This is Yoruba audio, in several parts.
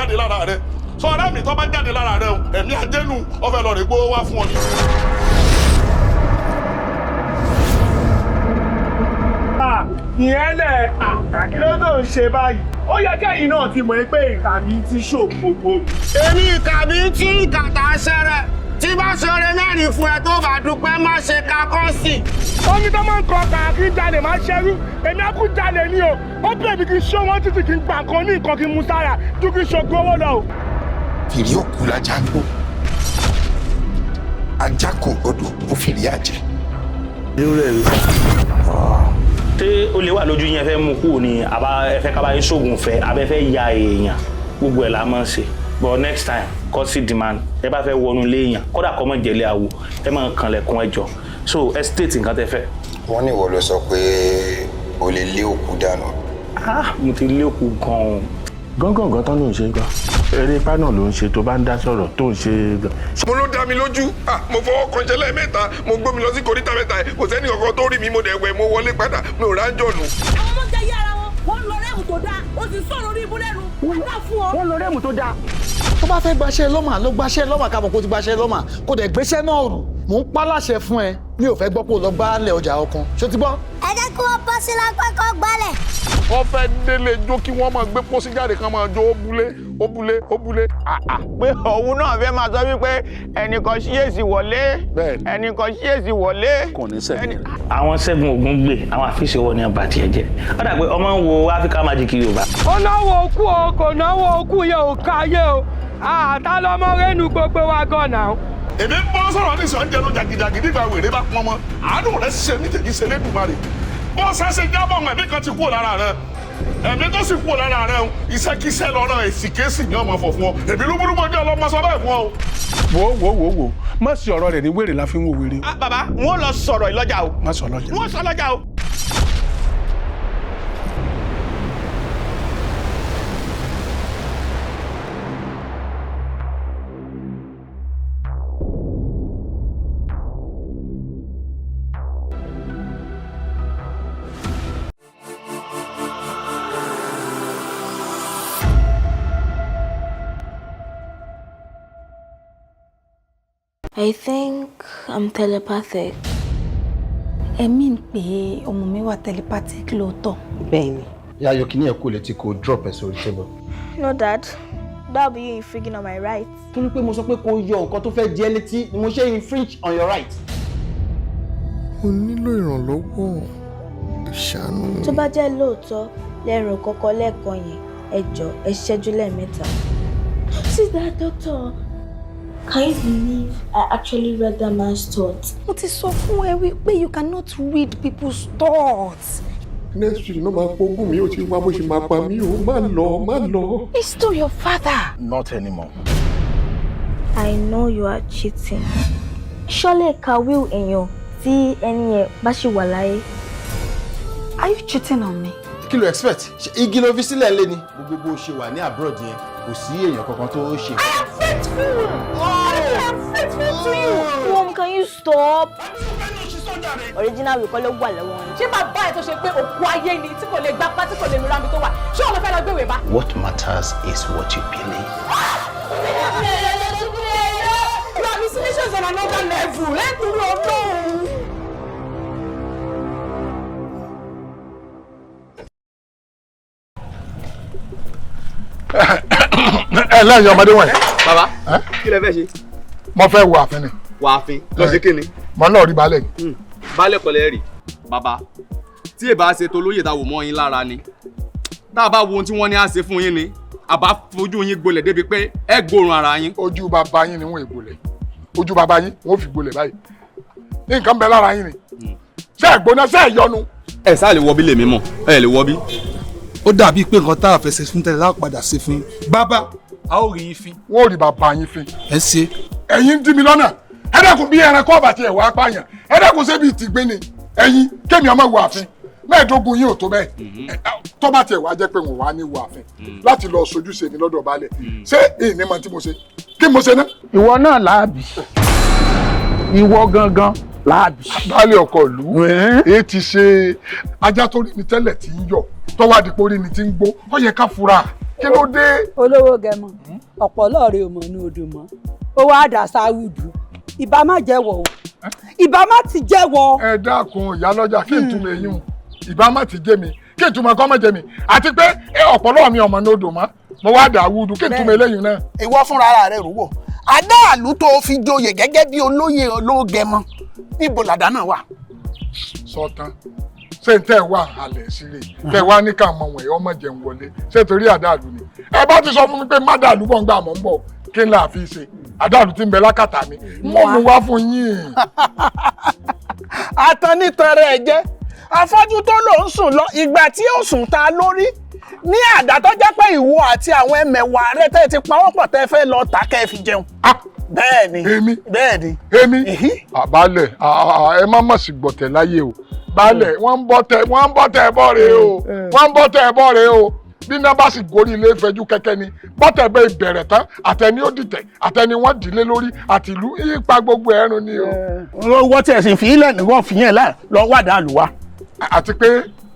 jáde lára rẹ sọ ọ̀rẹ́ mi tó bá jáde lára rẹ o ẹ̀mí ajẹ́nu ọ̀fẹ́ lọ rè gbówó wá fún ọ ni. Ìyẹn lẹ̀, kí ló tó ń ṣe báyìí? Ó yẹ kẹ́yìn náà ti mọ̀ pé ìkà mi ti ṣògbogbo. Èmi ìkà mi tí ìkàtà ṣẹrẹ tí bá ṣọrẹ mẹ́rin fún ẹ tó bá dúpẹ́ má ṣe kakọ́ sí. Omi tó máa ń kọ kàkí jalè máa ṣẹ́rú, èmi á kú jalè ni o. Ó pè mí kí n ṣó wọn títí kí n gbà nǹkan ní nǹkan kí n mú sára ju kí n ṣògùn owó lọ o. Fìrí òkú lajá ń gbó, ajá kò gbọdọ̀ ó fìrí àjẹ́. Ṣé ó lè wà lójú yín? Ẹ fẹ́ mú kúrò ní àbá, ẹ fẹ́ kábàáyé sóògùn fẹ́ abẹ́ fẹ́ ya èèyàn, gbogbo ẹ̀ la máa ń ṣe. But next time, courtesy demand, ẹ bá fẹ́ wọnú ilé èèyàn, kódà kọ́ mọ̀ jẹ́lé àwò, ẹ máa kànlẹ̀kùn ẹjọ́. So ẹ state nǹkan tẹ fẹ́. Wọ́n ní ìwọ ló sọ pé o lè lé òkú dànù. Ah, mo ti lé òkú gan-an. Gángan tán ló ń ṣe gan, eré ipá náà ló ń ṣe tó bá ń dá sọ̀rọ̀ tó ń ṣe. Mo ló dá mi lójú. Ah, mo fọwọ́ kanṣẹ́ lẹ́ẹ̀mẹ́ta, mo gbómi lọ sí koríta mẹ́ta, kò sẹ́ni kankan tó rí mi, mo dẹ̀ wẹ̀, mo wọlé padà, mi ò rájọ̀nù. Àwọn ọmọ jẹ yé ara wọn, wọn lọ rẹ́ẹ̀mù tó dáa, ó sì sọ̀rọ̀ orí ibú lẹ́nu wọ́n fún ọ. Wọ́n lọ rẹ́ẹ̀mù tó dáa. Tó bá fẹ́ gbaṣẹ́ lọ́mà ló gbaṣẹ́ lọ́mà, ká mọ̀ kó ti gbaṣẹ́ lọ́mà, kó dẹ̀ gbéṣẹ́ náà rù. Mò ń pa láṣẹ fún ẹ, mi ò fẹ́ gbọ́ pé o lọ gbálẹ̀ ọjà ọkàn, ṣó ti gbọ́? Ẹ jẹ́ kí wọ́n bọ́ sí lápá kó gbálẹ̀. Wọ́n fẹ́ délé jó kí wọ́n máa gbé pósí jáde kan máa jó, ó búlé ó búlé ó búlé. Pé òun náà fẹ́ máa sọ wípé ẹnìkan ṣíyèsí wọlé, ẹnìkan ṣíyèsí wọlé. Kò ní sẹ́gun. Àwọn Ṣẹ́gun Ògúngbè, àwọn àfíìsì wọn ni ọba tiẹ̀ jẹ́. Ó dà pé ọmọ ń wo Africa Magic Yorùbá. Ó náwó okú o, kò náwó okú yẹn ò káyé o, àtà lọmọ rẹnu gbogbo wa gan náà. Èmi ń bọ́ sọ̀rọ̀ ní ìsọ̀ ń jẹnu jàgìjàgì nígbà wèrè bá pọn mọ́ àánú rẹ̀ ṣe mí tèmi ṣe lẹ́dùnmarè bó ṣe jábọ̀ ẹ̀mí kan ti kúrò lára rẹ̀, ẹ̀mí tó sì kúrò lára rẹ̀ ń iṣẹ́kíṣẹ́ lọ́nà èsìkéṣì ní ọmọ fọ̀ fún ọ. Èmi lúbúlúbú ọjọ́ ọlọ́mọ sọ bẹ́ẹ̀ fún ọ. Wo wo wo wo, má sì ọ̀rọ̀ rẹ̀ ní wèrè la fi ń wo wèrè. Bàbá, wọn lọ sọ̀rọ̀ ìlọ́jà o. Má sọ lọ́jà. Wọn sọ lọ́jà o. I think I'm telepathic. Ẹ mean pé ọmọ mi wà telepathic lóòótọ́? Bẹ́ẹ̀ni. Yá yọ kíní ẹ̀ kú létí kó drop ẹ̀ sórí table. No, Dad, that'll be you infringing on my rights. Torí pé mo sọ pé kó yọ nǹkan tó fẹ́ jẹ́ létí ni mo ṣe infringe on your right. Mo nílò ìrànlọ́wọ́, ṣàánú mi. Tó bá jẹ́ lóòótọ́ lẹ́rù kọ́kọ́ lẹ́ẹ̀kan yẹn, ẹ jọ̀ọ́ ẹ ṣẹ́jú lẹ́ẹ̀mẹ́ta. See that doctor? Can you believe I actually read that man's thoughts? Mo ti sọ fún ẹ wípé you cannot read people's thoughts. Next week ló máa pogún mi, ó ti wá bó ṣe máa pa mí o, má lọ, má lọ. He's still your father. Not anymore. I know you are cheating. Ṣọ́lẹ̀ ka will èèyàn tí ẹni yẹn bá ṣì wà láyé. Are you cheating on me? Kí ló expect? Ṣé igi ló fi sílẹ̀ lé ni? Gbogbo bó ṣe wà ní abroad yẹn, kò sí èèyàn kankan tó ṣe. I am faithful. Oh. I am faithful to you. Mom, can you stop? Original will kọ́ ló wà lọ́wọ́ yín. Ṣé bàbá ẹ̀ tó ṣe pé òkú ayé ni tí kò lè gbapá tí kò lè mìíràn bí tó wà, ṣé òun ló fẹ́ lọ gbéwèé bá? What matters is what you believe. Your hallucinations on another level. Lẹ́tùrú Ọlọ́run. Ẹ lẹ́yìn ọmọdé wọ̀nyí. Bàbá, kí lẹ fẹ́ ṣe? Mo fẹ́ wo ààfin ni. Wà á fin lọ sí kíni? Mo náà rí baálẹ̀ ni. Baálẹ̀ kọ́lẹ̀ rí bàbá, tí èbá ṣe tolóyè ta wò mọ́ yín lára ni, tá a bá wo ohun tí wọ́n ní á ṣe fún yín ni, àbá fojú yín gbolẹ̀ débi pé ẹ gbóòórùn ara yín. Ojú bàbá yín ni wọ́n ègbolẹ̀, ojú bàbá yín wọ́n fi gbolẹ̀ báyìí, nǹkan bẹ lára yín ni, ṣé ẹ gbóná, ṣé ẹ yọnu. Ẹ sáà lè wọ bí lèmi mọ̀, ẹ lè wọ bí. Ó dàbí pé nǹkan tá a fẹ́ ṣe fún tẹ́lẹ̀ láà padà ṣe fún yín. Bàbá, a ó rí yín fín. Wọ́n ò rí bàbá yín fín. Ẹ ṣe. Ẹ̀yin ń dí mi lọ́nà, ẹ dẹ́kun bí ẹranko ọ̀bà tiẹ̀ wá pààyàn, ẹ dẹ́kun ṣé bíi tìgbín ni ẹ̀yin kémi ọmọ wo ààfin mẹ́ẹ̀ẹ́dógún yín ò tó bẹ́ẹ̀. Tó bá tiẹ̀ wá jẹ́ pé wọ́n wá ní wo ààfin láti lọ sojúṣe mi lọ́dọ̀ baálẹ̀, ṣé ìní mọ tí mo ṣe kí mo ṣe ná. Ìwọ náà láàbì, ìwọ gangan láàbì. Baálé ọkọ ìlú, èyí ti ṣe ajá tó rí mi tẹ́lẹ̀ tí ń yọ̀, tọ́wọ́ àdìpọ̀ rí mi ti ń gbó, ó yẹ ká fura. Kí ló dé. Olówó gẹmọ, ọ̀pọ̀ lọ́ọ̀rẹ́ ò mọ̀ ní odò mọ́, ó wá dà sáwùdù. Ìbá má jẹ́wọ́ o, ìbá má ti jẹ́wọ́. Ẹ dákun ìyálọ́jà, kí n túmọ̀ eyín o? Ìbá má ti jẹ́ mi, kí n túmọ̀ kọ́ mọ̀ jẹ́ mi? Àti pé ọ̀pọ̀lọ́ mi ọmọ ní odò mọ́, mo wá dà wúdù, kí n túmọ̀ eléyìí náà? Ìwọ fúnra ara rẹ rò wò, adáàlú tó fi joyè gẹ́gẹ́ bí olóyè ológẹmọ, níbo làdá náà wà? Sọtán, ṣé n tẹ́ wà halẹ̀ sílẹ̀ tẹ́ wá ní ká mọ wọ̀nyí ọmọ jẹun wọlé, ṣé torí àdáàlú ni? Ẹ bá ti sọ fún mi pé má dàlú bọ̀ ń gbà mọ́ ń bọ̀, kí n là fi ṣe àdáàlú tí ń bẹ lákàtà mi, mọ́ mi wá fún yín. Atanitan rẹ̀ jẹ́ afọ́jú tó lò ń sùn lọ, ìgbà tí ó sùn ta lórí ní àdá tó jẹ́ pé ìwọ àti àwọn ẹmẹ̀wà rẹ tẹ́ ti pawọ́pọ̀ tẹ́ fẹ́ lọ tà kẹ́ fi jẹun. Bẹ́ẹ̀ni. Èmi. Bẹ́ẹ̀ni. Èmi. Àbálẹ̀, ẹ má mọ̀ sí gbọ̀tẹ̀ láyé o. Baálẹ̀, wọ́n ń bọ́ tẹ, wọ́n ń bọ́ tẹ bọ́ rèé o, wọ́n ń bọ́ tẹ bọ́ rèé o. Bí iná bá sì gorí ilé ìfẹ́jú kẹ́kẹ́ ni bọ́tẹ̀ bẹ́ẹ̀ bẹ̀rẹ̀ tán, àtẹni ó dìtẹ̀, àtẹni wọ́n dìlé lórí, àtìlú ipa gbogbo ẹ̀rùn ni o. Owó tí ẹ sì fi ilẹ̀ níwọ̀n fi yẹn láì lọ wàdà àlùwà. Àti pé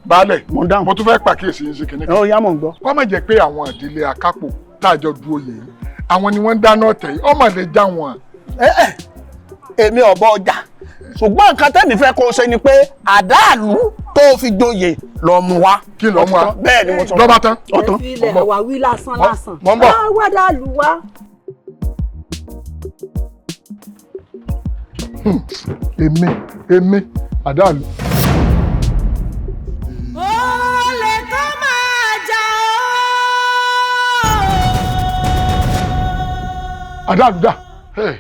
baálẹ̀, mo tún fẹ́ pàkíyèsí yín sí kinní kan. Ó yá, mò ń gbọ́. Kọ́ má jẹ́ pé àwọn ìdílé akápò tá a jọ du oyè yìí, àwọn ni wọ́n ń dáná ọ̀tẹ̀ yìí, ọmọ lè já wọn. Èmi ọ̀bọ ọjà, ṣùgbọ́n nǹkan tẹ́mi fẹ́ kó o ṣe ni pé àdáàlú tó fi joyè lọ mú wa. Kí lọ mú wa? Bẹ́ẹ̀ ni mo sọ. Lọ́ba tán. Ẹ fi ilẹ̀ wà wí lásán lásán. Mọ̀ ń bọ̀. Wá dàlú wá. Èmi àdáàlú. Olè kó máa jà ó. Àdáàlú dà. Hey,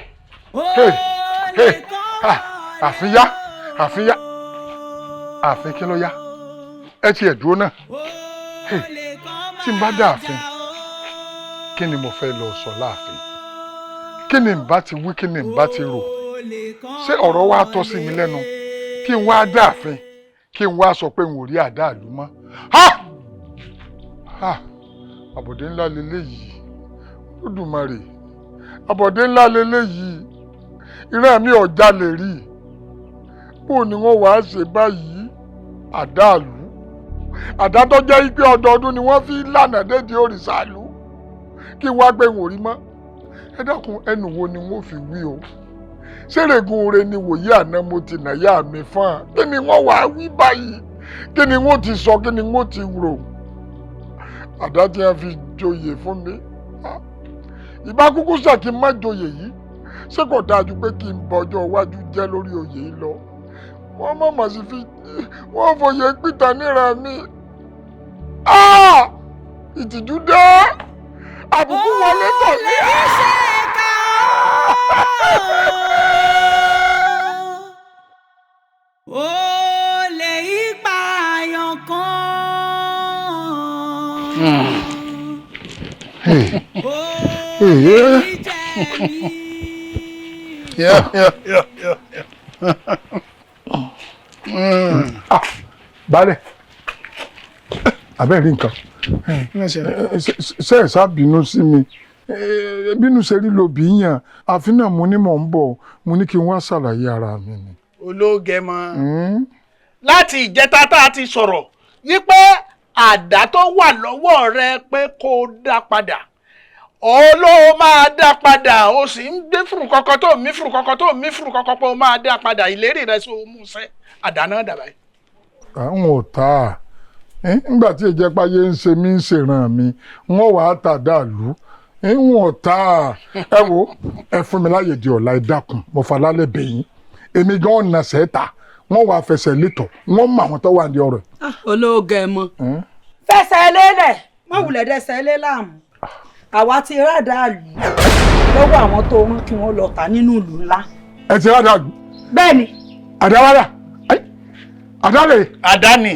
hey, hey. Àfíyá, àfíyá, àfín, kí ló yá? Ẹ ti ẹ̀ dúró náà. Tí n bá dá àfin, kí ni mo fẹ́ lọ sọ láàfin? Kí ni n bá ti wí, kí ni n bá ti rò? Ṣé ọ̀rọ̀ wa tọ́ sí mi lẹ́nu kí n wá dá àfin, kí n wá sọ pé n ò rí àdáàlú mọ́? Àbọ̀dé ńlá leléyìí, Olódùmarè, àbọ̀dé ńlá leléyìí. Ìran mi ò jalè rí, bó ni wọ́n wàá ṣe báyìí? Àdáàlú, àdá tó jẹ́ pé ọdọọdún ni wọ́n fi lànà dédé òrìṣàlú, kí n wá gbé wọn rí mọ́. Ẹ dákun, ẹnu wo ni wọ́n fi wí o? Ṣèrègùn oore ni wòye àná mo ti nàyà mi fún un. Kí ni wọ́n wàá wí báyìí? Kí ni wọ́n ti sọ? Kí ni wọ́n ti rò? Àdá tí wọ́n fi joyè fún mi, ìbá kúkú sà kí n má joyè yìí. Ṣé kò dájú pé kí n bọjọ́ iwájú jẹ́ lórí oyè yìí lọ? Wọ́n mọ̀mọ́ sí fi wọ́n fòye pìtàn níra mi. Ìtìjú dé, àbùkù wọlé tọ̀ mí. Olè ìpààyàn kan. Olè jẹ́ mi. Yeah. Baálẹ̀, abẹ́ rí nǹkan. Ṣe ẹ̀ sá bínú sí mi? Bínú ṣe rí lóbi yàn. Àfi náà mo ní mò ń bọ̀, mo ní kí n wá ṣàlàyé ara mi ni. Ológẹmọ, láti ìjẹta tá a ti sọ̀rọ̀ wípé àdá tó wà lọ́wọ́ rẹ pé kó o dá padà, olóò máa dá padà, o sì ń gbé fùrù kọkọ tó mí fùrù kọkọ tó mí fùrù kọkọ pé o máa dá padà, ìlérí rẹ sí o mú sẹ, àdá náà dàbà yìí. Àwọn ò tà á nígbà tí ìjẹpáyé ń ṣe mí ń ṣèràn mi, wọn wàá tà dàlú, ń wọn tà á. Ẹ wo, ẹ fún mi láyè di ọ̀la, ẹ dákun, mo fà lálẹ́ bẹ̀yìn. Èmi gan ọ̀nà sẹ́ta, wọ́n wàá fẹsẹ̀ létọ̀, wọ́n mọ àwọn tó wà ní ọ̀rọ̀. Olóògẹmọ, fẹsẹ̀ lélẹ̀, mọ̀ wulẹ̀ dẹsẹ̀ lé láàmú. Àwa ti rádàlú lọ́wọ́ àwọn tó rán kí wọ́n lọ tà nínú ìlú ńlá. Ẹ ti rádàlú. Bẹ́ẹ̀ni. Àdáwádà, àdálẹ̀. Àdáni.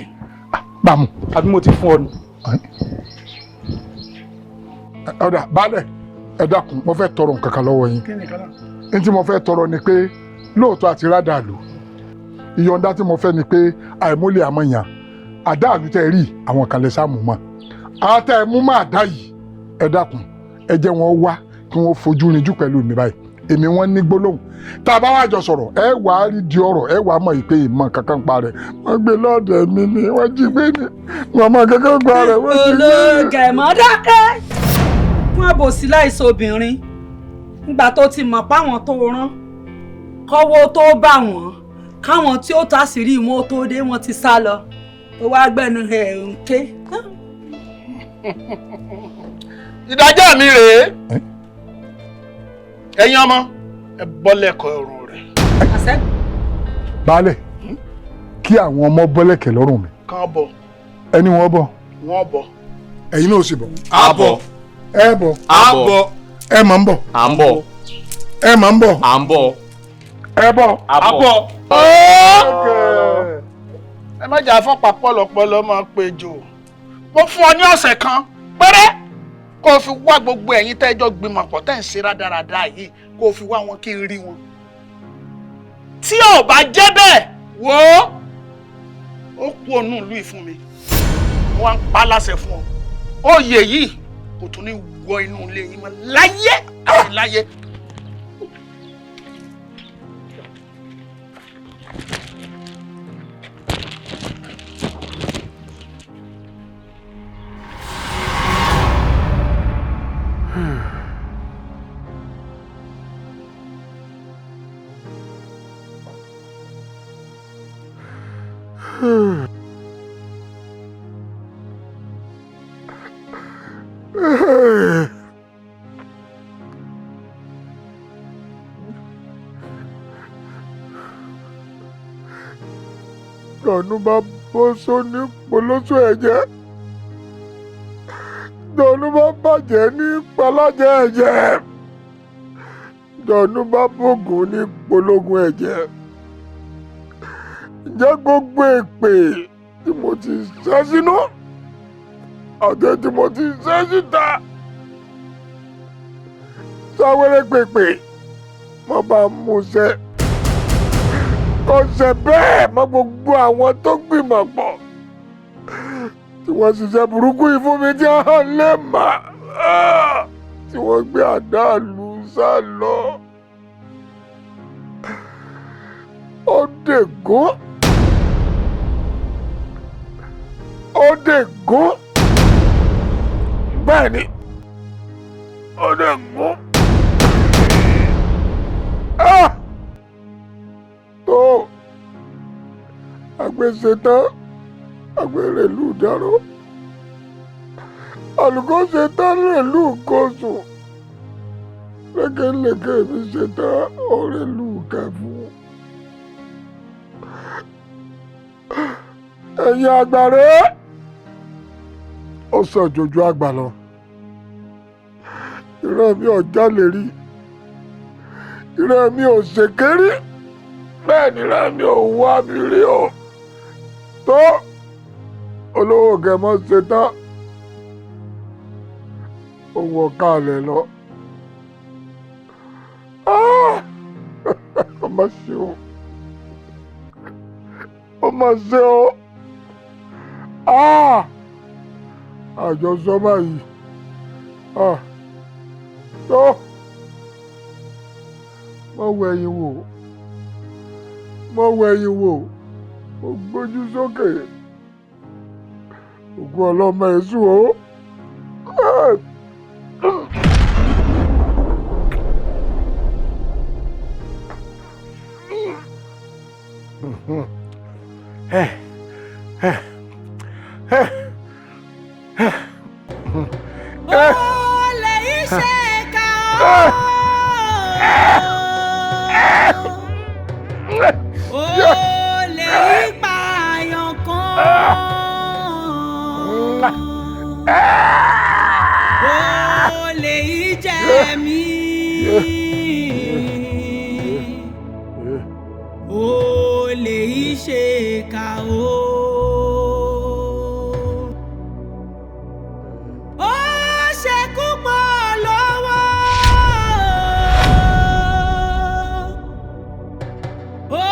Bàmù. Àbí mo ti fún ọ nù. Ọ̀dà baálẹ̀, ẹ dákun, mo fẹ́ tọrọ nǹkan kan lọ́wọ́ yín. N tí mo fẹ́ tọrọ ni pé lóòótọ́ àti rádàlú, ìyọ̀ǹda tí mo fẹ́ ni pé àìmúlẹ̀ àmọ̀yàn àdáàlú tẹ́ rí àwọn kan lè sáàmù mọ́. Àwọn tẹ́ ẹ mú máa dá yìí, ẹ dákun, ẹ jẹ́ wọn wá kí wọ́n fojú rinjú pẹ̀lú mi báyìí. Èmi wọ́n ní gbólóhùn tá a bá wá jọ sọ̀rọ̀, ẹ wà á rí di ọ̀rọ̀, ẹ wà á mọ̀ ìpè ìmọ̀ kankan pa rẹ̀. Wọ́n gbé lọ́ọ̀dẹ̀ mi ni wọ́n jí gbé ni wọ́n mọ̀ kankan pa rẹ̀, wọ́n jí gbé ni. Ológẹ̀mọ́ dákẹ́ fún àbòsí láìsọ obìnrin nígbà tó ti mọ̀ páwọn tó rán kọ́wọ́ tó bá wọn káwọn tí ó tàṣírí wọn tó dé, wọn ti sá lọ, ó wá gbẹnu ẹ̀ ń ké. Ìdájọ́ mi rèé, ẹ̀yin ọmọ, ẹ bọ́ lẹ́kọ̀ọ́ ọrùn rẹ̀. Baálẹ̀, kí àwọn ọmọ bọ́lẹ̀kẹ̀ lọ́rùn mi. Kàn bọ̀. Ẹni wọn bọ̀. Wọ́n bọ̀. Ẹ̀yin náà sì bọ̀. A bọ̀. Ẹ bọ̀. A bọ̀. Ẹ máa ń bọ̀. À ń bọ̀. Ẹ máa ń bọ̀. À ń bọ̀. Ẹ bọ̀. A bọ̀. Ẹ má jà fọ́pá pọ̀lọpọ̀lọ máa péjọ. Mo fún ọ ní ọ̀sẹ̀ kan péré kó o fi wá gbogbo ẹ̀yin tẹ́jọ́ gbìmọ̀ pọ̀ tẹ́ ń ṣe rádaràda yìí, kó o fi wá wọn kí n rí wọn. Tí ò bá jẹ́ bẹ́ẹ̀, wò ó, ó kú ònú ìlú yìí fún mi. Mo wá ń pa á láṣẹ fún ọ. Oyè yìí kò tún ní wọ inú ilé yín mọ́ láyé àti láyé. Dọ̀nù bá bó sóní polóso ẹ̀jẹ̀, dọ̀nù bá bàjẹ́ ní palájẹ́ ẹ̀jẹ̀, dọ̀nù bá bògùn ní pológun ẹ̀jẹ̀. Ǹjẹ́ gbogbo èpè tí mo ti ṣẹ́ sínú àti tí mo ti ṣẹ́ síta sáwẹ́rẹ́ pèpè mo bá mú ṣẹ kọsẹ̀ bẹ́ẹ̀ mọ́ gbogbo àwọn tó gbìmọ̀ pọ̀ tí wọ́n ṣiṣẹ́ burúkú yìí fún mi tí wọ́n lè mà tí wọ́n gbé àdáàlú sá lọ. Ó dègún, ó dègún, bẹ́ẹ̀ ni ó dègún. Tó àgbèsè tán, àgbèrèlú dáró, àlùkò ṣe tán rèlú kóṣù, lékelèké mi ṣe tán òrèlú kẹfù. Ẹ̀yin àgbàre, ó sàn jòjò àgbà lọ. Ìran mi ò jalè rí, ìran mi ò ṣèkérí, bẹ́ẹ̀ ni ìran mi ò wá mi rí o. Tó olówó gẹ̀mọ́ ṣe tán, òun ọ̀ka àlẹ̀ lọ. Ó mà ṣe o, ó mà ṣe o. Àjọsọ báyìí tó mọ wẹ̀yìn wò, mọ wẹ̀yìn wò, mo gbójú sókè, ògùn ọlọ́mọ èṣù o. Olè iṣẹ́ ká o. Olè ìpààyàn kan. Olè ìjẹ̀mí. Olè iṣẹ́ ká o. Ó ṣekú pọ̀ lọ́wọ́. Ó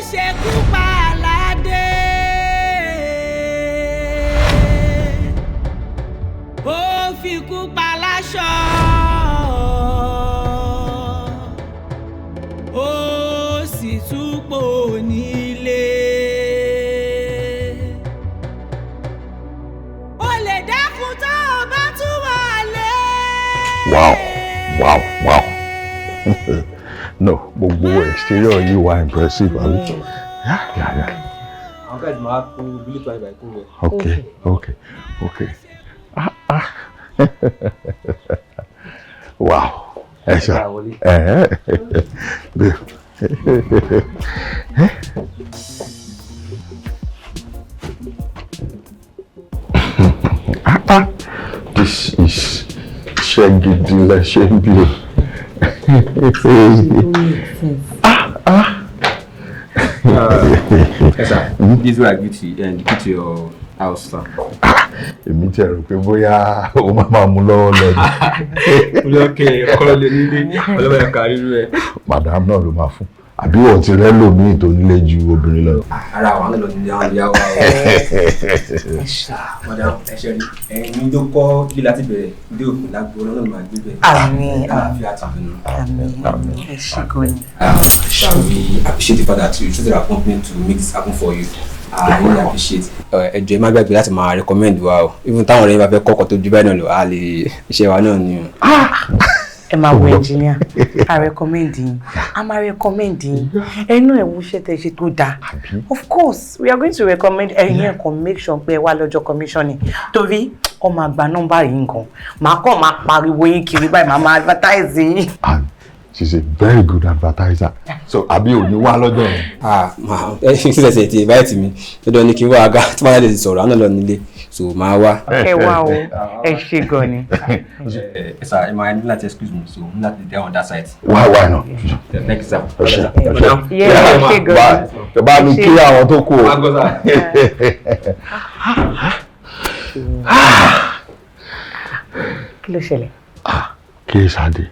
ṣekú pa aládé. Ó fikú pa láṣọ. sì tún pò nílé. O lè dákun tó o bá tún wà lé. Wow. No, gbogbo exterior yìí wà impressive, àbí? Yeah. Àwọn guys máa kó bílí tó àyíbá ikú rẹ̀. Okay. Ah, ah. Wow. Ẹ ṣá. Ẹ ẹ. Ah, ah. This is iṣẹ́ gidi lẹ ṣe ń bí o. Ah, ah. Yes, sir. This is where I greet you and greet your house, sir. Èmi ti rò pé bóyá o máa máa mú lọ́wọ́ lọ ni. Olókè ọkọ lè nílé ọlọ́wọ́ ẹ̀ka rírú ẹ̀. Madam náà ló máa fún. Àbí wọ́n ti rẹ́ lòmíì tó nílé ju obìnrin lọ. Ara àwọn náà lọ nílé àwọn ìyá wa o. Madam, ẹ ṣe rí ẹ̀yin tó kọ́ bí láti bẹ̀rẹ̀ dé òpin lágbo ọlọ́run máa gbé bẹ̀. Àmín. Àlàáfíà àti ìdùnnú. Àmín. Ẹ ṣé gan ni. Sir, we appreciate the fact that you trusted our company to make this happen for you. I really appreciate. Ẹ jọ̀ọ́, ẹ má gbàgbé láti máa recommend wa o. Even táwọn ọ̀rẹ́ yín bá fẹ́ kọ́kọ́ tó ju báyìí náà lọ, a lè iṣẹ́ wa náà ni o. Ẹ máa wo engineer, a recommend yín, a máa recommend yín. Ẹnu ẹ̀ wo iṣẹ́ tẹ́ ṣe tó dáa. Of course, we are going to recommend ẹ̀yin. Ẹ̀ kàn make sure pé ẹ wá lọ́jọ́ commissioning, torí ọmọ àgbà nọ́mbà yìí nǹkan màá kàn máa pariwo yín kiri báyìí, màá máa advertise yín. She's a very good advertiser. So àbí ò ní wá lọ́jọ́ yẹn? Ah, máa ẹ ṣe ṣe ti invite mi. Dandan ni kí n wá aga tí wọ́n á lè sọ̀rọ̀ àná lọ nílé. So máa wá. Ẹ wá o, ẹ ṣé gan ni. Ẹ sir, ẹ máa ní láti excuse me, so ní láti dé on that side. Why not? Thank you, sir. Ẹ ṣé. Yeah, ẹ ṣé gan ni. Bye. Bá mi kí àwọn tó kù o. Kí ló ṣẹlẹ̀? Kí Ṣadé,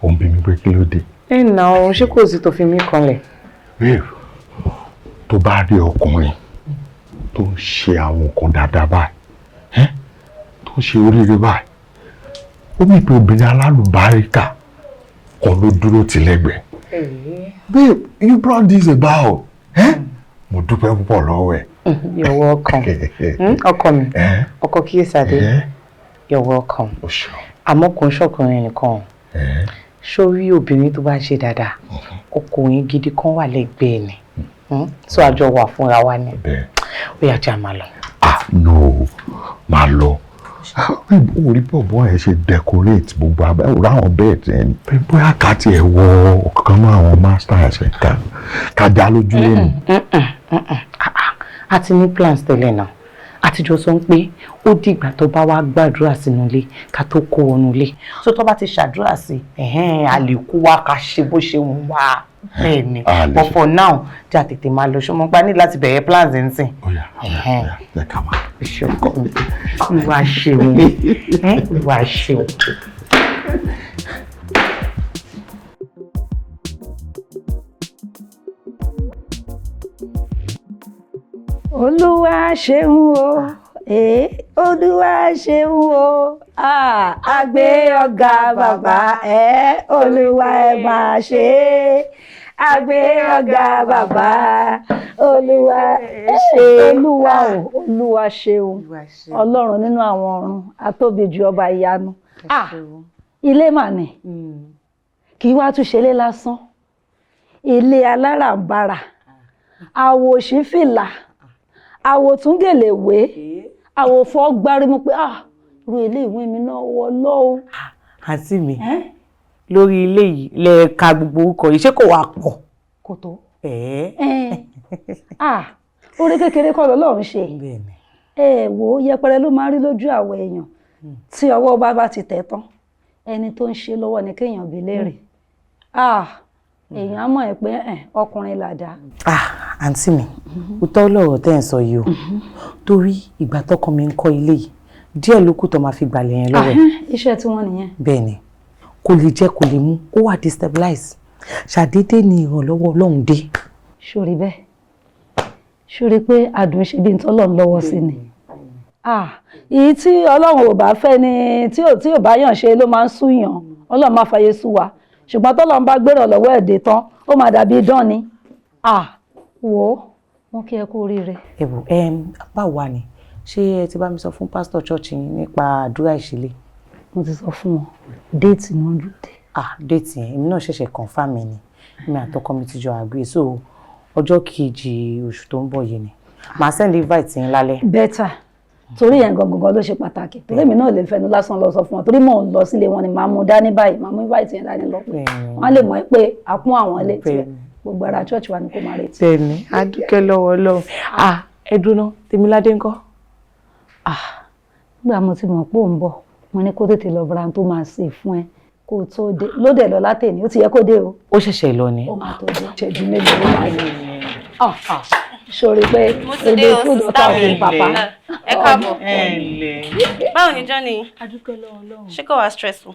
ó ń bi mí pé kí ló dé? Ẹ nà ó, ṣé kò sí tó fi mí kanlẹ̀? Babe, tó bá rí ọkùnrin tó ń ṣe àwọn nǹkan dáadáa báyìí, tó ń ṣe oríire báyìí, ó mì pé obìnrin alálùbáríkà kan ló dúró tì lẹ́gbẹ̀ẹ́. Babe, you brought this about. Mo dúpẹ́ púpọ̀ lọ́wọ́ ẹ̀. You're welcome. Ọkọ mi, ọkọ Kíyèsádé, you're welcome. Àmọ́ kò ń ṣọkùnrin nìkan. Sórí obìnrin tó bá ṣe dáadáa, ọkùnrin gidi kan wà lẹ́gbẹ̀ẹ́ ni. So àjọ wà fúnra wa ni. Ó yá, jẹ́ a máa lọ. Ah no, máa lọ. Orí bọ̀bọ̀ ẹ̀ ṣe decorate gbogbo abẹ́ òrò àwọn bed ẹ̀ ní. Bóyá ká tiẹ̀ wọ ọ̀kan náà àwọn masters ẹ̀ ká já lójú lónìí. A ti ní plans tẹ́lẹ̀ náà. A ti jọ sọ pé ó dìgbà tó bá wá gbàdúrà sínú ilé ká tó kó wọnú ilé. So tó bá ti ṣàdúrà sí, a lè kó wa ká ṣe bó ṣe wù wá. Bẹ́ẹ̀ ni, but for now, jẹ́ a tètè máa lọ. Ṣọmọ pa ní láti bẹ̀rẹ̀ plans nsìn. Jẹ́ ká máa. Ṣé ọkọ mi, ìwà ṣeun, ìwà ṣeun. Olúwa ṣeun o, ee, Olúwa ṣeun o, ah, a gbé ọ̀gá bàbá ẹ, Olúwa ẹ máa ṣe é, a gbé ọ̀gá bàbá, Olúwa ẹ ṣe. Olúwa o, Olúwa ṣeun, Ọlọ́run nínú àwọn ọ̀run, atóbi ju ọba ìyanu. Ah, ilé mà ní kì í wá tún ṣe ilé lásán, ilé aláràǹbarà, àwòṣífìlà, àwòtúngèlèwé, àwòfọ́ gbárímú pé ah, irú ilé ìwé mi náà wọ lọ́wọ́. Àǹtí mi, lórí ilé yìí lẹ́ẹ̀ka gbogbo orúkọ yìí, ṣé kò wá pọ̀? Kò tó. Ah, oore kékeré kọ́ lọ́lọ́run ṣe. Ẹ wò ó, yẹpẹrẹ ló máa ń rí lójú àwọn èèyàn tí ọwọ́ bá ti tẹ̀ tán. Ẹni tó ń ṣe lọ́wọ́ ni kéèyàn bi léèrè. Ah, èèyàn á mọ̀ ẹ́ pé ọkùnrin làdá. Ah, àǹtí mi, òótọ́ lọ̀rọ̀ tẹ́ ẹ̀ ń sọ yìí o, torí ìgbà tọkọ mi ń kọ́ ilé yìí, díẹ̀ ló kù tó máa fi gbàlẹ̀ yẹn lọ́wọ́ ẹ̀. Iṣẹ́ tí wọ́n nìyẹn. Bẹ́ẹ̀ ni, kò lè jẹ́ kò lè mú, ó wà destabilize. Ṣàdédé ni ìrànlọ́wọ́ Ọlọ́run dé. Ṣòrí bẹ́ẹ̀, ṣòrí pé adùn ṣe bí n tọ́lọ̀ ń lọ́wọ́ sí ni. Ah, èyí tí Ọlọ́run ò bá fẹ́ ni tí ò bá yàn ṣe ló máa ń súyàn. Ọlọ́run máa fàyè sú wa. Ṣùgbọ́n tọ́lọ́run bá gbéràn lọ́wọ́ ẹ̀dẹ̀ tán, ó máa dàbí idán ni. Ah, wò ó, mo kí ẹ kú oríire. Ẹ wò ẹ, báwo wà ní, ṣé ẹ ti bá mi sọ fún pásítọ̀ church yín nípa àdúrà ìṣílẹ̀? Mo ti sọ fún wọn, date ni wọ́n dúró dé. Ah, date yẹn èmi náà ṣẹ̀ṣẹ̀ confirm ẹ̀ ni. Èmi àtọkọ mi ti jọ agree, so ọjọ́ kejì oṣù tó ń bọ̀ yìí ni màá send invite yín lálẹ́. Better, torí yẹn gangan ló ṣe pàtàkì, torí èmi náà lè fẹnu lásán lọ sọ fún wọn, torí mò ń lọ sílé wọn ni màá mú dání báyìí, màá mú invite yẹn dání lọ pé wọn á lè mọ̀ pé àpọ́n àwọn ilé tiẹ̀, gbogbo ara church wa ni kò máa retí. Bẹ́ẹ̀ni, a dúpẹ́ lọ́wọ́ Ọlọ́run. Ah, ẹ dúró, Tèmiládé ńkọ́? Ah, nígbà mo ti mọ̀ pé ò ń bọ̀, mo ní kó tètè lọ bra tó máa sè fún ẹ kó o tó dé. Lóde lọ látẹ̀ní, ó ti yẹ kó dé o. Ó ṣẹ̀ṣẹ̀ lọ ni. Ó máa tó dé, ṣẹ́jú mélòó ló máa lò. Ah ah, sori pé Mo ti dé èdè o, food sister ọ̀tá mi. òfin pàpà. Ẹ káàbọ̀. Ẹ. Báwo ni journey? Ṣé kò wá stressful?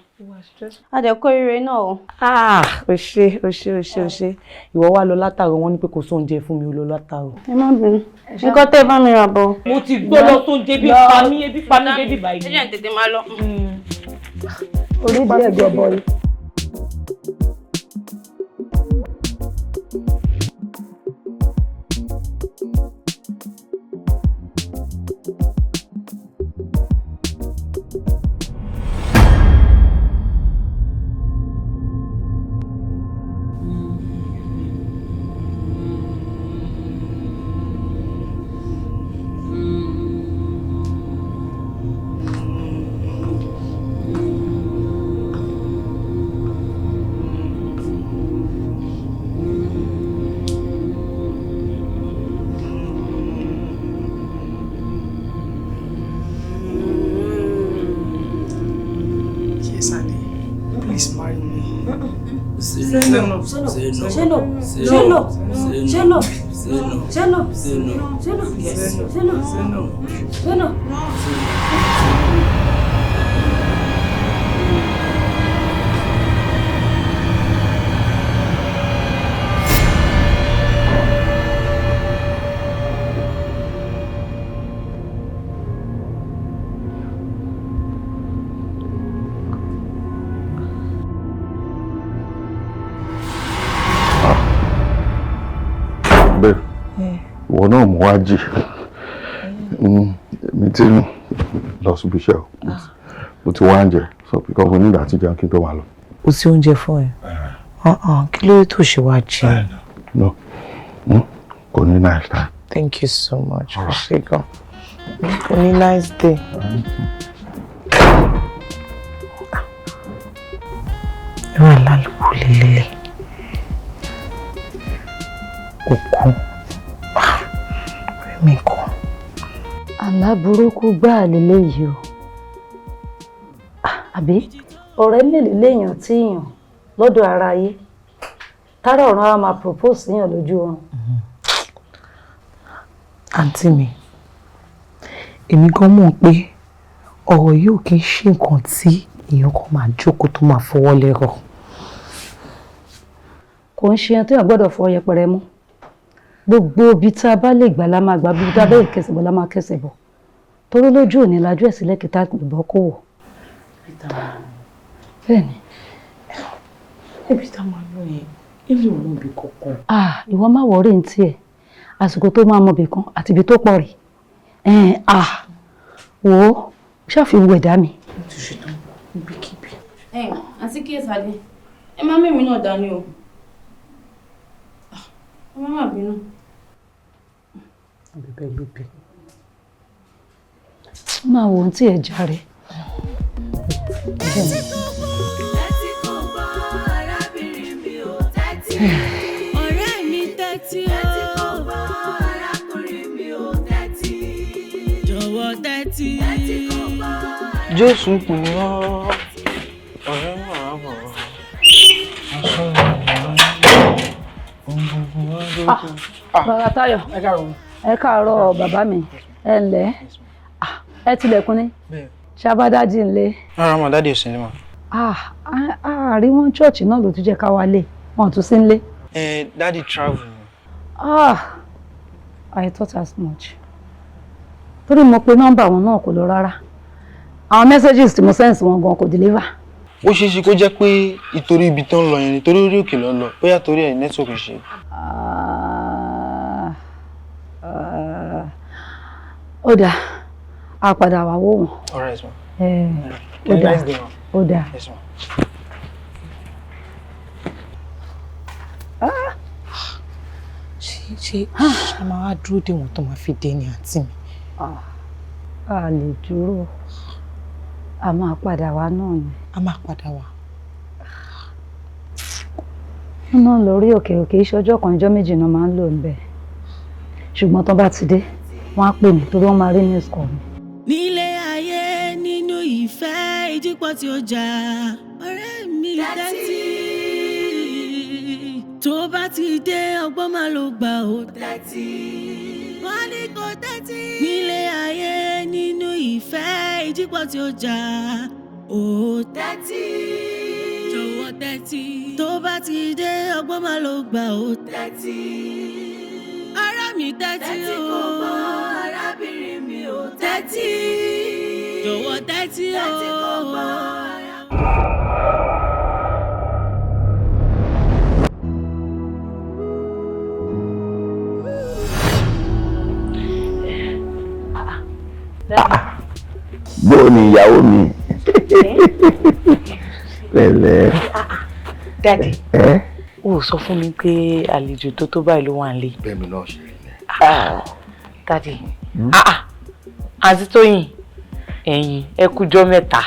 A dẹ̀ kó oríire náà o. Ah, o ṣé, o ṣé, o ṣé, o ṣé. Ìwọ wá lọ látàrọ, wọn ní pé kò sóúnjẹ fún mi, ó lọ látàrọ. Ẹ má bínú. Nǹkan tẹ́ ẹ bá mi rà bọ̀. Mo ti gbọ́ lọ sóúnjẹ, ebi pa mí, ebi pa mí débi báyìí. Ẹ jẹ́ n tètè máa lọ. Orí díẹ̀ gọbọi. Yes, Ade. Please marry me. Say no. Say no. Say no. Say no. Say Say no. no. Say no. Say no. Say no. Say no. Say no. Say no. Yes. Say no. Say no. Say no. Bẹ́ẹ̀, ìwọ náà mú wá jì mi tí ń lọ síbi iṣẹ́ o, mo ti wá oúnjẹ so because mo nígbà tí jẹun kí n tó máa lọ. O ti oúnjẹ fún ẹ? Kí ló dé tó ṣe wá jẹun? No, kò ní nice time. Thank you so much. Ṣé gan. Kò ní nice day. Irú àlálùkù lélẹ̀. Òkú. Ọ̀rẹ́ mi kọ́. Àlá burúkú gbáà lélẹ́yìí o. Ah, àbí ọ̀rẹ́ mélòó léèyàn tí yàn lọ́dọ̀ ara ayé tára ọ̀run á máa propose yàn lójú oorun? Àǹtí mi, èmi gan mọ̀ pé ọ̀rọ̀ yìí ò kí ń ṣe nǹkan tí èèyàn kan máa jókòó tó máa fọwọ́ lẹ́rọ̀. Kò ń ṣe ẹni téèyàn gbọ́dọ̀ fọ yẹpẹrẹ mú. Gbogbo ibi tá a bá lè gbà la máa gbà, bí tá a bá lè kẹsẹ̀ bọ̀ la máa kẹsẹ̀ bọ̀, torí lójú òní lajú ẹ̀ sílẹ̀ kí tá a bọ́ kó wọ̀. Bẹ́ẹ̀ ni. Ibi tá a máa lọ yẹn, èmi ò mọ ibì kankan. Ah, ìwọ má wọrí ní tiẹ̀, àsìkò tó máa mọ ibì kan àti ibi tó pọ̀ rè ẹ̀ẹ́n. Ah, wò ó, ṣàfihàn ẹ̀dá mi. Mo ti ṣetán ibikíbi. Ẹ àǹtí Kíyèsáde, ẹ má mímí náà dání o. Ẹ má má bínú. Bẹ́ẹ̀ ló bí. Máa wo ohun tí ẹ jàre. Ọ̀rẹ́ mi tẹ́tí o. Tẹ́tí kò gbọ́, arákùnrin mi ò tẹ́tí. Jọ̀wọ́ tẹ́tí. Tẹ́tí kò gbọ́. Jésù pè ọ́, ọ̀rẹ́ máa bọ̀. Bàbá Táyọ̀, ẹ káàárọ̀ bàbá mi, ẹ ǹlẹ́. Ah, ẹ tilẹ̀kùn ni ṣàbádájì ńlẹ̀? Rárá mà, daddy ò sí ní mà. Ah, àárí wọn ṣọ́ọ̀ṣì náà ló tún jẹ́ ká wálé, wọn ò tún sí ńlé. Ẹ daddy travel ni. Ah, I thought as much, torí mo pe nọ́mbà wọn náà kò lọ rárá, àwọn messages tí mo send wọn gan kò deliver. Ó ṣeé ṣe kó jẹ́ pé ìtorí ibi tó ń lọ yẹn nítorí orí òkè ló ń lọ, bóyá torí ẹ̀ network ṣe. Ó dáa, a padà wá wò wọ́n. All right, ma. Ó dáa, ó dáa. Yes, ma. Ṣé ṣe máa wá dúró dè wọ́n tó máa fi dé ní àǹtí mi? A lè dúró, a máa padà wá náà ni. A máa padà wá. Wọ́n náà lórí òkè òkè ìṣọjọ́ kan ìjọ́ méjì náà máa ń lò níbẹ̀, ṣùgbọ́n tó bá ti dé wọ́n á pè mí torí wọ́n máa rí news call mi. Nílé ayé nínú ìfẹ́ ìdípọ̀ tí ó jà, ọ̀rẹ́ mi tẹ́tí. Tó bá ti dé ọgbọ́n máa ló gbà ó tẹ́tí. Wọ́n ní kò tẹ́tí. Nílé ayé nínú ìfẹ́ ìdípọ̀ tí ó jà, ó tẹ́tí. Jọ̀wọ́ tẹ́tí. Tó bá ti dé ọgbọ́n máa ló gbà ó tẹ́tí. Ará mi tẹ́tí o. Tẹ́tí kò gbọ́, arábìnrin mi ò tẹ́tí. Jọ̀wọ́ tẹ́tí o. Tẹ́tí kò gbọ́. Bó ni ìyàwó mi? Pẹ̀lẹ́. Daddy, o sọ fún mi pé àlejò tó tó báyìí ló wà nílé. Bẹ́ẹ̀ mi náà ṣe rí ni. Daddy, àǹtí Tóyìn, ẹ̀yin ẹ kújọ́ mẹ́ta,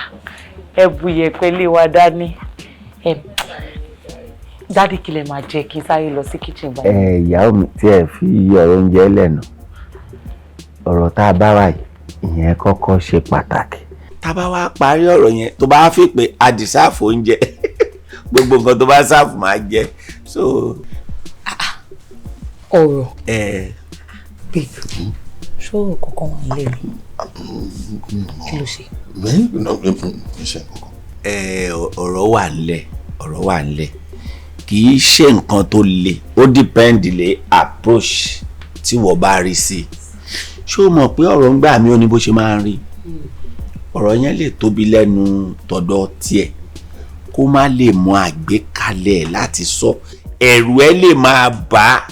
ẹ bu iyẹ̀pẹ̀ lé wa dání. Daddy, kí lẹ máa jẹ kí n sáré lọ sí kitchen báyìí? Ẹ ìyàwó mi tí ẹ fi ọ̀rọ̀ oúnjẹ lẹ́nu, ọ̀rọ̀ tá a bá wà yìí, ìyẹn kọ́kọ́ ṣe pàtàkì. Tá a bá wá parí ọ̀rọ̀ yẹn, tó bá fi pé a dìsáàfù oúnjẹ, gbogbo nǹkan tó bá sáàfù máa jẹ. So. Ọ̀rọ̀. Babe, ṣọ́rọ̀ kankan wà nílé mi? Kí ló ṣe? Ọ̀rọ̀ wà nílẹ̀, ọ̀rọ̀ wà nílẹ̀. Kì í ṣe nǹkan tó le, ó depend lé approach tí wọ́n bá rí sí i. Ṣé o mọ̀ pé ọ̀rọ̀ ń gbà mí ó ní bó ṣe máa ń rí? Ọ̀rọ̀ yẹn lè tóbi lẹ́nu tọ̀dọ̀ tiẹ̀ kó má lè mọ àgbékalẹ̀ láti sọ, ẹ̀rù ẹ̀ lè máa bà á,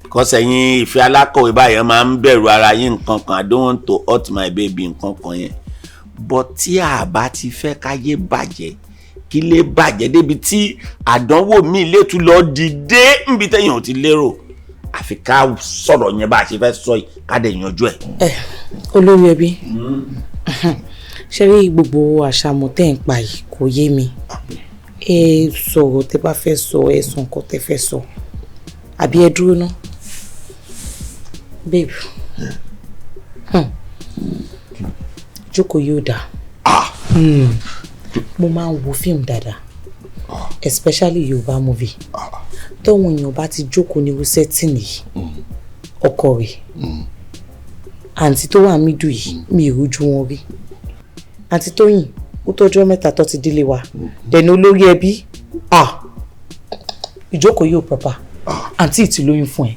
because ẹ̀yin ìfẹ́ alákọ̀wé báyẹn máa ń bẹ̀rù ara yín nǹkan kan. I don't want to hurt my baby nǹkan kan yẹn, but tí a bá ti fẹ́ káyé bàjẹ́, kí lè bàjẹ́ débi tí àdánwò míì lè tún lọ dìde níbi téèyàn ò ti lérò, àfi ká sọ̀rọ̀ yẹn bá a ṣe fẹ́ sọ yìí, ká dẹ̀ yanjú ẹ̀. Ẹ olórí ẹbí, ṣe rí gbogbo àṣàmọ̀ tẹ́ ń pa yìí kò yé mi. Ẹ sọ̀rọ̀ tẹ́ bá fẹ́ sọ, ẹ sọ nǹkan tẹ́ fẹ́ sọ, àbí ẹ dúró ná. Babe, jókòó yóò dáa. Mo máa ń wo fíìmù dáadáa, especially Yorùbá movie. Tọ́wọ́n èèyàn bá ti jókòó ní setting yìí, ọkọ rẹ̀ àǹtí tó wà mídù yìí, mi ò rojú wọn rí. Àǹtí Tóyìn ó tọ́jọ́ mẹ́ta tó ti délé wa, dẹ̀nu olórí ẹbí, ìjókòó yóò proper. Àǹtí ìtì lóyún fún ẹ.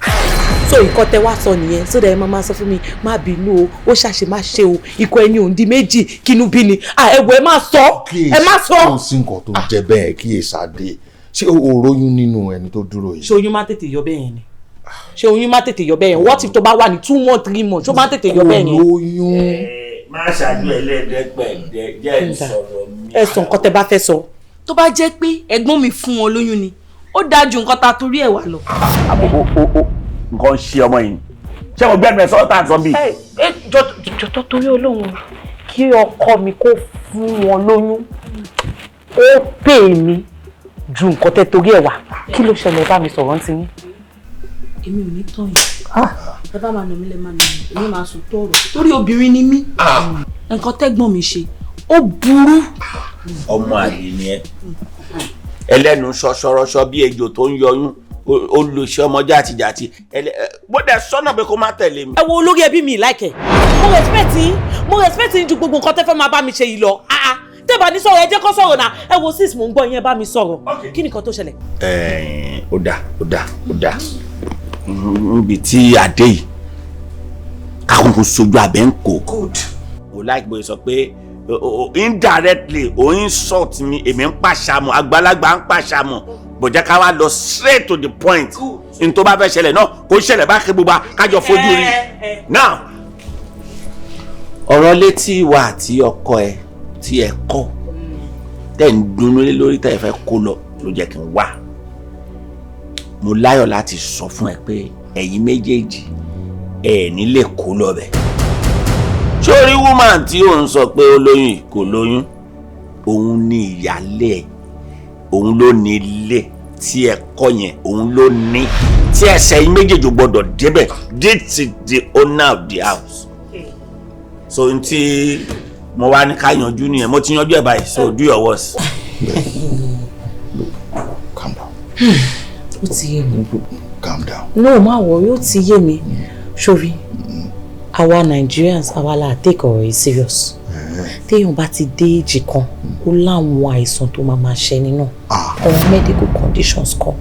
So nǹkan tẹ wá sọ nìyẹn, so dẹ̀ ẹ máa sọ fún mi, má bínú o, ó ṣàṣe má ṣe o, ikọ̀ ẹni òǹdí méjì kínú bí ni, ẹ wò ẹ má sọ, ẹ má sọ. Kò sí nǹkan tó jẹ bẹ́ẹ̀, kí èsàdé ṣé o róyún nínú ẹni tó dúró yìí? Ṣé oyún má tètè yọ bẹ́ẹ̀ yẹn ni? Ṣé oyún má tètè yọ bẹ́ẹ̀ yẹn? What if tó bá wà ní 2 months 3 months, ṣó má tètè yọ bẹ́ẹ̀ yẹn? Kò lóyún. Má ṣáájú ẹlẹ́dẹ́gbẹ̀dẹ́ jẹ́ ìsọ̀rọ̀ mi. Ẹ sọ nǹkan tẹ bá fẹ́ sọ. Tó bá jẹ́ pé ẹ̀gbọ́n mi fún wọn lóyún ni, ó dáa ju nǹkan ta torí ẹ̀ wá lọ. Àbò nǹkan ṣe ọmọ yìí, ṣé mo gbẹ́nu ẹ̀ sọ́ọ́ tà sọ bí? Ẹ jọ̀tọ̀ torí Ọlọ́run, kí ọkọ mi kó fún wọn lóyún, ó pè mí ju nǹkan tẹ́ torí ẹ̀ wá. Kí ló ṣẹlẹ̀? Bá mi sọ̀rọ̀ ń ti yín. Èmi ò ní tán yìí, ẹ bá máa nà mí lẹ máa nà mí, èmi máa sùn tọrọ torí obìnrin ni mí. Nǹkan tẹ́gbọ́n mi ṣe ó burú. Ọmọ àlè ni ẹ, ẹlẹ́nu ṣọṣọrọṣọ bí ejò tó ń yọyún, olùṣẹ́ ọmọ jàtijàti, bó dẹ̀ sọ́nà pé kó má tẹ̀lé mi. Ẹ wo olórí ẹbí mi láìkẹ́, mo respect yín, mo respect yín ju gbogbo nǹkan tẹ́ fẹ́ máa bá mi ṣe yìí lọ. Tẹ́ bá ní sọ̀rọ̀, ẹ jẹ́ kó sọ̀rọ̀ náà. Ẹ wo sis, mò ń gbọ́ yín, ẹ bá mi sọ̀rọ̀. Kí nìkan tó ṣẹlẹ̀? Ó dà, ó dà, ó dà. Níbi tí adé yìí, kakùnkùn sojú abẹ́ ń kó. Mo láì gbé sọ pé Indirectly o insult mi. Èmi ń pàṣàmọ̀, àgbàlagbà ń pàṣàmọ̀ bọ̀jẹ́ ká wá lọ straight to the point. N tó bá fẹ́ ṣẹlẹ̀ náà kó ṣẹlẹ̀ bá kí gbogbo kájọ fojú rí now. Ọ̀rọ̀ létí wa àti ọkọ ẹ tí ẹ kọ́ tẹ̀ ń dunnú lé lórí tẹ̀ fẹ́ kó lọ ló jẹ́ kí n wá. Mo láyọ̀ láti sọ fún ẹ pé ẹ̀yin méjèèjì ẹ̀ ní lè kó lọ bẹ̀. Sórí woman tí ò ń sọ pé ó lóyún kò lóyún, òun ni ìyálé ẹ̀, òun ló ní ilé tí ẹ kọ́ yẹn, òun ló ní tí ẹsẹ̀ yín méjèèjì ò gbọ́dọ̀ débẹ̀. This is the owner of the house. So n tí mo wá ní ká yanjú nìyẹn, mo ti yanjú ẹ̀ báyìí, so do your worst. Calm down. Ó ti yé mi. Calm down. No, má worry, ó ti yé mi. Sori, àwa Nigerians, àwa la take ọ̀rọ̀ yìí serious. Téèyàn bá ti dé èjì kan, ó láwọn àìsàn tó máa máa ṣe nínú. Àwọn medical conditions kan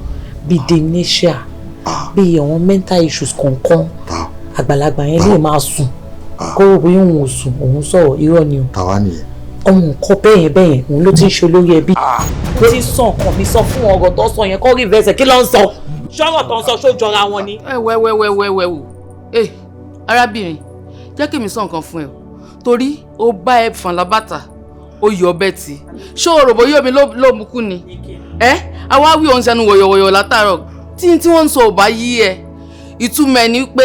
bíi dementia, bíi àwọn mental issues kọ̀ọ̀kan. Àgbàlagbà yẹn lè máa sùn. Kó o bóyá òun ò sùn, òun sọ̀rọ̀, irọ́ ni o. Tàwa nìyẹn. Ọmọ nǹkan bẹ́yẹn bẹ́yẹn, òun ló ti ń ṣe olórí ẹbí. Ó ti sọ nǹkan mi sọ fún ọ̀rọ̀ tó sọ yẹn kó rí ìrẹsẹ̀, kí ló ń sọ? Ṣọ́rọ̀ tó ń sọ ṣó jọra wọn ni. Ẹ wẹ wẹ wẹ wẹ wẹ wò ẹ, arábìnrin, jẹ́ kí mi sọ nǹkan fún ẹ o, torí ó bá ẹ fàn lábàtà, ó yọ ọbẹ̀ tì. Ṣó o rò bóyá omi ló mú kú ni? Ẹ àwa wí òun sẹnu wọ̀yọ̀wọ̀yọ̀ látàárọ̀ tí wọ́n ń sọ ò bá yí ẹ. Ìtumọ̀ ẹ ni pé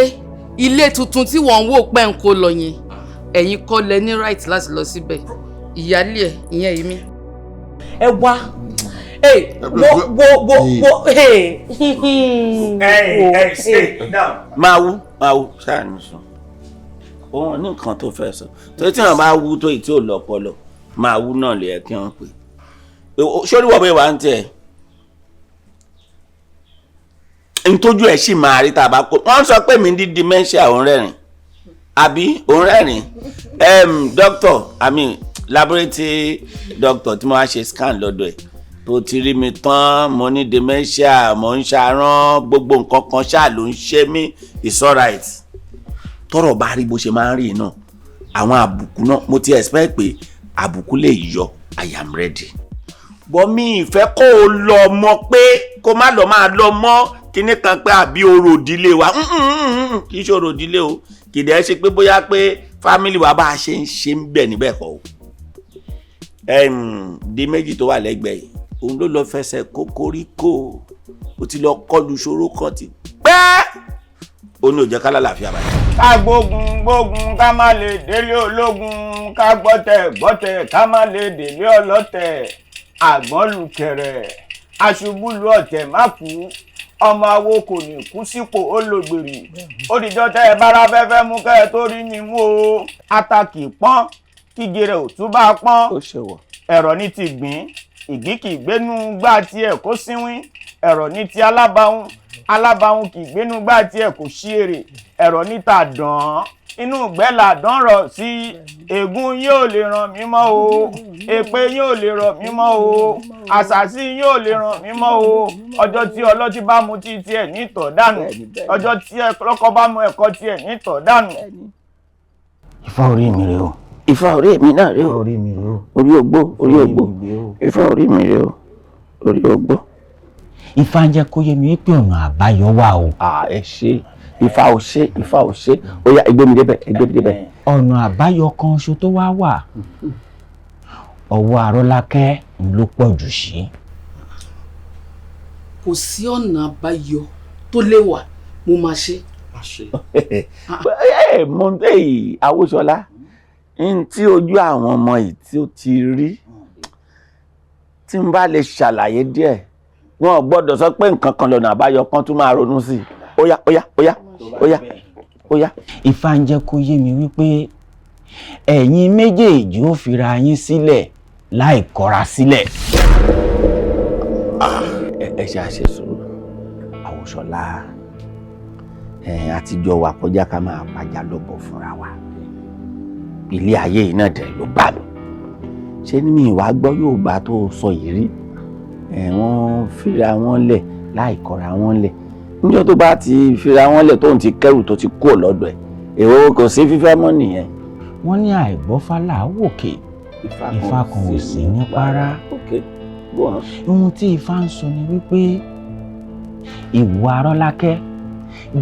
ilé tuntun tí wọ́n ń wò pẹ́ ń kó lọ yẹn, ẹ̀yin kọ́ lẹ ní right láti lọ síbẹ̀, ìyáálé ẹ̀ ìyẹn èmi. Ẹ wá, wo wo wo wo. Máa wú, máa wú ṣáà ní sùn, òun ní nǹkan tó fẹ́ sọ torí tí wọn bá wú tó yìí tí ò lọ́pọlọ, máa wú náà lè yẹ kí wọ́n pè sórí wọ́n bẹ́ẹ̀ wá ń tẹ̀ ntójú ẹ̀ sì máa rí tá a bá kó. Wọ́n sọ pé mi ní dementia, òun rẹ́rìn àbí òun rẹ́rìn. Doctor, I mean laboratory doctor tí mo wá ṣe scan lọ́dọ̀ ẹ̀ tó ti rí mi tán, mo ní dementia, mo ń ṣarán, gbogbo nǹkan kan ṣáà ló ń ṣe mí. It's alright, tọ́rọ̀ bá rí bó ṣe máa ń rí náà, àwọn àbùkù náà mo ti expect pé àbùkù lè yọ. I am ready, bọ́ mi ìfẹ́ kó o lọ mọ̀ pé kó má lọ máa lọ mọ́ kinní kan pé àbí orò ìdílé wa. Kì í ṣe orò ìdílé o, kì í dẹ̀ ṣe pé bóyá pé family wa bá a ṣe ń ṣe ń bẹ̀ níbẹ̀ kọ́ o. Di méjì tó wà lẹ́gbẹ̀ẹ́ yìí, òun ló lọ fẹsẹ̀ kókóríkó, ó ti lọ kọlu ṣòro kan ti pẹ́, ó ní ó jẹ́ ká lálàáfíà báyìí. Ká gbógun gbógun ká má lè délé ológun, ká gbọ́tẹ̀ gbọ́tẹ̀ ká má lè délé ọlọ́tẹ̀. Àgbọ̀n lùkẹ̀rẹ̀ aṣubúlu ọ̀tẹ̀ má kú, ọmọ awo kò ní kú sípò olóògbèrè. Ó dìjọ́ tẹ́ ẹ bára fẹ́fẹ́ mú kẹ́ ẹ tó rí mi mú o. Ata kì í pọ́n kígbe rẹ̀ ò tún bá pọ́n, ẹ̀rọ ní ti gbìn ìgbín kì í gbénú gbá tiẹ̀ kó sínwín, ẹ̀rọ ní ti alábàáhùn, alábàáhùn kì í gbénú gbá tiẹ̀ kò sí èrè, ẹ̀rọ ní ta dàn inú ìgbẹ́ làdán rọ̀ sí. Ègún yóò lè ràn mí mọ́ o, èpè yóò lè rọ̀ mí mọ́ o, àṣàsí yóò lè ràn mí mọ́ o. Ọjọ́ tí ọlọ́tí bá mu tí tiẹ̀ nítọ̀ dànù, ọjọ́ tí ọlọ́kọ́ bá mu ẹ̀kọ́ tiẹ̀ nítọ̀ dànù. Ifá orí mi rè o, ifá orí mi náà rè o, orí ògbó, orí ògbó, ifá orí mi rè o, orí ògbó. Ifá ń jẹ́ kó yé mi wípé ọ̀nà àbáyọ wà o. Ẹ ṣe, ifá ò ṣe, ifá ò ṣe, ó yá, ẹgbẹ́ mi débẹ̀, ẹgbẹ́ mi débẹ̀. Ọ̀nà àbáyọ kan ṣo tó wá wà, ọwọ́ Arọ́lákẹ́ ló pọ̀ jù sí. Kò sí ọ̀nà àbáyọ tó lè wà, mo máa ṣe. Ẹ mọ bẹ́ẹ̀, Awóṣọlá, n tí ojú àwọn ọmọ yìí tí ó ti rí, tí n bá lè ṣàlàyé díẹ̀, wọn ò gbọ́dọ̀ sọ pé nǹkan kan lọ́nà àbáyọ kan tún máa ronú sí i. Ó yá, ó yá, ó yá, ó yá, ó yá. Ifá ń jẹ́ kó yé mi wípé ẹ̀yin méjèèjì ó fira yín sílẹ̀ láì kọra sílẹ̀. Ẹ ṣe àṣẹ sùúrù, Àwòṣọlá, àtijọ́ wa kọjá ká máa pàjá lọ́bọ̀ fúnra wa. Ilé ayé yìí náà dẹ̀ ló bá mi. Ṣé ní mi ìwà gbọ́ Yorùbá tó sọ yìí rí? Wọ́n fira wọn lẹ̀ láì kọra wọn lẹ̀. Níjọ́ tó bá ti fira wọn lẹ̀, tóun ti kẹ́rù tó ti kúrò lọ́dọ̀ ẹ̀, èwo kò sí fífẹ́ mọ́ nìyẹn. Wọ́n ní àìgbọ́fálà wòkè. Ifá kan ò sí ní para. Ohun tí Ifá ń sọ ni wípé ìwọ Arọ́lákẹ́,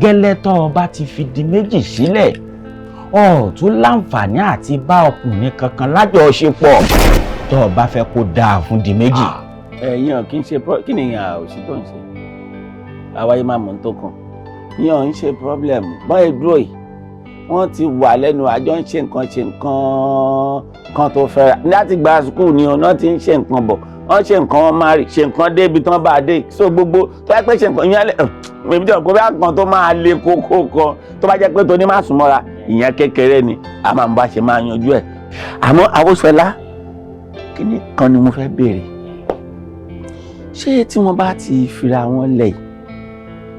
gẹ́lẹ́ tó o bá ti fi di méjì sílẹ̀, o tún láǹfààní àti bá ọkùnrin kankan lájọṣepọ̀ tó o bá fẹ́ kó dáa fún di méjì. Ẹ̀yin ò kí ń ṣe, kí ni ìyàn òsì tó ń ṣe? Àwáyé máa mọ̀ tó kàn. Ìyàn ò ń ṣe problem. Bọ́n dúró yìí, wọ́n ti wà lẹ́nu àjọ ń ṣe nǹkan kan tó fẹ́ra. Láti gba skul ni ọ̀nà ti ń ṣe nǹkan bọ̀. Wọ́n ṣe nǹkan, wọn máa rí ṣe nǹkan débi tán bá a dé. So gbogbo tó bá pẹ́ ṣe nǹkan ìyẹn lẹ̀, èmi jẹ́ òkú bí nǹkan tó máa le kókó kan tó bá jẹ́ pé tó ní má sùn mọ́ra, ìyẹn kékeré ni a máa ń bá ṣe máa yanjú ẹ̀. Àmọ́ Awóṣọlá, kíní kan ni mo fẹ́ béèrè. Ṣé tí wọ́n bá ti fira wọn lẹ̀ yìí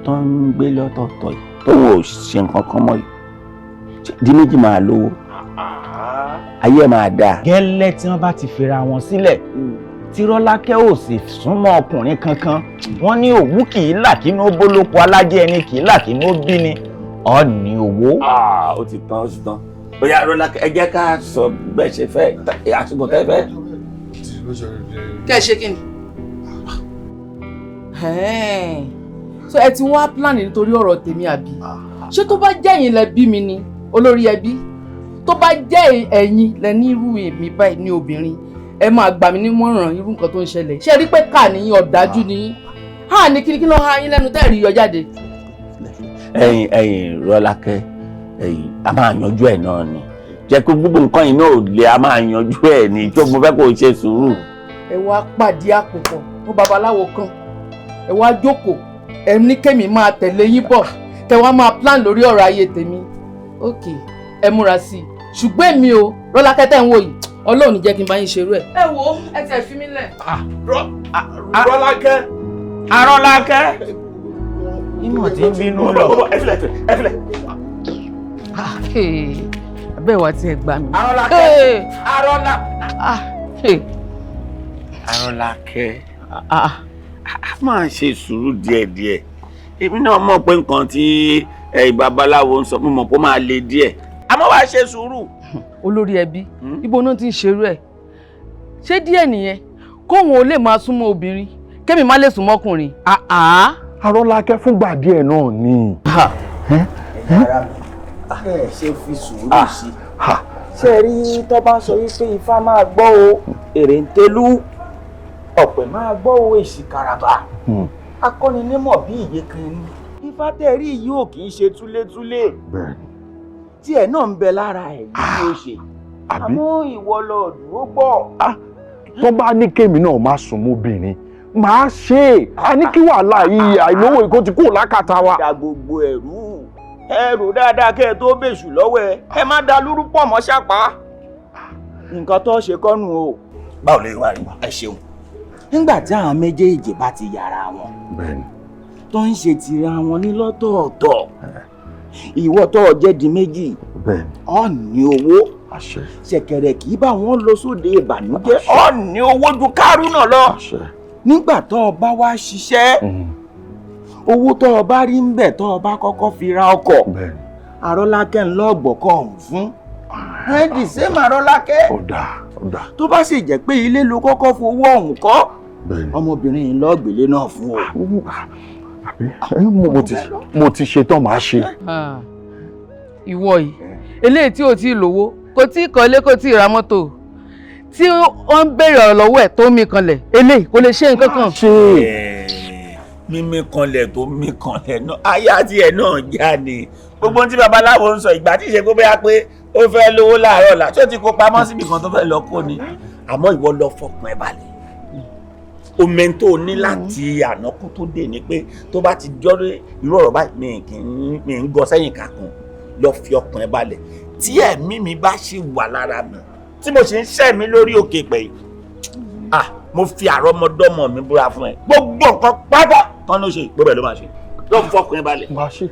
tó ń gbé lọ́tọ̀ọ̀tọ̀ yìí tó wò ṣe nǹkan kan mọ́ yìí, di méjì máa lówó, ayé ẹ̀ máa dáa? Gẹ́lẹ́ tí wọ́n bá ti fira wọn sílẹ̀, tí Rọ́lákẹ́ ò sì súnmọ́ ọkùnrin kankan, wọ́n ní òwú kì í là kínú bólóko, alájẹ ẹni kì í là kínú bí ni, ọ ní owó. Ó ti tán, ó ti tán. Bóyá Rọ́lákẹ́, ẹ jẹ́ ká sọ bẹ́ẹ̀ ṣe fẹ́, àsìkò tẹ́ fẹ́. Kẹ́ ẹ ṣe kí ni? So ẹ ti wá plan nítorí ọ̀rọ̀ tèmi àbí? Ṣé tó bá jẹ́ ẹ̀yin lẹ bí mi ni olórí ẹbí? Tó bá jẹ́ ẹ̀yin lẹ ní irú èmi báyìí ní obìnrin, ẹ máa gbà mí nímọ̀ràn irú nǹkan tó ń ṣẹlẹ̀. Ṣé rí pé kà ní ọ̀dájú ni? Hàn ní kí ló ha yín lẹ́nu tẹ́ rí yọ jáde. Ẹ̀yin ẹ̀yin Rọ́lákẹ́, ẹ̀yin a máa yanjú ẹ̀ náà ni. Jẹ́ kó gbogbo nǹkan yìí náà ò le, a máa yanjú ẹ̀ ni. Tó mo fẹ́ kó o ṣe sùúrù. Ẹ wá pàdé àpòpọ̀ fún babaláwo kan, ẹ wá jókòó, ẹ ní kémi máa tẹ̀lé yín bọ̀, tẹ wá máa plan lórí ọ̀rọ̀ ayé tèmi. Ok, ẹ múra sí i. Ṣùgbọ́n èmi o, Rọ́lákẹ́ tẹ̀ ń wò yìí, Ọlọ́run ní jẹ́ kí n bá yín ṣerú ẹ̀. Ẹ wo, ẹ tẹ̀ fi mí lẹ̀. Rọ́lákẹ́, Arọ́lákẹ́. Ìmọ̀ tí ń bínú lọ. Ẹ filẹ̀, ẹ filẹ̀. Abẹ́ ìwà tí ẹ gbà mí. Arọ́lákẹ́, Arọ́lákẹ́. Arọ́lákẹ́, a máa ṣe sùúrù díẹ̀díẹ̀. Èmi náà mọ̀ pé nǹkan tí babaláwo ń sọ, mo mọ̀ pé ó máa le díẹ̀. Àmọ́ wàá ṣe sùúrù. Olórí ẹbí, ibo náà ti ń ṣerú ẹ̀. Ṣé díẹ̀ nìyẹn? Kóun ò lè máa súnmọ́ obìnrin, kémi má lè súnmọ́ ọkùnrin. Arọ́lákẹ́, fúngbà díẹ̀ náà ni. Ẹ ṣe fi sùúrù sí i. Ṣé rí tó bá sọ wípé Ifá máa gbọ́ o, èrè ń tẹ́lú, ọ̀pẹ̀ máa gbọ́ o, èsì kàràbà. Akọ́ni nímọ̀ bí ìyè kan ni. Ifá tẹ́ rí yìí ò kì í ṣe túlétúlé. Tí ẹ̀ náà ń bẹ lára ẹ̀ yìí ló ṣe. Àmọ́ ìwọ lọ dúró gbọ́. Tó bá ní kémi náà má sùn mọ́bìnrin, màá ṣe é. A ní kí wàhálà yìí àìlówó ìkó ti kúrò lákàtà wa. Da gbogbo ẹ̀rú ẹrù dáadáa kẹ́ ẹ tó bèṣù lọ́wọ́ ẹ, ẹ má da lúrú pọ̀ mọ́ ṣàpá. Nǹkan tó ṣe kọ́nu o. Báwo lè wá rí? Ẹ ṣeun. Nígbà tí àwọn méjèèjì bá ti yára wọn, tó ń ṣe tira wọn ní lọ́tọ̀ọ̀tọ̀, ìwọ tó jẹ́ di méjì, ọ ní owó, ṣẹ̀kẹ̀rẹ̀ kì í bá wọn lọ sóde ìbànújẹ́, ọ ní owó ju kárúnà lọ. Nígbà tó o bá wá ṣiṣẹ́, owó tó o bá rí ń bẹ̀ tó o bá kọ́kọ́ fi ra ọkọ̀, Arọ́lákẹ́ ń lọ gbọ́kọ̀ ọ̀hún fún. Ẹ dì sẹ́mu Arọ́lákẹ́. Tó bá sì jẹ́ pé ilé ló kọ́kọ́ fowó ọ̀hún kọ́, ọmọbìnrin yìí lọ gbélé náà fún o. Mo ti ṣetán, màá ṣe. Ìwọ yìí, eléyìí tí ò tí ì lówó, kò tí ì kọ́lé, kò tí ì ra mọ́tò, tí ó ń béèrè ọ̀rọ̀ lọ́wọ́ ẹ̀ tó mí kanlẹ̀, eléyìí kò lè ṣe nǹkan kan. Mímí kanlẹ̀ tó mí kanlẹ̀ náà, aya tiẹ̀ náà já ni. Gbogbo ohun tí babaláwo ń sọ, ìgbà tí ìṣe kó bẹ́yà pé ó fẹ́ lówó láàárọ̀ ọ̀la, ṣé ó ti kó pamọ́ síbi kan tó fẹ́ lọ kó ni? Àmọ́ ìwọ lọ fọkàn ẹ balẹ̀. Omi tó ní láti àná kó tó dé ni pé tó bá ti jọ́rọ́ irú ọ̀rọ̀ báyìí, mi ń gọ sẹ́yìn kankan, lọ fi ọkàn ẹ balẹ̀. Tí ẹ̀mí mi bá ṣì wà lára mi, tí mo sì ń ṣẹ́ mi lórí òkè pẹ̀ yìí, mo fi àrọ́mọdọ́mọ mi búra fún ẹ. Gbogbo nǹkan pátá tán ló ṣe, gbogbo ẹ̀ ló máa ṣe. Lọ fọkàn ẹ balẹ̀. Máa ṣe.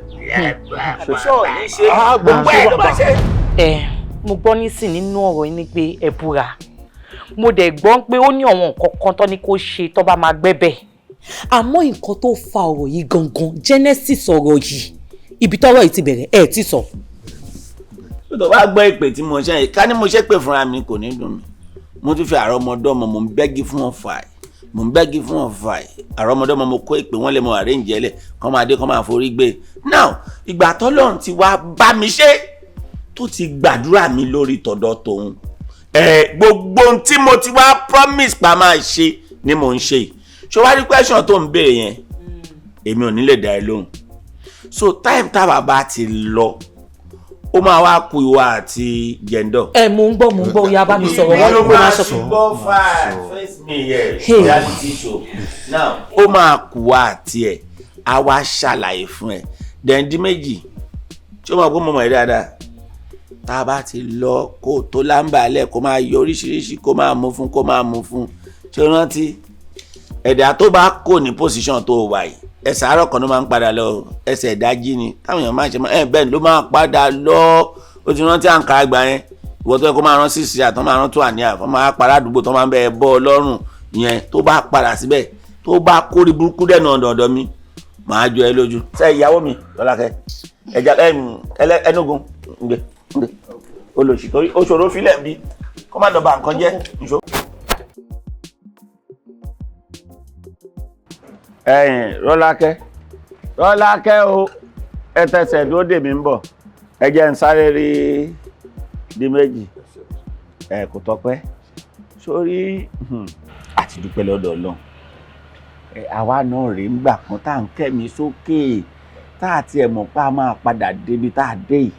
Ṣé ò ní ṣe? Gbogbo ẹ̀ ló máa ṣe. Ẹ mo gbọ́ nísìn nínú ọ̀rọ̀ yín ni pé ẹ búra. Mo dẹ̀ gbọ́ pé ó ní àwọn nǹkan kan tó ní kó ṣe tó bá máa gbẹ́bẹ̀. Àmọ́ nǹkan tó fa ọ̀rọ̀ yìí gangan, genesis ọ̀rọ̀ yìí, ibi tọ́rọ̀ yìí ti bẹ̀rẹ̀, ẹ ti sọ. Tó bá gbọ́ ìpè tí mo ṣe yìí, ká ní mo ṣe pè fúnra mi kò ní dùn mí. Mo tún fi àrọ́mọdọ́mọ, mò ń bẹ́gi fún wọn fàì, mò ń bẹ́gi fún wọn fàì. Àrọ́mọdọ́mọ mo kó ìpè wọ́n lè mọ àrẹ́ǹjẹ́ lẹ̀ kọ́ máa dé kọ́ máa forí gbé. Now ìgbà tọ́lọ́run ti wá bá mi ṣe tó ti gbàdúrà mi lórí tọ̀dọ̀ tòun, gbogbo ohun tí mo ti wá promise pa máa ṣe ni mò ń ṣe. Ṣé wàá rí question tó ń béèrè yẹn, èmi ò ní lè dá ẹ lóhùn. So time táwa bá ti lọ, ó máa wá ku ìwà àti jẹ̀ndọ̀. Ẹ mò ń gbọ́, mò ń gbọ́, oya bá mi sọ̀rọ̀, wọ́n ló máa sọ. Face me here, reality show now. Ó máa kú wa àti ẹ̀, á wá ṣàlàyé fún ẹ. Dẹ̀ndí méjì tí ó máa gbọ́ mọ̀mọ́ ẹ dáadáa, tá a bá ti lọ kó tó láǹbà lẹ̀, kó máa yọ oríṣiríṣi, kó máa mú fún, kó máa mú fún. Ṣé o rántí ẹ̀dá tó bá kò ní position tó wà yìí, ẹsẹ̀ àárọ̀ kan ló máa ń padà lọ, ẹsẹ̀ ìdájí ni táwọn èèyàn máa ń ṣe ẹ bẹ́ẹ̀ ló máa padà lọ. Ó ti rántí àǹkárá gbà yẹn, ìwọ tó yẹ kó máa rán sísè àtọ́ máa rán tó àníyàn fún máa para àdúgbò tó máa ń bẹ bọ́ ọlọ́run yẹn, tó bá padà síbẹ̀ tó bá kórè burúkú dẹ̀nà ọ̀dọ̀ọ̀dọ̀ mi, màá jọ ẹ lójú. Ṣé ìyàwó mi Lọ́lákẹ́ ẹja ẹnugun ǹgbẹ ǹgbẹ olóṣì torí ó ṣòro fílẹ̀ bí kó má lọ bà nǹkan jẹ́ nṣó. Ẹ̀yin Rọ́lákẹ́, Rọ́lákẹ́ o, ẹ tẹsẹ̀ dúró dè mí ń bọ̀, ẹ jẹ́ ń sáré rí di méjì. Ẹ kò tọpẹ́ sórí àti dúpẹ́ lọ́dọ̀ Ọlọ́run. Àwa náà rèé ń gbà kan tá à ń kẹ́mi sókè, tá à tiẹ̀ mọ̀ pé a máa padà débi tá a dé yìí.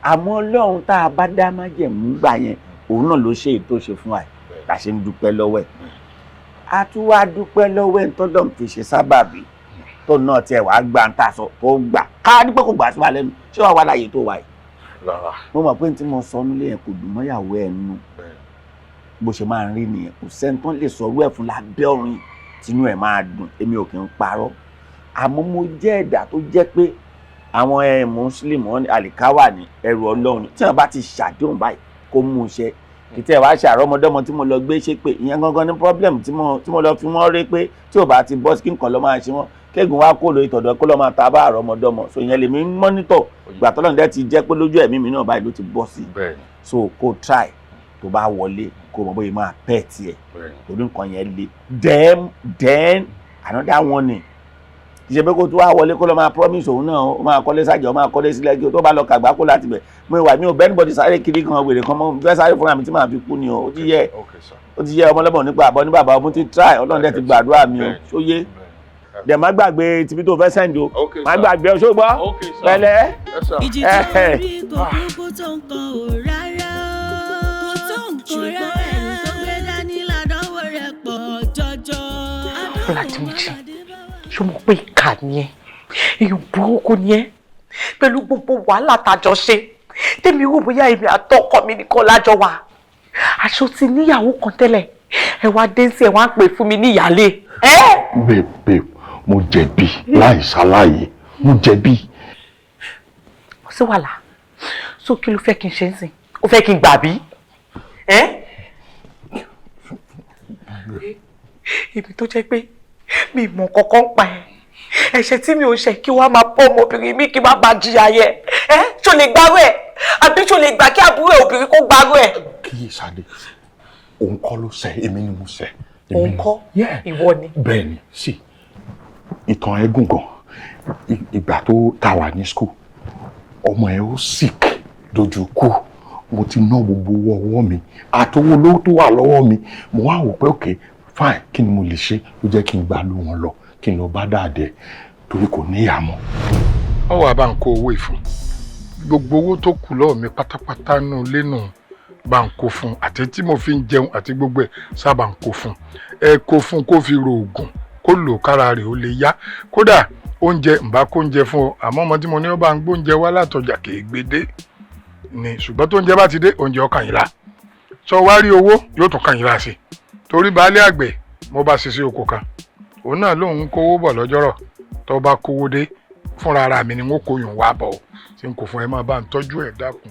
Àmọ́ Ọlọ́run tá a bá dá májẹ̀mú gbà yẹn, òun náà ló ṣe èyí tó ṣe fún wa, la ṣe ń dúpẹ́ lọ́wọ́ ẹ̀. A tún wá dúpẹ́ lọ́wọ́ ẹ̀ tọ́lọ́run fi ṣe sábàbí tó náà tiẹ̀ wàá gbà ń tà sọ tó gbà ká dúpẹ́ kò gbà sí wa lẹ́nu. Ṣé wàá wà láàyè tó wà yìí? Mo mọ̀ pé tí mo sọ nílé yẹn kò dùn mọ́yàwó ẹ̀ nù, bó ṣe máa ń rí nìyẹn. Kò sẹ́ni tó lè sọ orú ẹ̀ fún lábẹ́ ọ̀run tinú ẹ̀ máa dùn. Èmi ò kì í parọ́, àmọ́ mo jẹ́ ẹ̀dá tó jẹ́ pé àwọn ẹ̀ mùsùlùmí wọn àlìkáwà ní ẹrù Ọlọ́run tí wọ́n bá ti ṣàdéhùn báyìí kó mú un ṣe. Kìtẹ́ wàá ṣàrọ́mọdọ́mọ tí mo lọ gbé ṣe pé ìyẹn gangan ní problem tí mo lọ fi wọ́n rí pé tí ò bá ti bọ́ sí kí nǹkan lọ́ máa ṣe wọ́n, kéègùn wá kó lórí tọ̀dọ̀ kó lọ́ máa ta bá àrọ́mọdọ́mọ. So ìyẹn lèmi ń mọ́nítọ̀ ìgbà tọ́lọ́run dẹ́ ti jẹ́ pé lójú ẹ̀mí mi náà báyìí ló ti bọ́ sí. So kó try tó bá wọlé kó mọ̀ bóyá máa pẹ́ tiẹ̀ torí nǹkan yẹn le. Then another one ni ìṣe pé kó tó wá wọlé kó lọ máa promise òun náà ó máa kọ́lé sájà, ó máa kọ́lé sílẹ̀ kí o tó bá lọ kàgbá kó láti bẹ̀. Mo ìwà mi ò bẹ́ẹ̀ níbọ̀dì sáré kiri kan wèrè kan, mo fẹ́ sáré fúnra mi tí màá fi kú ni o. Ó ti yẹ, ó ti yẹ ọmọlọ́mọ nípa àbọ̀ ní bàbá ọmọ ti try, Ọlọ́run dẹ̀ ti gbàdúrà mi o. Ṣóyé dẹ̀ má gbàgbé tibí tó fẹ́ send o, má gbàgbé o, ṣó gbọ́ pẹ̀lẹ́. Ìjì tó rí kò kúkú tó nǹkan ò rárá, kò tó nǹkan rárá, ẹ̀rù tó gbé dání ládánwò rẹ̀ pọ̀ jọjọ. Ọlátìmíjì, ṣó mọ̀ pé ìkà ni ẹ́, èèyàn burúkú ni ẹ́? Pẹ̀lú gbogbo wàhálà tàjọ ṣe, tèmi rò bóyá èmi àtọkọ mi nìkan lájọ wà, aṣọ ti níyàwó kan tẹ́lẹ̀, ẹ wá dé sí ẹ wá ń pè fún mi ní ìyálé. Babe, babe, mo jẹ̀bi láì ṣàlàyé, mo jẹ̀bi. Kò sí wàhálà. So kí ló fẹ́ kí n ṣe ń sìn? Ó fẹ́ kí n gbà bí? Èmi tó jẹ́ pé mi mọ̀ kankan pa ẹ̀, ẹ̀ṣẹ̀ tí mi ò ṣẹ̀, kí wàá máa bọ́ ọmọbìnrin mi kí n má bàa jìyà yẹ ẹ. Ṣó lè gbárù ẹ? Àbí ṣó lè gbà kí àbúrò ẹ obìnrin kó gbárù ẹ? Kíyè sáde, òun kọ́ ló ṣẹ̀, èmi ni mo ṣẹ̀. Òun kọ́, ìwọ ni. Bẹ́ẹ̀ ni. Sí ìtàn ẹ gùn gan. Ìgbà tó ta wà ní school, ọmọ ẹ ó sick dojú kú. Mo ti ná gbogbo owó ọwọ́ mi àtowó olówó tó wà lọ́wọ́ mi. Mo wá wò pé okay, fine, kí ni mo lè ṣe? Ló jẹ́ kí n gbà lù wọ́n lọ, kí n lọ bá dáadẹ́ torí kò ní ìyá mọ́. Ọ wà bá ń kó owó ìfún, gbogbo owó tó kù lọ́wọ́ mi pátápátá nù lẹ́nu bá ń kó fún, àti tí mo fi ń jẹun àti gbogbo ẹ̀ sábà ń kó fún ẹ, kó fún kó fi ro oògùn kó lò kára rẹ̀ ó lè yá. Kódà oúnjẹ ń bá kó oúnjẹ fún ọ, àmọ́ ọmọ tí mo ní ó bá ń gbóúnjẹ wá látọjà kì í gbé dé ni. Ṣùgbọ́n tó oúnjẹ bá ti dé, oúnjẹ ọkàn yìí la sọ wá rí, owó yóò tún kàn yín la sí, torí baálé àgbẹ̀ mo bá ṣiṣẹ́ oko kan, òun náà lòun ń kówó bọ̀ lọ́jọ́rọ̀. Tó bá kówó dé fúnra ara mi ni wọ́n kó yùn wá bọ̀ tí n kò fún ẹ, máa bá ń tọ́jú ẹ̀, dákun.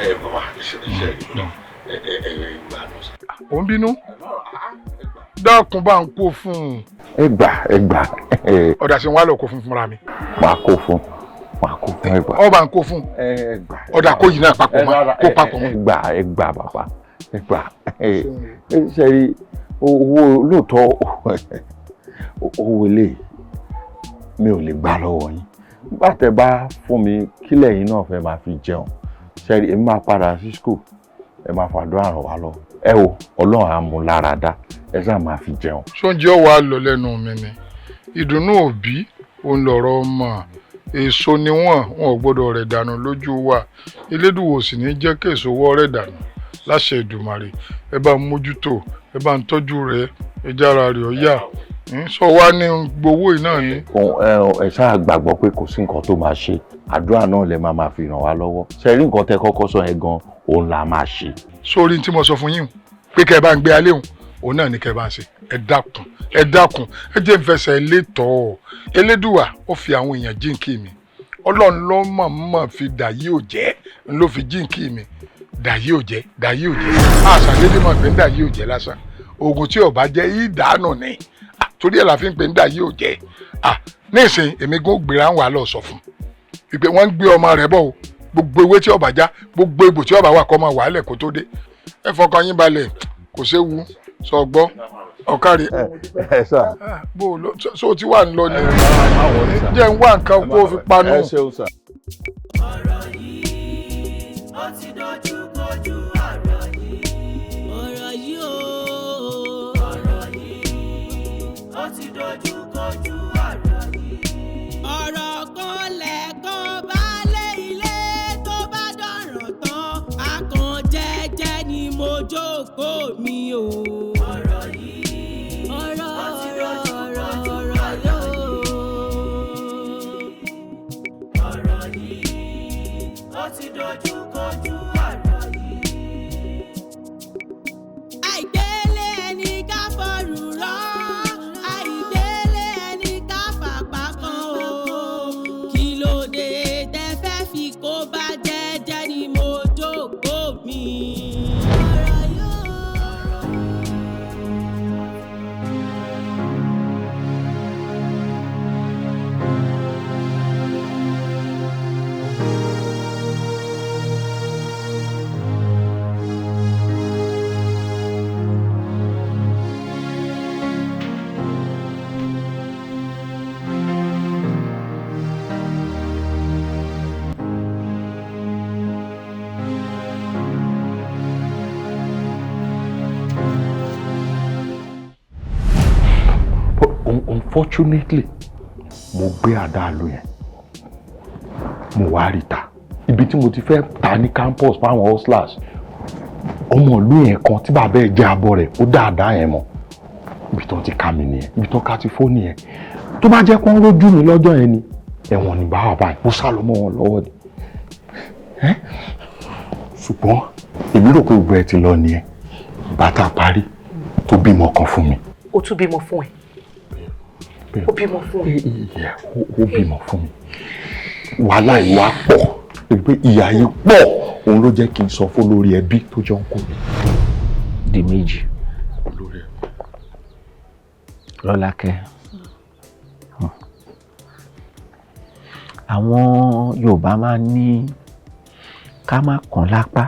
Ẹ bàbá, iṣẹ́ iṣẹ́ ẹ ẹ ẹ gbà nù. Ò ń bínú, dákun, bá ń kó fún un. Ẹ gbà, ẹ gbà. Ọ̀dà sí wàá lọ kó fún fúnra mi. Máa kó fún, Máa kó fún ẹgbà. Ọba ń kó fún. Ọ̀dà kó yìí náà papọ̀ mọ́, kó papọ̀ mọ́. Ẹ gbà, ẹ gbà bàbá, ẹ gbà. Ẹ ṣe rí owó lóòótọ́, owó ilé mi ò lè gbà lọ́wọ́ yín. Nígbà tẹ́ bá fún mi, kílẹ̀ yín náà fẹ́ máa fi jẹun. Ṣe rí, èmi máa padà sí school, ẹ máa fàdúrà ràn wá lọ. Ẹ wo, Ọlọ́run á mú lára dá, ẹ ṣáà máa fi jẹun. Sóúnjẹ ọwọ́ á lọ lẹ́nu mi ni. Ìdùnnú òbí òun lọ̀rọ̀ ọmọ. Èso ni wọ́n, wọn ò gbọ́dọ̀ rẹ̀ dànù lójú wa. Elédùwò sì ní jẹ́ kí èso wọ́ rẹ̀ dànù láṣẹ Èdùmàrè. Ẹ bá ń mójútó, ẹ bá ń tọ́jú rẹ̀, ẹ jára rẹ̀ ó yá. Sọ wá ní gbowó yìí náà ni. Ẹ ṣáà gbàgbọ́ pé kò sí nǹkan tó máa ṣe. Àdúrà náà lẹ máa fi ràn wá lọ́wọ́. Ṣé rí nǹkan tẹ kọ́kọ́ sọ yẹn gan, òun la máa ṣe. Sórí tí mo sọ fún yín pé kẹ́ ẹ bá ń gbé alẹ́ òun, òun náà ni kẹ́ ẹ bá ń ṣe. Ẹ dákun, ẹ dákun, ẹ jẹ́ n fẹsẹ̀ létọ̀ọ́. Elédùwà ó fi àwọn èèyàn jíǹkì mi. Ọlọ́run ló mọ̀ọ́mọ̀ fi dàyí ò jẹ́, ló fi jíǹkì mi. Dàyí ò jẹ́, dàyí ò jẹ́. Àṣàdédé mọ̀ pé ń dàyí ò jẹ́ lásán. Oògùn tí ò bá jẹ́ ìdánù ni. Torí ẹ̀ la fi ń pè ń dàyí ò jẹ́. Nísìn èmi gún gbéra ń wà lọ sọ fún. Ìpè wọ́n ń gbé ọmọ rẹ̀ bọ̀ o. Gbogbo ewé tí ó bá já, gbogbo egbò tí ó bá wà kọ́ máa wà á lẹ̀ kó tó dé. Ẹ fọkàn yín balẹ̀, kò séwu, sọ gbọ́. Ọ̀kárí. Ẹ sà. Bó o lọ, so ti wà ń lọ ni. Jẹ́ ń wá nǹkan kó o fi panu. Ẹ ṣeun sà. Ọ̀rọ̀ yìí, ó ti dojú kojú ọ̀rọ̀ yìí. Ọ̀rọ̀ yìí o. Ọ̀rọ̀ yìí, ó ti dojú kojú ọ̀rọ̀ yìí. Ọ̀rọ̀ kan lẹ̀kan baálé ilé tó bá dọ̀rọ̀ tán. Akàn jẹ́jẹ́ ni mo jókòó mi o. Ọ̀rọ̀ yìí, ọ̀rọ̀ ọ̀rọ̀ ọ̀rọ̀ yóò. Ọ̀rọ̀ yìí, ó ti dojú kojú ọ̀rọ̀ yìí. Àìgbélé ẹni ká fọrùn rọ́, àìgbélé ẹni ká fàpá kan o. Kí ló dé tẹ́ fẹ́ fi kó bá jẹ́jẹ́ ni mo jókòó mi. Unfortunately, mo gbé àdá àlò yẹn, mo wá rí ta. Ibi tí mo ti fẹ́ ta ní campus fáwọn hustlers, ọmọ ìlú yẹn kan tí bàbá ẹ̀ jẹ́ abọ́ rẹ̀, ó dá àdá yẹn mọ̀. Ibi tó ti ká mi nìyẹn, ibi tó ká ti fó nìyẹn. Tó bá jẹ́ kó ń rójú mi lọ́jọ́ yẹn ni, ẹ̀wọ̀n ní bá wà báyìí, mo sá lọ mọ́ wọn lọ́wọ́ ni. Ṣùgbọ́n èmi rò pé gbogbo ẹ ti lọ nìyẹn. Bàtà parí tó bímọ kan fún mi. Ó tún bímọ fún ẹ? Ó bímọ fún ẹ? Ó bímọ fún mi. Wàhálà ìwà pọ̀, pé ìyà yìí pọ̀, òun ló jẹ́ kí n sọ fún olórí ẹbí tó jọ ń kó mi. Di méjì. Lọ́lákẹ́. Àwọn Yorùbá máa ń ní ká má kàn lápá,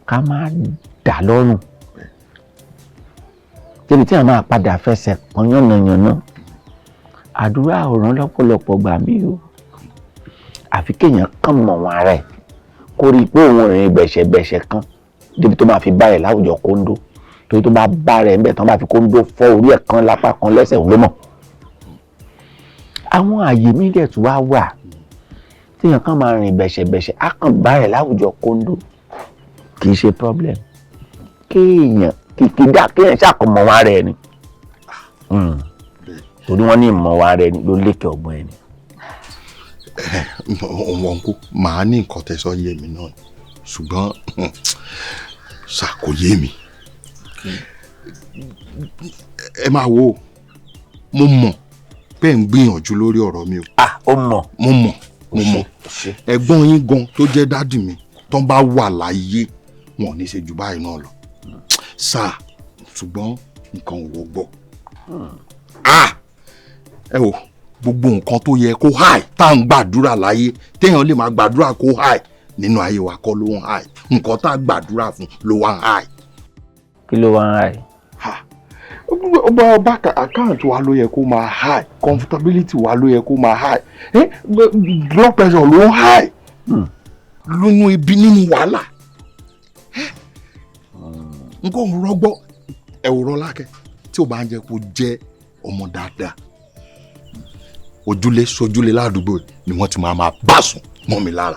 ká má dà lọ́rùn. Débi tí a máa padà fẹsẹ̀ kan yánnayànna. Àdúrà ò ràn lọ́pọ̀lọpọ̀ gbà mí o. Àfi kéèyàn kàn mọ̀ wọn ara ẹ̀ kó rí i pé òun rìn gbẹ̀ṣẹ̀gbẹ̀ṣẹ̀ kan débi tó máa fi bá rẹ̀ láwùjọ kóńdó. Torí tó bá bá rẹ̀ ńbẹ̀ tán bá fi kóńdó fọ́ orí ẹ̀ kan lápá kan lẹ́sẹ̀ òun ló mọ̀. Àwọn àyè mí dẹ̀ tún wá wà téèyàn kàn máa rìn gbẹ̀ṣẹ̀gbẹ̀ṣẹ̀ á kàn bá rẹ̀ láwùjọ kóńdó. Kì í ṣe problem. Kéèyàn kìkìdá kéèyàn ṣàkómọ̀ wọn ara ẹ̀ ni. Torí wọ́n ní ìmọ̀ wa rẹ ló lékè ọgbọ́n ẹni. Wọn kú màá ní nǹkan tẹ́ sọ yé mi náà, ṣùgbọ́n ṣàkóyé mi. Ẹ máa wo, mo mọ̀ pé ń gbìyànjú lórí ọ̀rọ̀ mi o. Ó mọ̀. Mo mọ̀, mo mọ̀. Ẹ̀gbọ́n yín gan tó jẹ́ dádì mi tó ń bá wà láyé wọn ò ní ṣe jù báyìí náà lọ. Sáà ṣùgbọ́n nǹkan ò wọgbọ́. Ẹ wò, Gbogbo nǹkan tó yẹ kó high tá à ń gbàdúrà láyé, téèyàn lè máa gbàdúrà kó high nínú ayé wa kọ́ ló ń high. Nǹkan tá a gbàdúrà fún ló wá ń high. Kí ló wá ń high? Ọba àkáǹtì wa ló yẹ kó máa high, comfortability wa ló yẹ kó máa high, blood pressure ló ń high lónú ibi nínú wàhálà. Nǹkan ò rọgbọ. Ẹ̀wòrán lákẹ́ tí o bá ń jẹ́ kó jẹ́ ọmọ dáadáa, ojúlé sojúlé ládùúgbò ni wọ́n ti máa bá sùn mọ́ mi lára.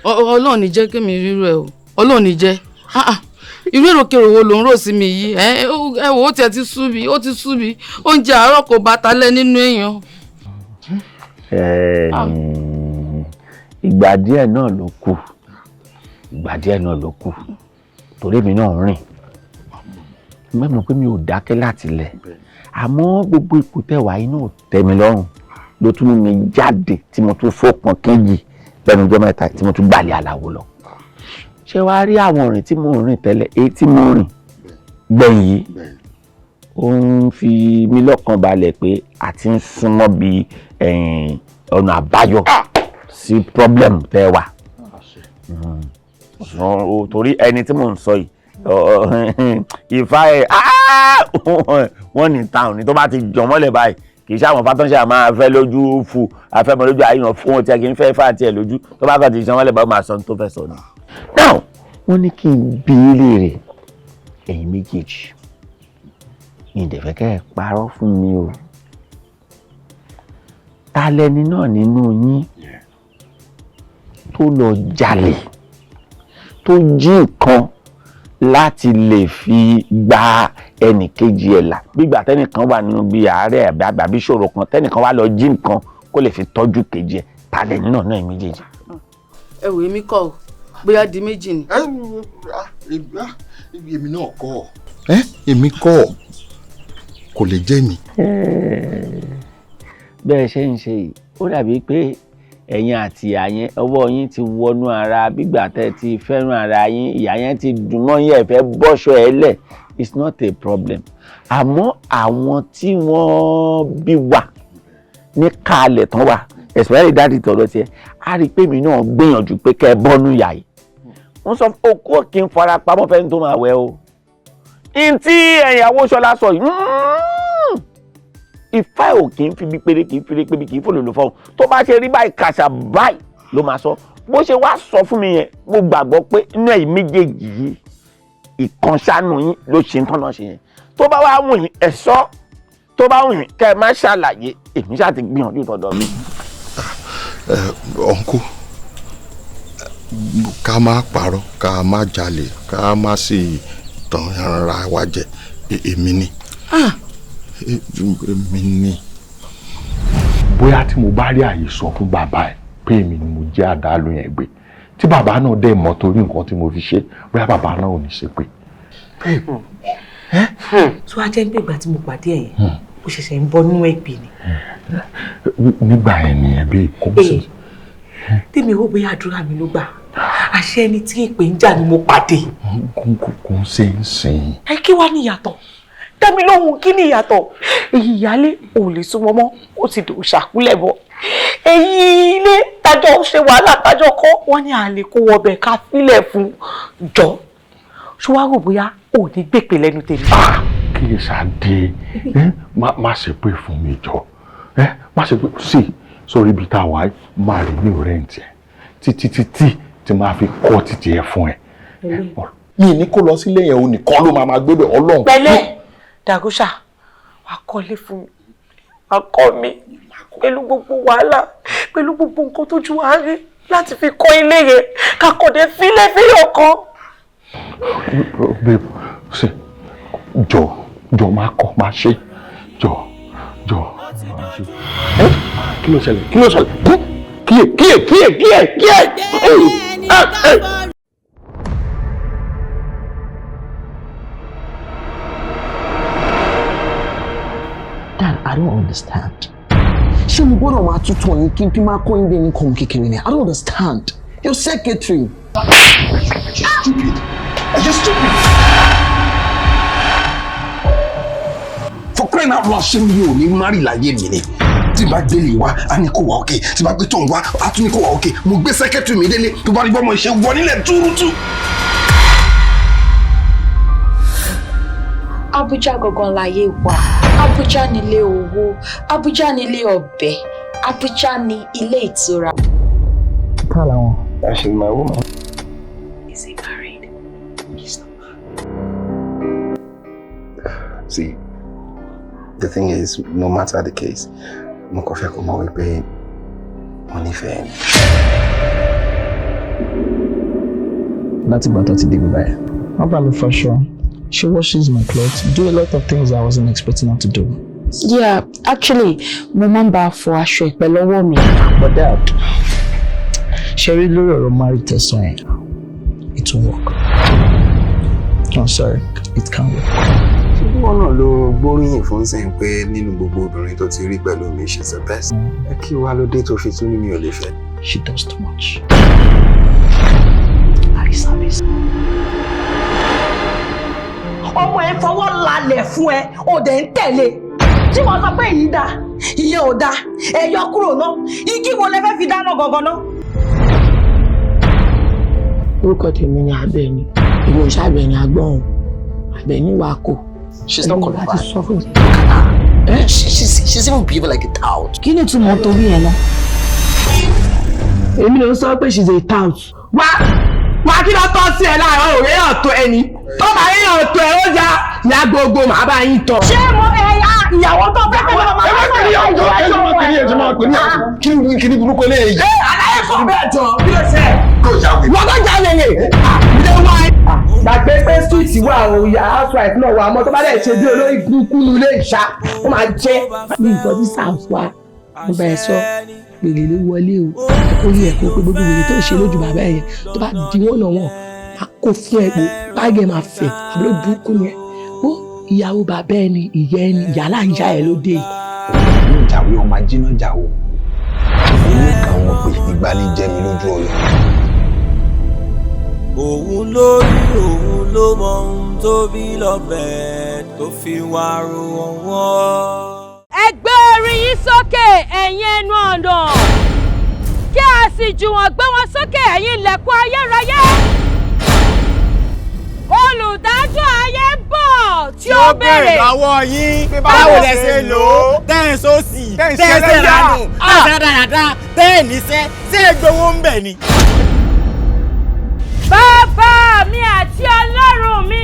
Ọlọ́run ní jẹ́ kémi rírú ẹ o, Ọlọ́run ní jẹ́. Irú èròkèrò wo ló ń rò sí mi yìí? Ẹ wò ó, tiẹ̀ ti sú mi, ó ti sú mi. Oúnjẹ àárọ̀ kò bá talẹ̀ nínú èèyàn. Ìgbà díẹ̀ náà ló kù, ìgbà díẹ̀ náà ló kù, torí èmi náà rìn mẹ́mọ̀ pé mi ò dákẹ́ láti lẹ̀, àmọ́ gbogbo ipò tẹ̀wá inú ò tẹ́ mi lọ́rùn ló tún mú mi jáde tí mo tún fọ́pọn kejì lẹ́nu ọjọ́ mẹ́ta tí mo tún gbàlẹ̀ àlàwo lọ. Ṣé wàá rí àwọn ìrìn tí mo rìn tẹ́lẹ̀, èyí tí mo rìn gbẹ̀yìn yìí, ó ń fi mí lọ́kàn balẹ̀ pé a ti ń súnmọ́ bí ọ̀nà àbáyọ sí problem tẹ́ wà. Torí ẹni tí mò ń sọ yìí, ìfá ẹ̀ wọ́n ní town ni tó bá ti jọ mọ́lẹ̀ báyìí, kì í ṣàwọn fátọ́nṣe máa fẹ́ lójú fu afẹ́mọ́ lójú àyàn fún wọn tí a kì í fẹ́ fà tiẹ̀ lójú, tó bá kàn ti jọ mọ́lẹ̀ báyìí máa sọ ní tó fẹ́ sọ ni. Now wọ́n ní kí n bi í léèrè, ẹ̀yin méjèèjì, mi ì dẹ̀ fẹ́ kẹ́ ẹ parọ́ fún mi o, ta lẹni náà nínú yín tó lọ jalè, tó jí nǹkan láti lè fi gba ẹnìkejì ẹ̀ là? Gbígbà tẹ́nìkan wà nínú bíi àárẹ̀ àbí ìṣòro kan, tẹ́nìkan wà lọ jí nǹkan kó lè fi tọ́jú kejì ẹ̀, ta lẹni náà náà méjèèjì? Ẹ wò, èmi kọ́ o, bóyá di méjì ni. Èmi náà kọ́, èmi kọ́, kò lè jẹ́ mi. Bẹ́ẹ̀ ṣe ń ṣe yìí, ó dàbí pé ẹ̀yin àti ìyá yẹn, ọwọ́ yín ti wọnú ara, gbígbà tẹ́ ti fẹ́ràn ara yín, ìyá yẹn ti dùn mọ́ yín, ẹ fẹ́ bọ́ṣọ ẹ lẹ̀, it's not a problem. Àmọ́ àwọn tí wọ́n bí wà ní kalẹ̀ tán wà, especially dáàdì tọ̀dọ̀ tiẹ̀, á rí i pé mi náà gbìyànjú pé kẹ́ ẹ bọ́nú ìyá yìí. Wọ́n sọ okó kí n fara pamọ́ fẹ́ni tó máa wẹ̀ o. Ntí ẹ̀yìn Awóṣọlá sọ yìí, Ifá ò kì í fi bí péré, kì í fi pé bí kì í fòlòlò fọhùn, tó bá ṣe rí báyìí kàṣà báyìí ló máa sọ. Bó ṣe wá sọ fún mi yẹn, mo gbàgbọ́ pé inú ẹ̀yin méjèèjì yìí ìkànṣánu yín ló ṣe ń tọ́nà ṣe yẹn. Tó bá wá wù yín ẹ sọ, tó bá wù yín kẹ́ ẹ má ṣàlàyé, èmi ṣáà ti gbìyànjú tọ̀dọ̀ mi. Ọ̀nkú, ká má parọ́, ká má jalè, ká má sì tàn ara wa jẹ, èmi ni. Èmi ni. Bóyá tí mo bá rí àyè sọ fún bàbá ẹ pé èmi ni mo jẹ́ àdálù yẹn gbé, tí bàbá náà dẹ̀ mọ̀ torí nǹkan tí mo fi ṣe, bóyá bàbá náà ò ní ṣe pé. Tó wá jẹ́ pé ìgbà tí mo pàdé ẹ̀ yẹn, ó ṣẹ̀ṣẹ̀ ń bọ́ nínú ẹ̀pì ni. Nígbà yẹn nìyẹn bí kò sí. Tèmi ò bóyá àdúrà mi ló gbà, àṣẹ ẹni tí ìpè ń jà ni mo pàdé. Kò ń ṣe ń sìn. Ẹ kí wá ní ìyàtọ̀? Dá mi lóhùn, kí ni ìyàtọ̀? Èyí ìyálé ò lè súnmọ́ mọ́, ó ti dò ṣàkúlẹ̀ bọ̀. Èyí ilé tájọ́ ṣe wàhálà tájọ́ kọ́, wọ́n ní àlè kó wọbẹ̀ ká fílẹ̀ fún jọ. Ṣé wàá rò bóyá ò ní gbèpè lẹ́nu tèmi? Kí lè ṣàdé, má ṣe pé fún mi jọ, má ṣe pé sí sórí ibi tá a wà, má rí ní rẹ́ǹtì ẹ̀ títí títí tí máa fi kọ́ títí ẹ fún ẹ. Mi ní kó lọ sílé yẹn, òun nìkan ló máa gbé bẹ̀, Ọlọ́run. Pẹ̀lẹ́ Dàgúṣà, wà á kọ́lé fún mi, wà á kọ́ mi pẹ̀lú gbogbo wàhálà, pẹ̀lú gbogbo nǹkan tójú wa rí láti fi kọ́ ilé yẹn, kakọ̀dé fílẹ̀ fílẹ̀ ọkàn. Babe, ṣe jọ jọ máa kọ́ máa ṣe jọ jọ máa ṣe. Kí ló ṣẹlẹ̀? Kí ló ṣẹlẹ̀? Kíyè kíyè kíyè kíyè kíyè. Dad, I don't understand. Ṣé mo gbọ́dọ̀ máa tútù ọ̀yìn kí n máa kọ́ yín bí ẹni kàn kékeré ni? I don't understand. Your secretary. You're stupid. Are you stupid? For Crying out loud, ṣé mi ò ní marry láyé mi ni? Tí n bá gbélé wá, á ní kó wà òkè. Tí n bá gbé tóun wá, á tún ní kó wà òkè. Mo gbé secretary mi délé, tó bá rí bọ́mọ ìṣe wọ nílẹ̀ túrútú. Abuja gangan láyé wà. Abuja nílé owó, Abuja nílé ọbẹ̀, Abuja ní ilé ìtura. Ká làwọn. She's my woman. Is he married? He's not. See, the thing is, no matter the case, mo kàn fẹ́ kó mọ̀ wípé mo nífẹ̀ẹ́ ni. Láti ìgbà tó ti dé bíbáyìí. Wọ́n bá mi fọṣọ. She washes my clothes, do a lot of things I wasn't expecting her to do. Yeah, actually, mo máa ń bá a fọ aṣọ ìpẹ́ lọ́wọ́ mi. But dad, ṣe rí lórí ọ̀rọ̀ marriage tẹ̀sán yẹn, it won't work. I'm sorry, it can't work. Ṣé bí wọn náà ló gbóríyìn fún sẹ́yìn pé nínú gbogbo obìnrin tó ti rí pẹ̀lú mi, she's the best? Ẹ kí wàá ló dé tó fi tún ní mi ò lè fẹ́? She does too much. Eye service. Ọmọ ẹ fọwọ́ lálẹ̀ fún ẹ, ò dẹ̀ ń tẹ̀lé tí wọ́n sọ pé èyí dá, ìyẹn ò dá, ẹ yọ kúrò náà. Igi wo lẹ fẹ́ fi dáná gangan náà? Orúkọ tèmi ni Àbẹ̀ní. Ìwọ ìṣàbẹ̀ní agbọ́n Àbẹ̀ní wa kò. She's not qualified. Láti sọ fún mi. Eh? She's even behaving like a tout. Kí ni ìtumọ̀ torí yẹn náà? Èmi ló ń sọ pé she's a tout. Wá wá, kí ló tọ́ sí ẹ láàárọ̀ òwe ọ̀tọ̀ ẹni tó bá yín ọ̀tọ̀ ẹ ó já ya gbogbo màá bá yín tọ̀. Ṣé mo ẹ̀yà ìyàwó tó fẹ́ fẹ́ lọ́wọ́ Ẹ má pè ní ìyàwó, ẹ má pè ní ìyàwó, ẹ má pè ní ìyàwó. Kí ni burúkú eléyìí? Ẹ aláyé kọ bẹ́ẹ̀ jọ, kí ló ṣe? Kò yà wí. Wọ́n tó já lèrè. Ilé wa gbàgbé pé street wà o, ìyá housewife náà wà, àmọ́ tó bá dẹ̀ ṣe bí olórí burúkú nu ilé ìṣá, ó máa jẹ́. Ní nǹkan tí SARS wa mo bá ẹ sọ, wèrè ló wọlé o. Orí ẹ kó pé gbogbo wèrè tó ń ṣe lójú bàbá ẹ yẹn, tó bá di wọ́n náà wọ̀n máa kó fún ẹ pé báàgì ẹ máa fẹ̀. Àbúrò burúkú yẹn ó, ìyàwó bàbá ẹ ni, ìyá ẹ ni, ìyálà ìyá ẹ ló dé yìí. Yóò jáwé ọmọ ajíná jà o, ilé kan wọn pé ìgbà ní jẹ mi lójú ọyọ. Òun ló rí, òun ló mọ ohun tó bí lọ́bẹ̀ tó fi wá ro ọwọ́. Ẹ gbé orí yín sókè, ẹ̀yin ẹnu ọ̀nà, kí a sì jùwọ̀n gbé wọn sókè, ẹ̀yin ilẹ̀kùn ayérayé. Olùdájọ́ ayé ń bọ̀ tí ó béèrè lọ́wọ́ yín pé báwo lẹ ṣe lò ó, tẹ́ ẹ̀ sósì, tẹ́ ẹ̀ ṣe ránù, tẹ́ ẹ̀ ṣe rádaràda, tẹ́ ẹ̀ níṣẹ́, ṣé ẹ gbowó ń bẹ̀ ni. Bàbá mi àti Ọlọ́run mi.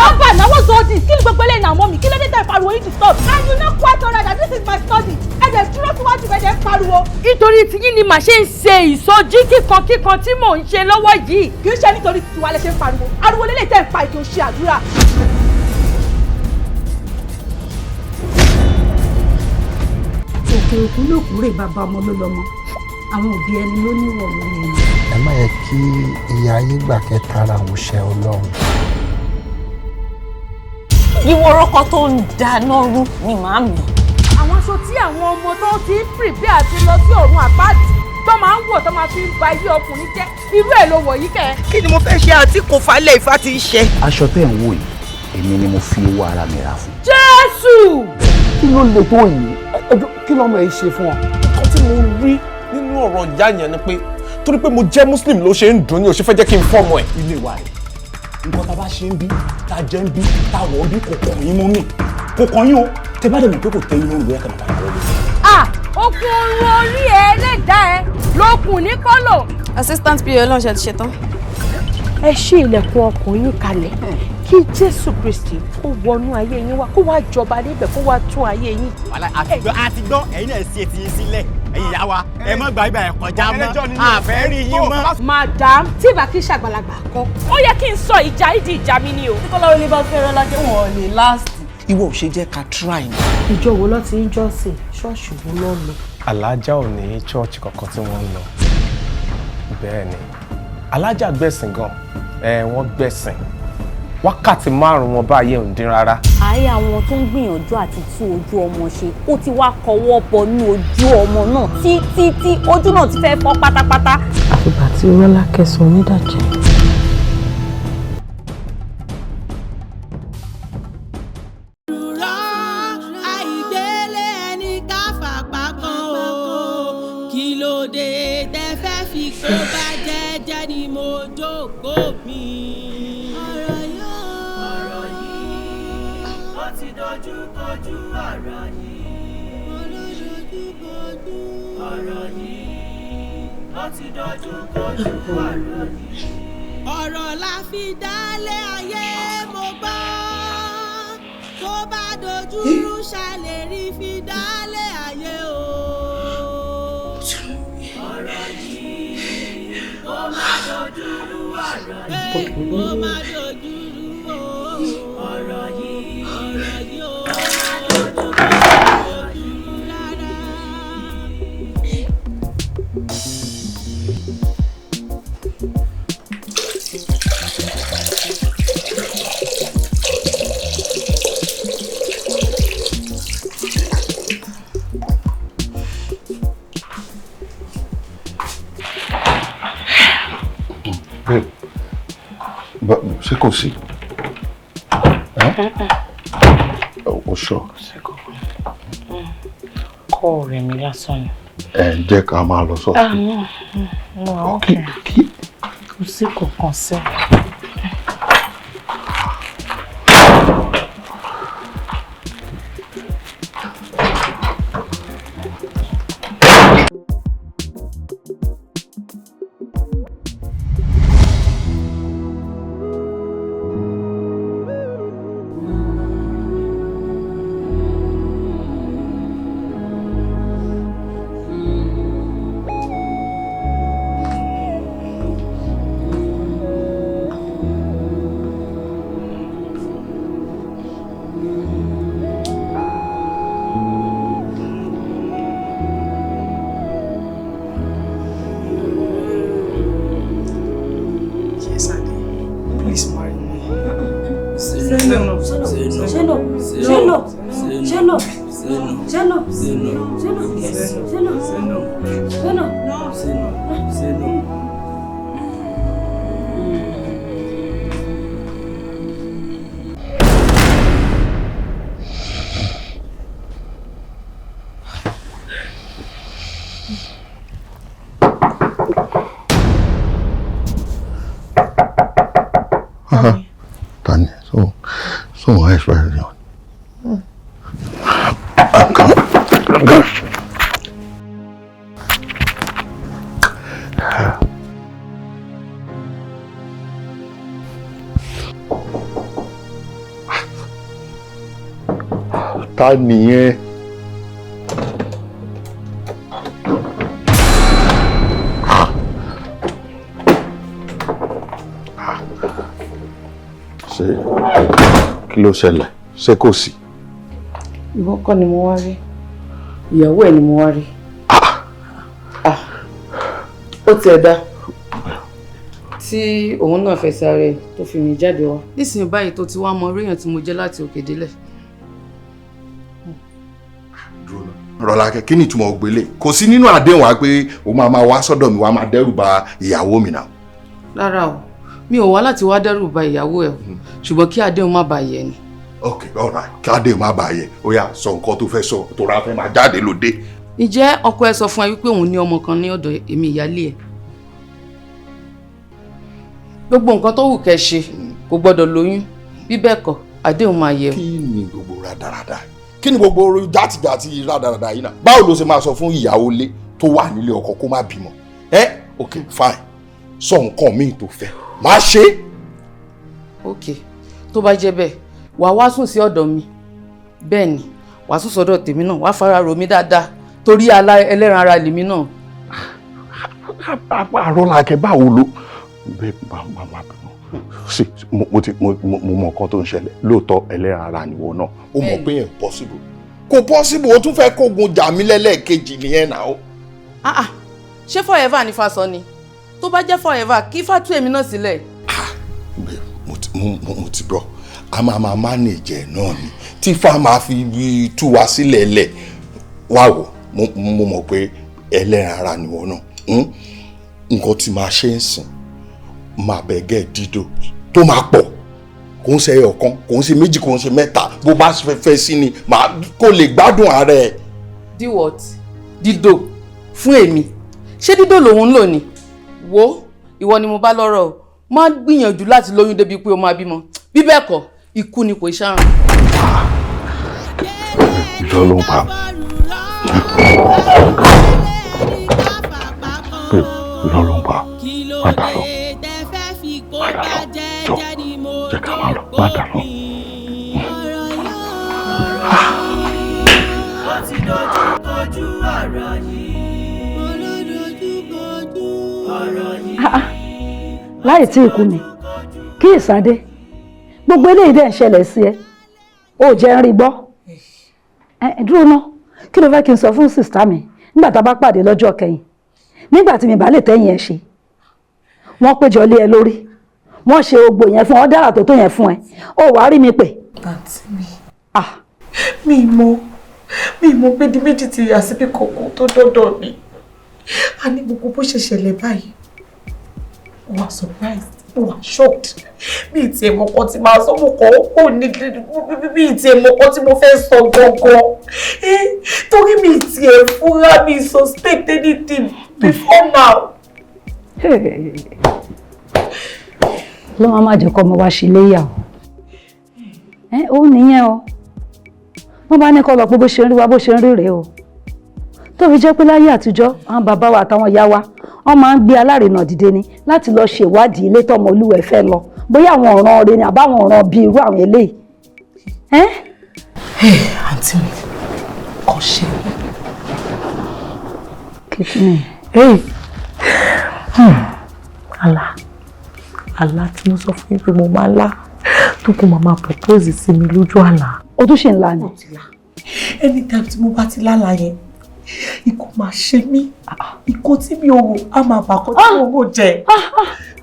Ọba náà, what's all this? Kí ni gbogbo eléyìí náà, mọ́ mi? Kí ló dé tẹ̀ pariwo yìí disturb? And you know quite alright that this is my study. Ẹ dẹ̀ dúró síwájú, ẹ dẹ̀ ń pariwo. Nítorí tiyín ni màá ṣe ń ṣe ìsọjí kíkankíkan tí mò ń ṣe lọ́wọ́ yìí. Kì í ṣe nítorí tiwa lẹ ṣe ń pariwo. Ariwo lélẹ̀ tẹ̀ ń pa ètò ṣe àdúrà. Òkè òkun ló kúrè, bàbá ọmọ ló lọmọ, àwọn òbí ẹni ló níwọ̀ lórí ẹni. Ẹ má yẹ kí ìyá yín gbà kẹta ara òun ṣe Ọlọ́run. Ìwọ orúkọ tó ń dáná rú ni màámi. Àwọn aṣọ tí àwọn ọmọ tó ti ń prepare àti lọ sí ọ̀run àpáàdì tó máa ń wọ̀, tó máa fi ń ba ilé ọkùnrin jẹ́, irú ẹ̀ ló wọ̀ yìí kẹ́. Kí ni mo fẹ́ ṣe àti kò falẹ̀ Ifá ti ń ṣe? Aṣọ tẹ́ ń wò yìí, èmi ni mo fi owó ara mi rà fún. Jésù! Kí ló lè tó yìí? Ẹjọ́ kí lọ́mọ ẹ ṣe fún ọ? Nǹkan tí mo rí nínú ọ̀rọ̀ ìyá yẹn ni pé torí pé mo jẹ́ Muslim ló ṣe ń dùn ní, ó ṣe fẹ́ jẹ́ kí n fọ́mọ ẹ̀. Ilé wa rẹ̀, nǹkan tá a bá ṣe ń bí, tá a jẹ́ ń bí, tá a wọ̀ ń bí, kò kàn yín mọ́ mi, kò kàn yín o. Tẹ bá dẹ̀ mọ̀ pé kò tẹ́ yín lọ́rùn, bóyá kẹ́ máa padà wọlé. Ah, okun orun orí ẹ ẹlẹ́dàá ẹ lókun ní kọ́lò. Assistant PA Ọlọ́run ṣe ti ṣetán. Ẹ ṣí ilẹ̀kùn ọkàn yín kalẹ̀ kí Jésù Kristi kó wọnú ayé yín wá, kó wá jọba níbẹ̀, kó wá tún ayé yín. Wàhálà, àtìgbọ́ àtìgbọ́, ẹ̀yin náà ṣe ti yín sílẹ̀. Ẹ̀yin ìyá wa, ẹ mọ́ gbàgbà ẹ̀ kọjá mọ́, àfẹ́ rí yín mọ́. Madam, tí ìbá kí ṣàgbàlagbà kọ, ó yẹ kí n sọ ìjà ìdí ìjà mi ni o. Tí Kọ́lá Olé bá fẹ́ Rọ́lákẹ́, wọn ò lè last. Ìwọ ò ṣe jẹ́ ká try ni. Ìjọ wo ló ti ń jọ́sìn? Ṣọ́ọ̀ṣì wo ló ń lọ? Alájà ò ní church kankan tí wọ́n ń lọ. Bẹ́ẹ̀ ni, alájà gbẹ̀sìn gan, ẹ wọ́n gbẹ̀sìn. Wákàtí 5 wọn báyìí ò ń dín rárá. Àárẹ̀ àwọn tó ń gbìyànjú àti tú ojú ọmọ ṣe, ó ti wá kọwọ́ bọnú ojú ọmọ náà títí tí ojú náà ti fẹ́ fọ́ pátápátá. Àfìgbà tí Rọ́lákẹ́ sọ onídàjẹ́. dé tẹ fẹ́ fi kó bá jẹ́jẹ́ ni mo jókòó mi. Ọ̀rọ̀ yóò ọ̀rọ̀ yìí ó ti dojú kojú ọ̀rọ̀ yìí. Olódojú kojú ọ̀rọ̀ yìí ó ti dojú kojú ọ̀rọ̀ yìí. Ọ̀rọ̀ la fi dálé ayé mo gbọ́ tó bá dojú rú ṣàlè rí fi dálé ayé o. Ọ̀rọ̀ yìí ó máa dojú rú ọ̀rọ̀ yìí ó máa dojú rú o. Ọ̀rọ̀ yìí ọ̀rọ̀ yìí ó máa dojú rú rárá. Babe, but ṣé kò sí? O sọ. Kọ́ ọ̀rẹ́ mi lásán ni. Ẹ jẹ́ ká máa lọ sọ́ọ̀tì. Ah, no, no, okay. Kò sí kankan sí. Yes, Ade. Please marry me. Say no. Say no. Say no. Say no. Say no. Say no. Say no. Say no. Say no. Say no. Say no. Say no. Say no. Say no. Tani, so express you. I'm coming. I'm coming. Ta nìyẹn? Ṣé kí ló ṣẹlẹ̀? Ṣé kò sí? Ìwọ kọ́ ni mo wá rí. Ìyàwó ẹ̀ ni mo wá rí. Ó tiẹ̀ dá tí òun náà fẹ́ sáré tó fi mi jáde wá. Nísìnyí báyìí tó ti wá mọ orí èèyàn tí mo jẹ́ láti òkè délẹ̀. Rọ́lákẹ́, kí ni ìtumọ̀ ògbélé? Kò sí nínú àdéhùn wa pé o máa máa wá sọ́dọ̀ mi, wá máa dẹ́rù ba ìyàwó mi náà. Rárá o, mi ò wá láti wá dẹ́rù ba ìyàwó ẹ̀ o, ṣùgbọ́n kí àdéhùn má bàa yẹ̀ ni. Ok, all right, kí àdéhùn má bàa yẹ̀, ó yá sọ nǹkan tó fẹ́ sọ, tó ra fẹ́ máa jáde lóde. Ǹjẹ́ ọkọ ẹ sọ fún ẹ wípé òun ní ọmọ kan ní ọ̀dọ̀ èmi ìyálé ẹ̀? Gbogbo nǹkan tó wù kẹ́ ṣe kò gbọ́dọ̀ lóyún, bí bẹ́ẹ̀ kọ́ àdéhùn máa yẹ̀ o. Kí ni gbogbo rádaràda? Kí ni gbogbo játijàti rádaràda yìí náà? Báwo ló ṣe máa sọ fún ìyàwó ilé tó wà nílé ọkọ kó má bímọ? Ẹ ok fine, sọ nǹkan míì tó fẹ́ má ṣe. Ok, tó bá jẹ́ bẹ́ẹ̀ wàá wá sùn sí ọ̀dọ̀ mi, bẹ́ẹ̀ ni wàá sùn sọ́dọ̀ tèmi náà, wàá fara rò mí dáadáa torí ẹlẹ́ran ara lèmi náà. Rọ́lákẹ́, báwo ló bẹ́ẹ̀ bá má bínú sí mo ti mo mọ nǹkan tó ń ṣẹlẹ̀ lóòótọ́, ẹlẹ́ran ara nìwọ náà. Ó mọ̀ pé yẹn possible, kò possible, o tún fẹ́ kógun jà mí lẹ́lẹ́kejì nìyẹn náà. Ah ah, ṣé forever ni Fásọ ni? Tó bá jẹ́ forever, kí Fátú èmi náà sílẹ̀. Mo ti bọ̀, a máa manage ẹ̀ náà ni tí Fá máa fi tú wa sílẹ̀ lẹ̀ wá wò. Mo mọ̀ pé ẹlẹ́ran ara nìwọ náà. Nǹkan tí máa ṣe ń sìn máa bẹ̀ gẹ́ dídò tó máa pọ̀, kò ń ṣe ọ̀kan, kò ń ṣe méjì, kò ń ṣe mẹ́ta, bó bá fẹ́ sí ni màá kó lè gbádùn ara ẹ̀. Dí what? Dídò fún èmi? Ṣé dídò lòun ń lò ní? Wo, ìwọ ni mo bá lọ́rọ̀ o. Má gbìyànjú láti lóyún débi pé o máa bímọ. Bí bẹ́ẹ̀ kọ́, ikú ni kò ṣàrùn. Irọ́ ló ń pa. Irọ́ ló ń pa. Má dà lọ. Má dà lọ. Jọ, jẹ́ ká máa lọ. Má dà lọ. Ó ti dojú kojú ọ̀rọ̀ yìí. Ọ̀rọ̀ yìí. Láì tí ì kú mi kí ìsàdé gbogbo eléyìí dẹ̀ ń ṣẹlẹ̀ sí ẹ, ó jẹ́ ń rí gbọ́. Ẹ dúró ná, kí ló fẹ́ kí n sọ fún sister mi nígbà tá a bá pàdé lọ́jọ́ kẹyìn, nígbà tí mi bá lè tẹ́yìn ẹ ṣe? Wọ́n péjọ lé ẹ lórí, wọ́n ṣe ogbò yẹn fún ọ, dára tó tó yẹn fún ẹ, ó wàá rí mi pè. Àǹtí mi, mi mọ̀ pé di méjì ti yà síbi kọ̀ọ̀kan tó dọ́dọ̀ mi. A ní gbogbo bó ṣe ṣẹlẹ̀ báyìí, mo wà surprised, mo wà shocked. Mi ì tiẹ̀ mọ̀ kan tí máa sọ, mo kàn ó kò ní, mi ì tiẹ̀ mọ̀ kan tí mo fẹ́ sọ gangan. Torí mi ì tiẹ̀ fúnra mi suspect anything before now. Ló máa má jẹ́ kọ́ ọmọ wa ṣe léyà o. Ẹ ó nìyẹn o, wọ́n bá ní kọ́ lọ pé bó ṣe ń rí wa, bó ṣe ń rí rèé o, tó fi jẹ́ pé láyé àtijọ́, àwọn bàbá wa àtàwọn ìyá wa, wọ́n máa ń gbé alárinà dìde ni láti lọ ṣèwádìí ilé tọmọ olúwẹ̀ fẹ́ lọ, bóyá àwọn ọ̀ràn ọ̀rẹ́ ni àbáwọn ọ̀ràn bíi irú àwọn eléyìí. Àǹtí mi, kò ṣe. Kí ni? Àlá, àlá tí mo sọ fún yín pé mo máa lá, tó kún màmá propose sí mi lójú àlá. O tún ṣe ń la ni? Anytime tí mo bá ti lálàá yẹn, ikú máa ṣe mí, ikú tí mi ò rò á máa bàkọ́ tí mo rò jẹ.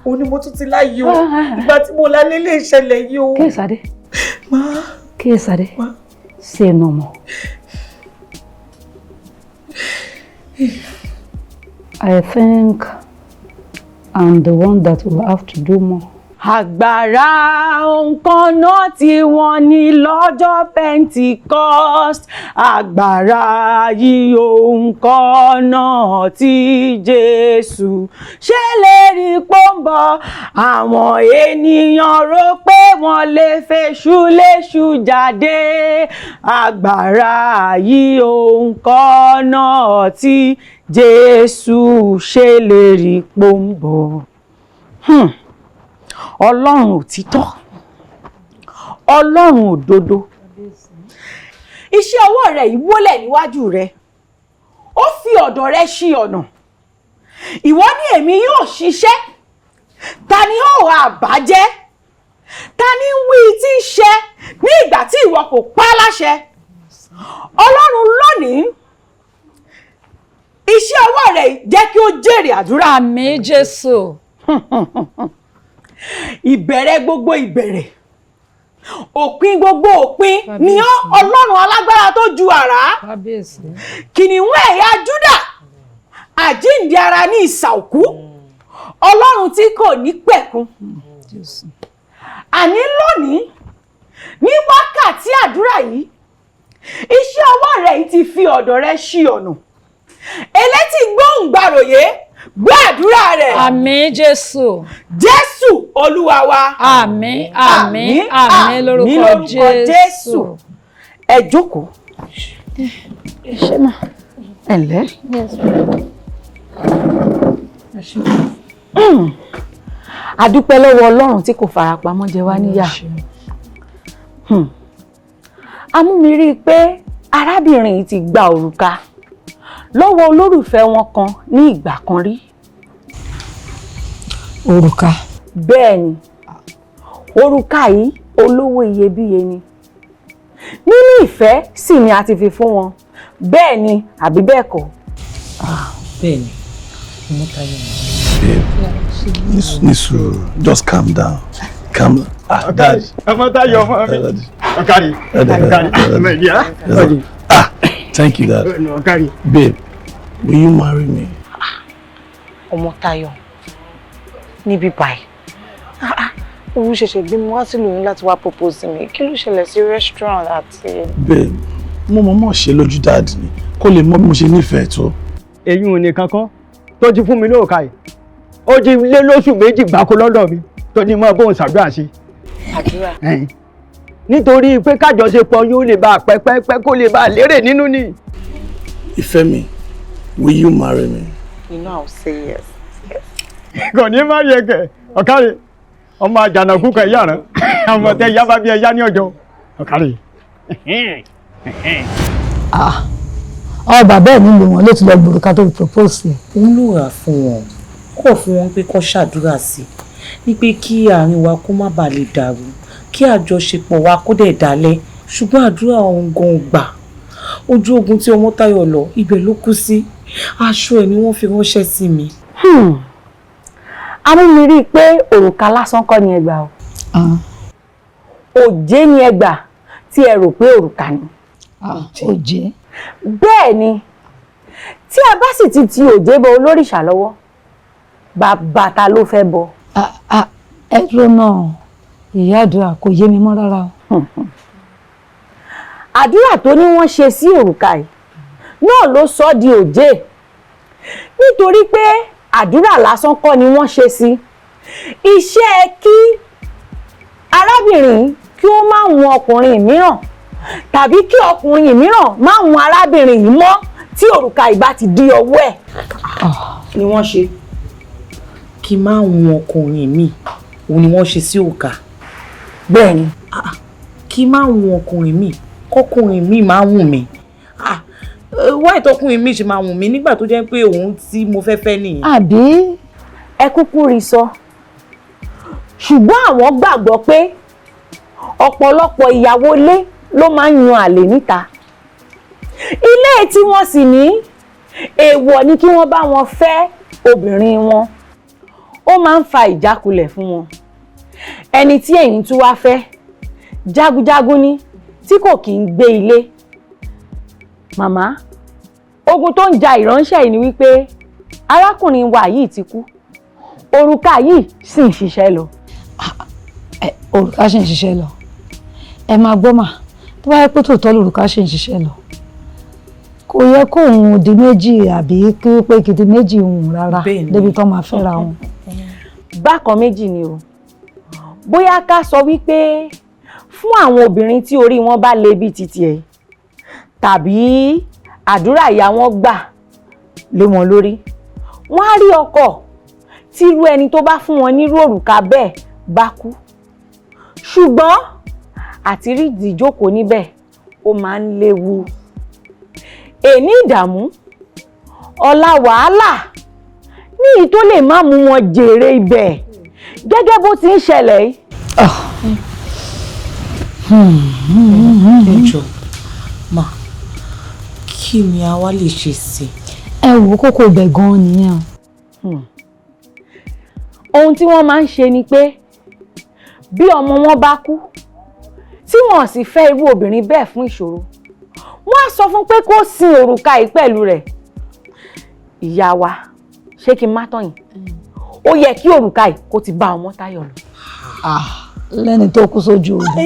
Òun ni mo tún ti láyé o, ìgbà tí mo lá lélẹ̀ ìṣẹ̀lẹ̀ yìí o. Kíyèsádé, Kíyèsádé, say no more. I think I'm the one that will have to do more. Agbára nǹkan náà tí wọ́n ní lọ́jọ́ Pentecost, agbára yìí nǹkan náà tí Jésù ṣe lè rí pọ́ńbọ̀. Àwọn ènìyàn rò pé wọ́n lè fèṣù léṣù jáde, agbára yìí nǹkan náà tí Jésù ṣe lè rí pọ́ńbọ̀. Ọlọ́run òtítọ́, Ọlọ́run òdodo, iṣẹ́ ọwọ́ rẹ̀ yìí wólẹ̀ níwájú rẹ̀, ó fi ọ̀dọ̀ rẹ̀ ṣí ọ̀nà. Ìwọ ní èmi yóò ṣiṣẹ́, ta ni ó wà bàjẹ́, ta ni ń wí tí ń ṣe ní ìgbà tí ìwọ kò pa á láṣẹ? Ọlọ́run lónìí, iṣẹ́ ọwọ́ rẹ̀ jẹ́ kí ó jèrè àdúrà. Àmín Jésù. Ìbẹ̀rẹ̀ gbogbo ìbẹ̀rẹ̀, òpin gbogbo òpin ni ó, Ọlọ́run alágbára tó ju àrá, kìnìún ẹ̀yà Júdà, àjíǹde ara ní ìsà òkú, Ọlọ́run tí kò ní pẹ̀kun. Àní lónìí, ní wákàtí àdúrà yìí, iṣẹ́ ọwọ́ rẹ̀ yìí ti fi ọ̀dọ̀ rẹ̀ ṣí ọ̀nà. Elétí gbóhùngbàròyé, gbọ́ àdúrà rẹ̀. Àmín Jésù. Jésù Olúwa wa. Àmín, àmín, àmín lórúkọ Jésù. Ẹ jókòó. Ẹ ṣé mà. Ẹ ǹlẹ́. A dúpẹ́ lọ́wọ́ Ọlọ́run tí kò farapamọ́ jẹ wá níyà. A mú mi rí i pé arábìnrin yìí ti gba òrùka lọ́wọ́ olólùfẹ́ wọn kan ní ìgbà kan rí. Òrùka? Bẹ́ẹ̀ ni, òrùka yìí olówó iyebíye ni. Nínú ìfẹ́ sì ni a ti fi fún wọn. Bẹ́ẹ̀ ni àbí bẹ́ẹ̀ kọ́? Bẹ́ẹ̀ ni, mo tayọ mọ́. Babe, ní sùúrù, just calm down. Calm down. Ah, Dad. Ọmọ Táyọ̀ ọmọ mi. Ọ̀kàrí. Ọ̀kàrí. Ọmọ ìyá. Ah, thank you, Dad. Ọ̀kàrí. Babe, will you marry me? Ọmọ Táyọ̀, níbí báyìí. Òun ṣẹ̀ṣẹ̀ gbé mi wá sílùú yín láti wá propose mi. Kí ló ṣẹlẹ̀ sí restaurant àti? Babe, mo mọ̀ mọ̀ ṣe lójú Dad ni, kó lè mọ bí mo ṣe nífẹ̀ẹ́ tó. Eyín ò ní kankan. Tó ti fún mi lóòka yìí, ó ti lé lóṣù 2 gbáko lọ́dọ̀ mi tó ní mọ́ bóun ṣàdúrà sí. Àdúrà. Nítorí pé kájọṣepọ̀ yóò lè bá a pẹ́pẹ́pẹ́, kó lè bá a lérè nínú ni. Ìfẹ́ mi, will you marry me? You know I'll say yes. Kò ní má yẹ kẹ ọ̀kárẹ̀ ọmọ àjànàkú kan yàrá ọmọ tẹ yá bá bí ẹ yá ní ọjọ́ ọ̀kárẹ̀. Ọ bàbá ẹ̀ nílò wọn ló ti lọ gbòòrò tó propose ẹ̀. Òun ló rà fún wọn, kọ̀ fún wọn pé kó ṣàdúrà sí i ní pé kí àárín wa kó má bàa lè dàrú, kí àjọṣepọ̀ wa kó dẹ̀ dalẹ̀, ṣùgbọ́n àdúrà òun gan gbà. Ojú ogun tí Ọmọ́táyọ̀ lọ, ibẹ̀ ló kú sí. Aṣọ ẹ̀ ni wọ́n fi ránṣẹ́ sí mi. Amúmi rí i pé òrùka lásán kọ́ ni ẹ gbà o. Òjé ni ẹ gbà tí ẹ rò pé òrùka ni. Òjé. Bẹ́ẹ̀ ni, tí a bá sì ti ti òjé bọ olórìṣà lọ́wọ́, bàbá ta ló fẹ́ bọ. Ẹ dúró náà, ìyá àdúrà, kò yé mi mọ́ rárá o. Àdúrà tó ní wọ́n ṣe sí òrùka yìí náà ló sọ ọ́ di òjé, nítorí pé àdúrà lásán kọ́ ni wọ́n ṣe sí. Iṣẹ́ kí arábìnrin kí ó má hun ọkùnrin mìíràn tàbí kí ọkùnrin mìíràn má hun arábìnrin yìí mọ́ tí òrùka ìbá ti di ọwọ́ ẹ̀ ni wọ́n ṣe. Kí má hun ọkùnrin mi, òun ni wọ́n ṣe sí òrùka. Bẹ́ẹ̀ ni. Kí má hun ọkùnrin mi, kọkùnrin mi máa hùn mí. Wá ìtọ́kùnrin mi ṣe máa hùn mí nígbà tó jẹ́ pé òun tí mo fẹ́ fẹ́ nìyẹn. Àbí. Ẹ kúkú rí sọ, ṣùgbọ́n àwọn gbàgbọ́ pé ọ̀pọ̀lọpọ̀ ìyàwó ilé ló máa ń yan àlè níta. Ilé tí wọ́n sì ní èèwọ̀ ni kí wọ́n bá wọn fẹ́ obìnrin wọn. Ó máa ń fa ìjákulẹ̀ fún wọn. Ẹni tí ẹ̀yin tún wá fẹ́ jagunjagun ni tí kò kì í gbé ilé. Màmá, ogun tó ń ja ìránṣẹ́ yìí ni wípé arákùnrin wa yìí ti kú, òrùka yìí sì ń ṣiṣẹ́ lọ. Òrùka ṣì ń ṣiṣẹ́ lọ. Ẹ máa gbọ́ mà, tó bá yẹ pé tòótọ́ lòrùka ṣì ń ṣiṣẹ́ lọ, kò yẹ kó òun di méjì àbí kí pé kìdí méjì òun rárá débi tó máa fẹ́ra wọn. Bákan méjì ni o, bóyá ká sọ wípé fún àwọn obìnrin tí orí wọn bá le bíi titi ẹ̀, tàbí àdúrà ìyá wọn gbà lé wọn lórí, wọn á rí ọkọ tí irú ẹni tó bá fún wọn nírú òrùka bẹ́ẹ̀ bá kú. Ṣùgbọ́n àti rí ìdíjókòó níbẹ̀ ó máa ń léwu. Èní ìdààmú, ọ̀la wàhálà ní èyí tó lè má mú wọn jèrè ibẹ̀ gẹ́gẹ́ bó ti ń ṣẹlẹ̀ yìí. Ẹ jọ̀ọ́ ma, kí ni a wá lè ṣe sí i? Ẹ wò ó, kókó ibẹ̀ gan-an nìyẹn o. Ohun tí wọ́n máa ń ṣe ni pé bí ọmọ wọn bá kú tí wọ́n sì fẹ́ irú obìnrin bẹ́ẹ̀ fún ìṣòro, wọ́n á sọ fún pé kó sin òrùka yìí pẹ̀lú rẹ̀. Ìyá wa, ṣé kí n má tàn yín, ó yẹ kí òrùka yìí kó ti bá Ọmọ́táyọ̀ lọ. Lẹ́ni tó kú sójú ogun.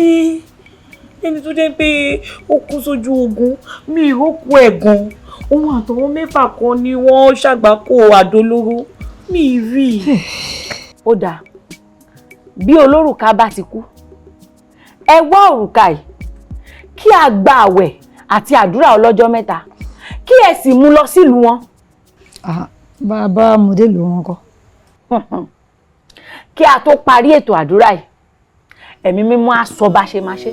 Ẹni tó jẹ́ pé ó kú sójú ogun, mi ìrókò ẹ̀ gan. Òun àtọwọn 6 kan ni wọ́n ṣàgbákò àdó olóró, mi rí i. Ó dáa, bí olórùka bá ti kú, ẹ wá òrùka yìí kí a gba àwẹ̀ àti àdúrà ọlọ́jọ́ 3, kí ẹ sì mú lọ sílùú wọn. Bàbá mọdé lù wọn kọ. Kí a tó parí ètò àdúrà yìí, ẹ̀mí mímọ́ á sọ bá ṣe máa ṣe.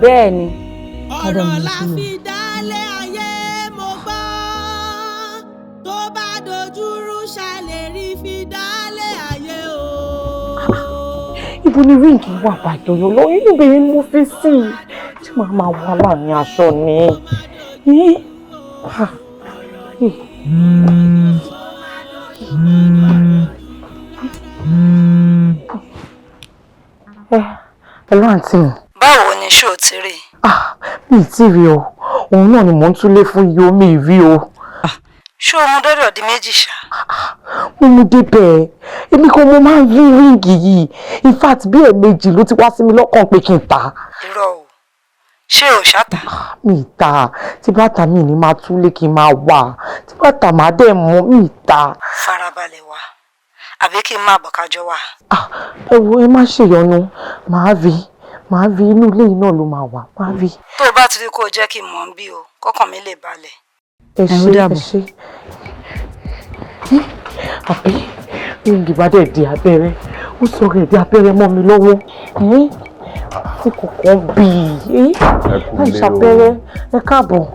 Bẹ́ẹ̀ ni. Ọ̀rọ̀ la fi dálé ayé mo gbọ́, tó bá dojúrú ṣàlè rí fi dálé ayé o. Ibo ni ríǹgì wà bàjọ́ yọ lọ? Inú bẹ̀rẹ̀ ni mo fi sí i tí màá máa wà láàrin aṣọ ni. Hello àǹtí mi. Báwo ni ṣó ti rí? Mi ì tí rí o, òun náà ni mò ń túlé fún yìí o, mi ì rí o. Ṣé o mú dọ́dọ̀ di méjì ṣá? Mo mú débẹ̀, èmi kan mo máa ń rí ríǹgì yìí, in fact bí ẹ̀ẹ̀mejì ló ti wá sí mi lọ́kàn pé kí n tà á. Irọ́ o, Ṣé o ṣáta? Mi ta, tí bàtà mi ní máa túlé kí n máa wà, tí bàtà máa dẹ̀ mọ́ mi ta. Farabalẹ̀ wá, àbí kí n máa bọ̀ kájọ wà. Ẹ wo, ẹ má ṣèyọnu, màá rí màá rí inú ilé yìí náà ló máa wà, màá rí. Tó o bá ti rí kó o jẹ́ kí n mọ̀ ń bí o, kọ́kàn mi lè balẹ̀. Ẹ ṣé, ẹ ṣé. Àbí ríǹgì bá dẹ̀ di abẹ́rẹ́, ó sọ̀rọ̀ ẹ̀ di abẹ́rẹ́ mọ́ mi lọ́wọ́. Tí kò kàn bí i láì ṣàpẹrẹ. Ẹ káàbọ̀.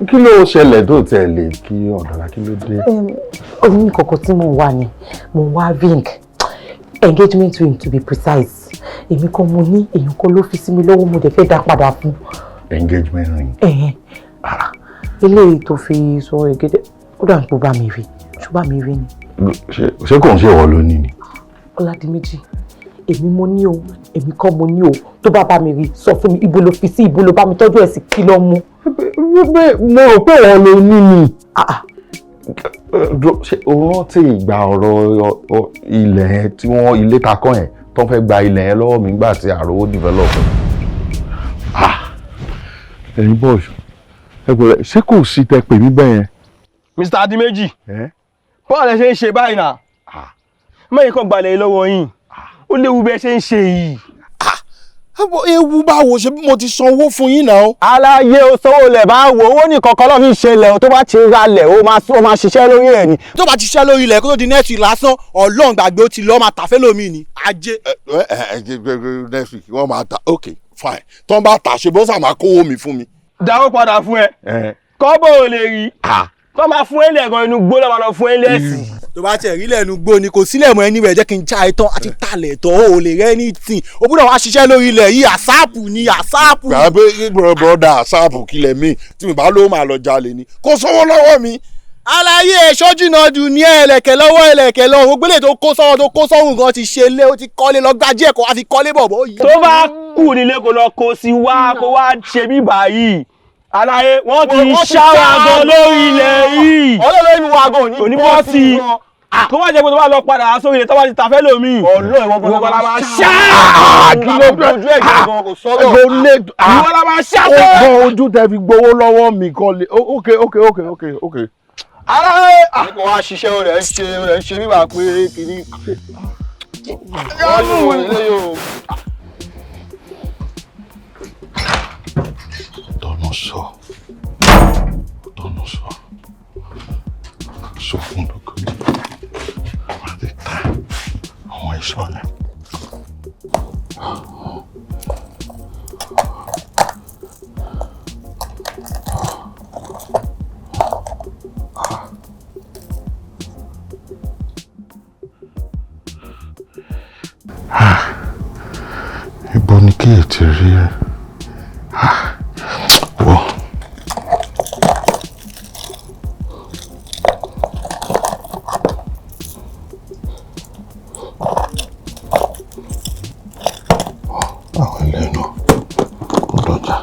Kí ló ṣẹlẹ̀ tó tẹ̀lé kí ọ̀dọ̀lá, kí ló dé? Oní kọ̀kọ̀ tí mo wà ní, mo wá ring, engagement ring to be precise. Èmi kan mo ní, èèyàn kan ló fi sí mi lọ́wọ́, mo dẹ̀ fẹ́ dá padà fún. Engagement ring. Eléyìí tó fi sọ ẹ̀gẹ́dẹ́, ó dà ń pò bá mi rí, ṣó bá mi rí ni. Ṣé kò ń ṣe ìwọ ló ní ni? Ọládìméjì, èmi mo ní o, èmi kọ́ mo ní o. Tó bá bá mi rí, sọ fún mi ibo ló fi sí, ibo ló bá mi tọ́jú ẹ̀ sí, kí ló mú. Mo rò pé ìwọ ló ní ni. Ṣé o rántí ìgbà ọ̀rọ̀ ilẹ̀ yẹn tí wọ́n ilé ta kọ́ yẹn tó ń fẹ́ gba ilẹ̀ yẹn lọ́wọ́ mi nígbà tí àròwó develop? Ẹ̀yin bọ́ọ̀sì, ẹ pẹ̀lẹ́, ṣé kò sí tẹ pè mí bẹ́ẹ̀ yẹn? Mr. Adimeji, bọ́ọ̀lù ẹ ṣe ń ṣe báyìí náà, mẹ́yìn kan gbalẹ̀ lọ́wọ́ yín, ó léwu bẹ́ẹ̀ ṣe ń ṣe yìí. Ewu báwo? Ṣe bí mo ti san owó fún yín náà. Aláyé o, sanwó lẹ̀ bá wo owó ní kankan lọ́ọ́ fi ṣe lẹ̀ o, tó bá ti ra lẹ̀ o máa ṣiṣẹ́ lórí ẹ̀ ni. Tó bá ti ṣiṣẹ́ lórí ilẹ̀ kó tó di next week lásán, Ọlọ́run gbàgbé, ó ti lọ́ọ́ máa tàfẹ́ lómi ni ajé. Next week wọ́n máa ta, ok fine, tó ń bá tà ṣe bó sà máa kówó mi fún mi. Dáwó padà fún ẹ, kọ́bọ̀ ò lè rí tó máa fún ẹ lẹ́ẹ̀kan, inú gbó lọ́ọ́ máa lọ fún ẹ lẹ́sìn. Tó bá tiẹ̀ rí lẹ́nu gbó ni kò sílẹ̀ mọ́ ẹni rẹ̀, jẹ́ kí n já ẹ tán àti talẹ̀ tán, o ò lè rẹ́ ní tì, o gbọ́dọ̀ wá ṣiṣẹ́ lórí ilẹ̀ yìí, àsáàpù ni àsáàpù. Gbàgbé bọ́dà, àsáàpù kílẹ̀ mi tí mi bá lówó máa lọ jalè ni, kò sówó lọ́wọ́ mi. Aláyé ẹ̀ṣọ́ jìnnà jù ní ẹlẹ̀kẹ̀ lọ́wọ́, ẹlẹ̀kẹ̀ lọ́wọ́ gbogbo tó kó sọ́wọ́ tó kó sọ́hùn gan ti ṣe lé, ó ti kọ́lé lọ gbájú ẹ̀kọ́ wá fi kọ́lé bọ̀ bọ́ yìí. Tó bá kù nílé kó lọ kó sí wá, kó wá ṣe bí báyìí. Aláyé, wọ́n ti ṣáwá gan lórí ilẹ̀ yìí. Ọlọ́run mi wà gan ní bọ́ọ̀sì, kó má jẹ́ pé tó bá lọ padà sórí ilẹ̀ tó bá ti tàfẹ́ lómi. Ọlọ́run ìwọ ìwọ la máa ṣá. Kí ló ojú ẹ̀ gan kò sọ́rọ̀. Ìwọ la máa ṣá tó. Ó ojú tẹ fi gbowó lọ́wọ́ mi kan lè, ok ok ok ok ok. Aláyé. Kò wá ṣiṣẹ́ rẹ̀ ń ṣe rẹ̀ ń ṣe bíbà pé kìíní. Tọ́nà sọ, tọ́nà sọ, sọ fún lókòdì láti ta àwọn ìṣọ́ yẹn. Ibo ni kí ètò rí ẹ? Wọ́. Àwọn ẹlẹ́nu ọdọ́jà.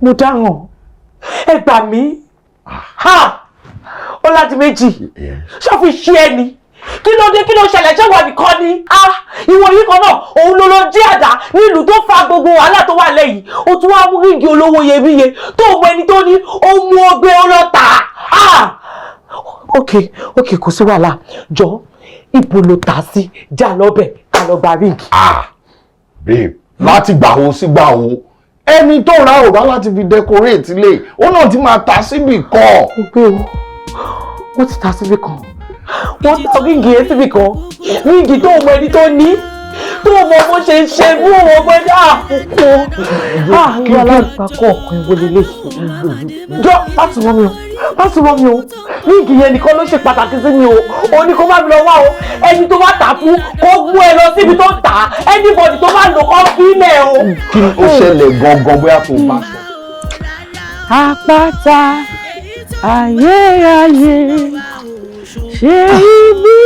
Mo dáràn, ẹ gbà mí. Ọládìméjì, ṣọ́ọ̀fù ṣí ẹ ni, kí ló dé, kí ló ṣẹlẹ̀? Ṣé wà nìkan ni ìwọ yìí kan náà òun ló lọ jí àdá nílùú tó fa gbogbo wàhálà tó wà lẹ́yìn, ó tún wá mú ríǹgì olówó iyebíye tó mọ ẹni tó ní, ó mú ọgbẹ́ ọlọ́ta. Ok ok, kò sí wàhálà, jọ ibo ló tà sí, já lọ́bẹ̀ ká lọ gba ríǹgì. Babe, láti gbà wo sí gbà wo, ẹni tó ra òrá láti fi decorate ilé ó náà ti máa ta síbì kan. Ó gbé o, wọ́n ti ta síbì kan, wọ́n ta ríǹgì yẹn síbì kan, ríǹgì tó mọ ẹni tó ní, tó mọ bó ṣe ń ṣe fún òun ọgbẹ́ ní àkókò ìwà alágbàkọ̀ ọkùnrin wo lélẹ̀ jọ láti wọ́n mi o, láti wọ́n mi o, ríǹgì yẹn nìkan ló ṣe pàtàkì sí mi o, òun ni kó má mi lọ wá o, ẹni tó bá tà fún kó mú ẹ lọ síbi tó tà á, anybody tó bá lò kó fílẹ̀ o. Kí ó ṣẹlẹ̀ gangan bóyá tó bá sọ. Àpáta ayérayé ṣe ibi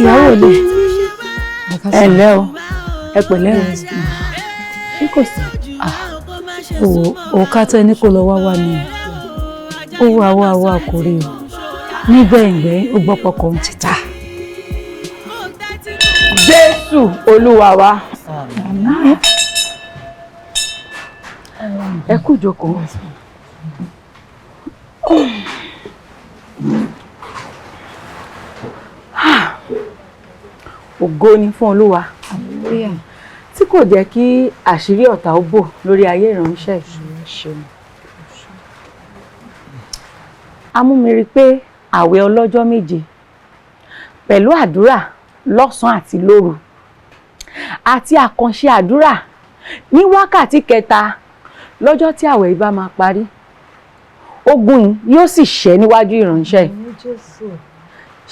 Ìyàwó mi, ẹ ǹlẹ́ o, ẹ pẹ̀lẹ́ o. Ṣé kò sí? Òkà tẹ ní kó lọ wá wá ni ó wá wá wá kò rí o, nígbẹ̀yìngbẹ̀yìn ó gbọ́ pọkàn òun ti ta. Jésù Olúwa wa. Ẹ kú ìjókòó. Ògo ni fún Olúwa tí kò jẹ́ kí àṣírí ọ̀tá ó bò lórí ayé ìránṣẹ́ yìí. A mú mi rí pé àwẹ̀ ọlọ́jọ́ 7 pẹ̀lú àdúrà lọ́sàn-án àti lóru àti àkànṣe àdúrà ní wákàtí kẹta lọ́jọ́ tí àwẹ̀ yìí bá máa parí, ogun yìí yóò sì ṣẹ́ níwájú ìránṣẹ́ yìí.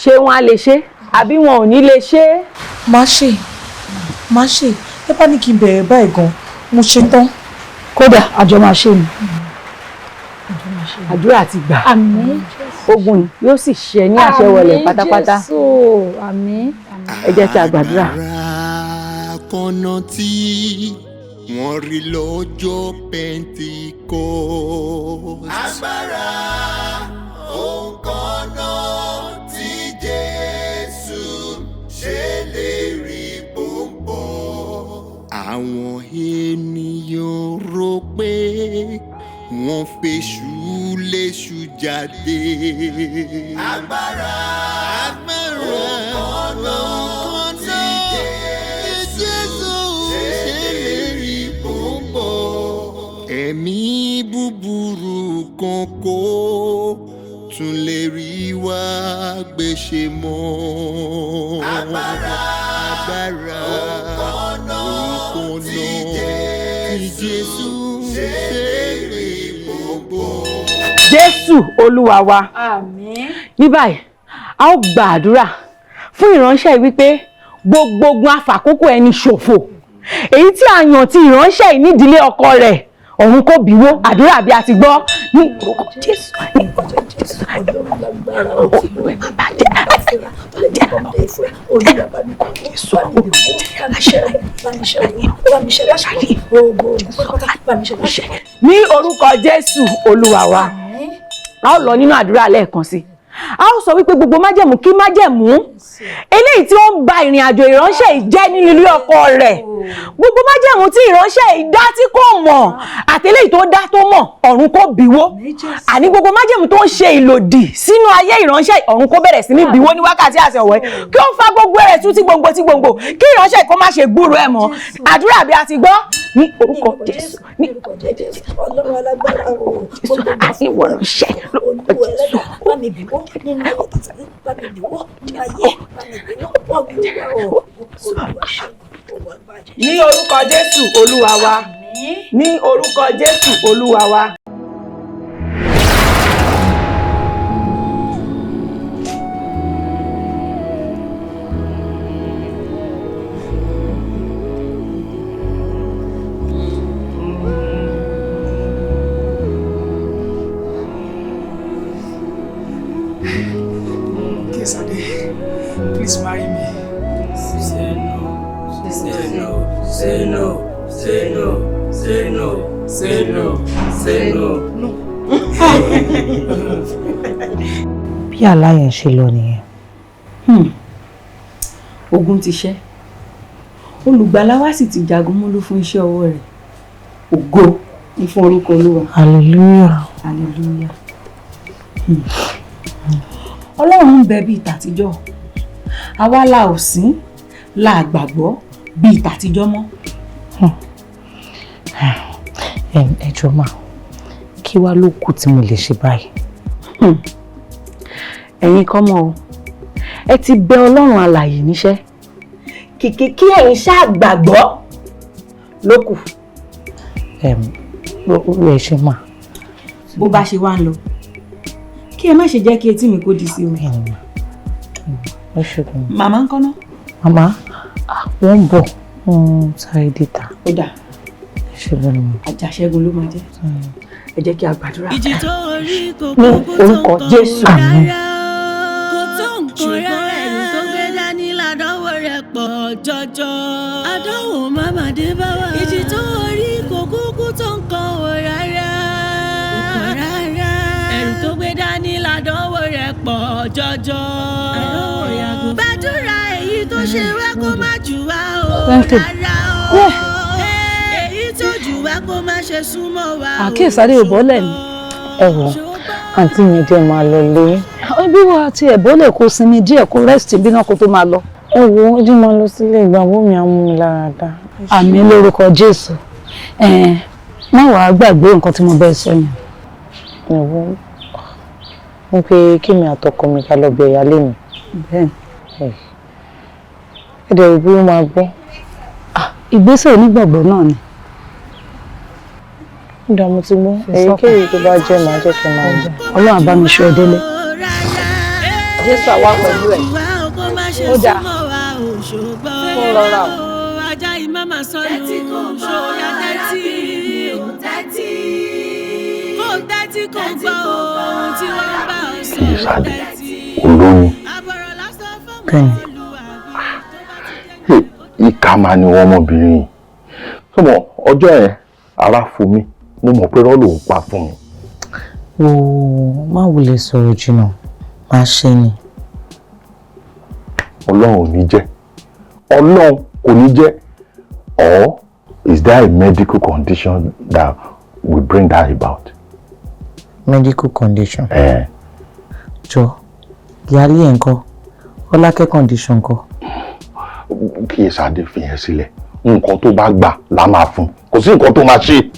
Ṣé wọn á lè ṣe àbí wọn ò ní lè ṣe? Má ṣe, má ṣe, ẹ bá ní kí n bẹ̀rẹ̀ báyìí gan, mo ṣe tán. Kódà àjọ máa ṣe ni. Àdúrà ti gbà. Àmín. Ogun yìí yóò sì ṣẹ́ ní àṣẹwọlẹ̀ pátápátá. Àmín. Ẹ jẹ́ kí a gbàdúrà. Kọ́nà tí wọ́n rí lọ́jọ́ Pentecost. Agbára òǹkọ́nà tí Jésù ṣe lè rí pòǹpò. Àwọn ènìyàn rò pé wọ́n fèṣù léṣù jáde. Agbára òǹkọ́nà tí Jésù ṣe lè rí pòǹpò. Ẹ̀mí búburú kan kò tún lè rí wá gbèsè mọ́. Agbára òǹkọ́nà tí Jésù ṣe lè rí pòǹpò. Jésù Olúwa wa. Àmín. Ní báyìí a ó gba àdúrà fún ìránṣẹ́ yìí wípé gbogbo ogun afàkókò ẹni ṣòfò èyí tí a yàn ti ìránṣẹ́ yìí nídìílé ọkọ rẹ̀ ọ̀run kò bíwó. Àdúrà bí a ti gbọ́ ní orúkọ Jésù, ní orúkọ Jésù. Olúwa má bàjẹ́ ní orúkọ Jésù Olúwa wa. A ó lọ nínú àdúrà lẹ́ẹ̀kan sí. A ó sọ wípé gbogbo májẹ̀mú kí májẹ̀mú eléyìí tí ó ń ba ìrìn àjò ìránṣẹ́ yìí jẹ́ nínú ilé ọkọ rẹ̀, gbogbo májẹ̀mú tí ìránṣẹ́ yìí dá tí kò mọ̀ àti eléyìí tó dá tó mọ̀, ọ̀run kò bíwó. Àní gbogbo májẹ̀mú tó ń ṣe ìlòdì sínú ayé ìránṣẹ́, ọ̀run kò bẹ̀rẹ̀ sí ní bíwó ní wákàtí àti ọ̀wẹ́, kí ó fa gbogbo rẹ̀ tú tí gbòǹgbò tí gbòǹgbò, kí ìránṣẹ́ kó má ṣe gbúrò ẹ̀ mọ́. Àdúrà bí a ti gbọ́ ní orúkọ Jésù, ní orúkọ Jésù, Ọlọ́run alágbára o, Jésù àti ìwọ̀ránṣẹ́ lórúkọ Jésù. Bá mi bíwó nínú ọ̀tá, bá mi bíwó nínú ayé, bá mi bíwó Olúwa o, Olúwa ṣẹ́gun, Olúwa bàjẹ́. Ní orúkọ Jésù Olúwa wa. Ní orúkọ Jésù Olúwa wa. Kesade, please marry me. Say no, say no, say no, say no, say no, say no, say no. No. Bí àlá yẹn ṣe lọ nìyẹn. Ogun ti ṣẹ́, olùgbàlà wa sì ti jagun mólú fún iṣẹ́ ọwọ́ rẹ̀. Ògo ni fún orúkọ Olúwa. Hallelujah. Hallelujah. Ọlọ́run ń bẹ bíi tàtijọ́, àwa la ò sìn la gbàgbọ́ bíi tàtijọ́ mọ́. Ẹ jọ̀ọ́ mà, kí wá ló kù tí mo lè ṣe báyìí? Ẹ̀yin kọ́ mọ́ o, ẹ ti bẹ Ọlọ́run alààyè níṣẹ́, kìkì kí ẹ̀yin ṣáà gbàgbọ́ ló kù. Ẹ ṣe mà. Bó bá ṣe wá ń lọ, kí ẹ má ṣe jẹ́ kí etí mi kó di sí o. Ẹ ṣe gan. Màmá ń kọ́ ná. Màmá, wọ́n ń bọ̀, wọ́n sáré dé ta. Ó dà. Ẹ ṣe gan ni. Àjàṣẹ́gun ló máa jẹ́. Ẹ jẹ́ kí a gbàdúrà. Ìjì tó orí kò Ní kúkú tó orúkọ nǹkan Jésù. rárá. Kò tó nǹkan rárá. Ẹ̀rù tó gbé dání ládánwò rẹ̀ pọ̀ jọjọ. Àdánwò má má dé bá wa. Ìjì tó orí kò kúkú tó nǹkan ò pọ̀ jọjọ. Gbàdúrà èyí tó ṣe wá kó má jù wá o Thank you. rárá o. Èyí tó jù wá kó má ṣe súnmọ́ wa o. Àkíyèsáré ò bọ́lẹ̀ ni. Ẹ wò, àǹtí mi, jẹ́ máa lọ lé. Bí wàá ti ẹ̀ bọ́lẹ̀, kó sinmi díẹ̀, kó rest bí náà kó tó máa lọ. Ẹ wo, ojú máa lọ sílé, ìgbàgbọ́ mi á mú mi lára dá. Àmín lórúkọ Jésù. Ẹ̀ẹ́n, má wàá gbàgbé nǹkan tí mo bẹ́ẹ̀ sọ yẹn. Ẹ wo, mo pe kí mi àtọkọ mi ká lọ bẹ ìyáálé mi. Bẹ́ẹ̀. Ẹ dẹ̀ rò bí ó máa gbọ́. Ìgbésẹ̀ onígbàgbọ́ náà ni. Ó dàá, mo ti gbọ́. Èyíkéyìí tó bá jẹ́, màá jẹ́ kí n máa gbọ́. Ọlọ́run á bá mi ṣọ́ ẹ délé. Jésù àwa pẹ̀lú ẹ̀. Ó dáa. Kó rọra o. Ajá ìmá máa sọnù, ṣòyà tẹ́tí. Kó tẹ́tí kó gbọ́ ohun tí wọ́n ń bá ọ sọ. Kíyèsáde olóyún. Bẹ́ẹ̀ni. Ìkà máa ni wọ́n ọmọbìnrin yìí. Sọmọ ọjọ́ yẹn ara fún mi, mo mọ̀ pé rọ́ọ̀lù ń pa fún mi. Wo, má wulẹ̀ sọ̀rọ̀ jìnnà, máa ṣe ni. Ọlọ́run ò ní jẹ́, Ọlọ́run kò ní jẹ́. Or is there a medical condition that will bring that about? Medical condition. Eh. Jọ, ìyáálé ẹ̀ ńkọ́? Ọlákẹ́ condition ńkọ́? Kíyèsáde fi yẹn sílẹ̀, nǹkan tó bá gbà la máa fún, kò sí nǹkan tó máa ṣe.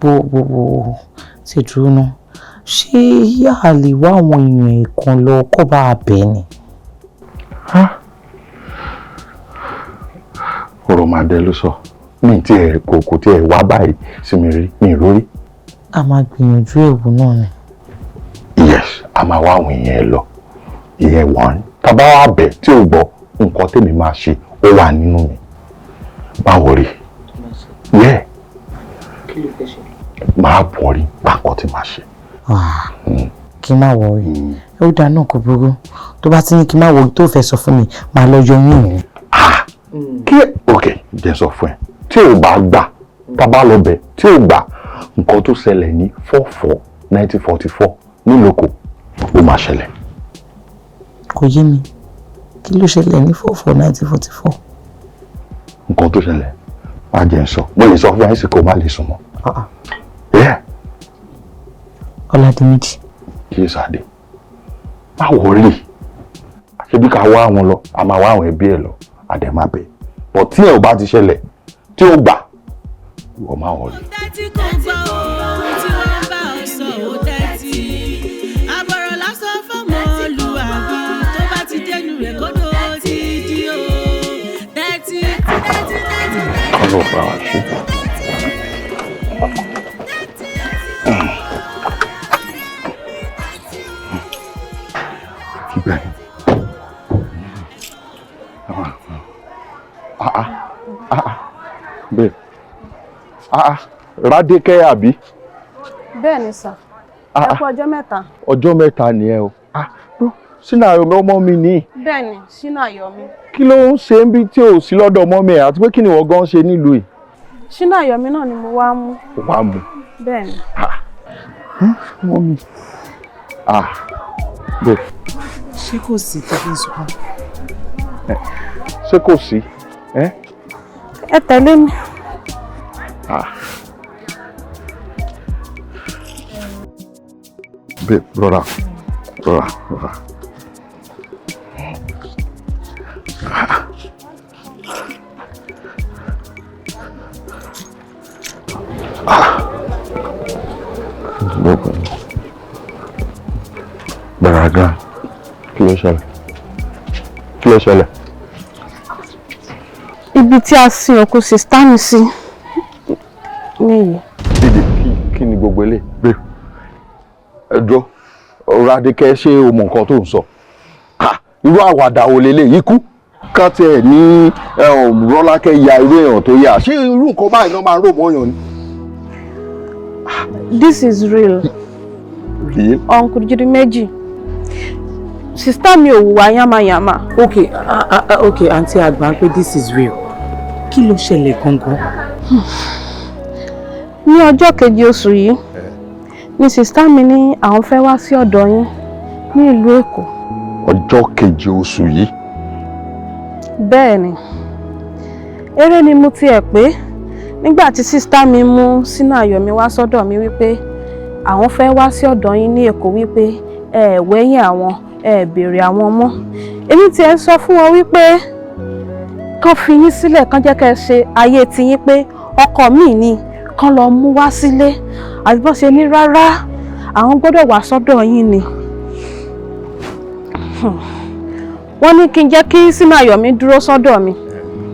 Bó bó bó ṣe dúró náà, ṣé yáà lè wá àwọn èèyàn ẹ̀kan lọ kó bá a bẹ̀ ni? Ọ̀rọ̀ màdẹ ló sọ, mi tí ẹ kò tí ẹ wá báyìí sí mi rí, mi rórí. A máa gbìyànjú ẹ̀wò náà ni. Yes, a máa wá àwọn èèyàn ẹ lọ, ìyẹn wọ́n tàbá wà bẹ̀ tí ò gbọ́, nǹkan tèmi máa ṣe ó wà nínú mi. Báwo rí yẹ? Kí ló fẹ́ ṣe? Máa bọ̀ rí pàkọ́ tí màá ṣe. Kí n má worry, ó dáa náà, kò burú. Tó bá ti ní kí n má worry, tó fẹ́ sọ fún mi, màá lọ yọ yín mi. Kí ok, jẹ́ sọ fún ẹ, tí ò bá gbà, tá a bá lọ bẹ̀ tí ò gbà, nǹkan tó ṣẹlẹ̀ ní 4/4/1944 nílòkò ó máa ṣẹlẹ̀. Kò yé mi, kí ló ṣẹlẹ̀ ní 4/4/1944? Nǹkan tó ṣẹlẹ̀, má jẹ́ ń sọ, mo lè sọ fún ẹ sì kó má lè sùn mọ́. Yeah. Ọládìméjì. Kíyèsáde, má worry, ṣebí ká wá àwọn lọ, a máa wá àwọn ẹbí ẹ lọ, àdèmàbẹ bọ̀ tí ẹ ò bá ti ṣẹlẹ̀ tí ó gbà, ìwọ má worry. Tẹ́tí kò gbọ́ ohun tí wọ́n bá ọ sọ ò tẹ́tí. Àbọ̀rọ̀ lásán fọ́mọ olùwàbí tó bá ti dénú rẹ̀ kódó ti di o. Tẹ́tí tẹ́tí tẹ́tí. Ọlọ́run bá wa ṣe. Bẹ́ẹ̀. Ah ah ah ah, babe. Ah ah, Rádékẹ́ àbí? Bẹ́ẹ̀ ni sà, ẹ kú ọjọ́ mẹ́ta. Ọjọ́ mẹ́ta nìyẹn o. Ah, bro, sínú àyọ̀ ọmọ mi nìyí. Bẹ́ẹ̀ ni, sínú àyọ̀ mi. Kí ló ń ṣe ń bí tí ò sí lọ́dọ̀ ọmọ mi ẹ̀, àti pé kí ni ìwọ gan ṣe nílùú yìí? Sínú àyọ̀ mi náà ni mo wá mú. Wàá mú. Bẹ́ẹ̀ ni. Ọmọ mi. Ah, babe. Ṣé kò sí tó fi ń sunkún? Ṣé kò sí? Ẹ tẹ̀lé mi. Ah. Babe, rọra, rọra, rọra. Ah. Ah. Bẹ̀rẹ̀ gan. Kí ló ṣẹlẹ̀? Kí ló ṣẹlẹ̀? Ibi tí a sin òkú sista mi sí nìyí. Dídì, kí ni gbogbo ilé? Babe, ẹ dúró, Rádékẹ́, ṣé o mọ nǹkan tó ń sọ? Irú àwàdà wo leléyìí? Ikú ká tiẹ̀ ní Rọ́lákẹ́ ya irú èèyàn tó yà. Ṣé irú nǹkan báyìí náà máa ń rò mọ́yàn ni? This is real. Real? Uncle Jídíméjì, sista mi ò hùwà yánmayànmá. Ok, ok, àǹtí àgbà pé this is real. Kí ló ṣẹlẹ̀ gangan? Ní ọjọ́ keje oṣù yìí ni sista mi ní àwọn fẹ́ wá sí ọ̀dọ̀ yín. ní ìlú Èkó. Ọjọ́ keje oṣù yìí. Bẹ́ẹ̀ ni, eré ni mo tiẹ̀ pé nígbà tí sísítà mi mú Sínú Ayọ̀mí wá sọ́dọ̀ mi wípé àwọn fẹ́ wá sí ọ̀dọ̀ yín ní Èkó, wípé ẹ ẹ̀ wẹ́yìn àwọn, ẹ ẹ̀ béèrè àwọn mọ́. Èmi tiẹ̀ ń sọ fún wọn wípé kán fi yín sílẹ̀, kán jẹ́ kẹ́ ẹ ṣe ayé tiyín, pé ọkọ mi ni kán lọ mú wá sílé, àbí bọ́n ṣe ní rárá, àwọn gbọ́dọ̀ wá sọ́dọ̀ yín ni. Wọ́n ní kí n jẹ́ kí Sínú Ayọ̀mí dúró sọ́dọ̀ mi,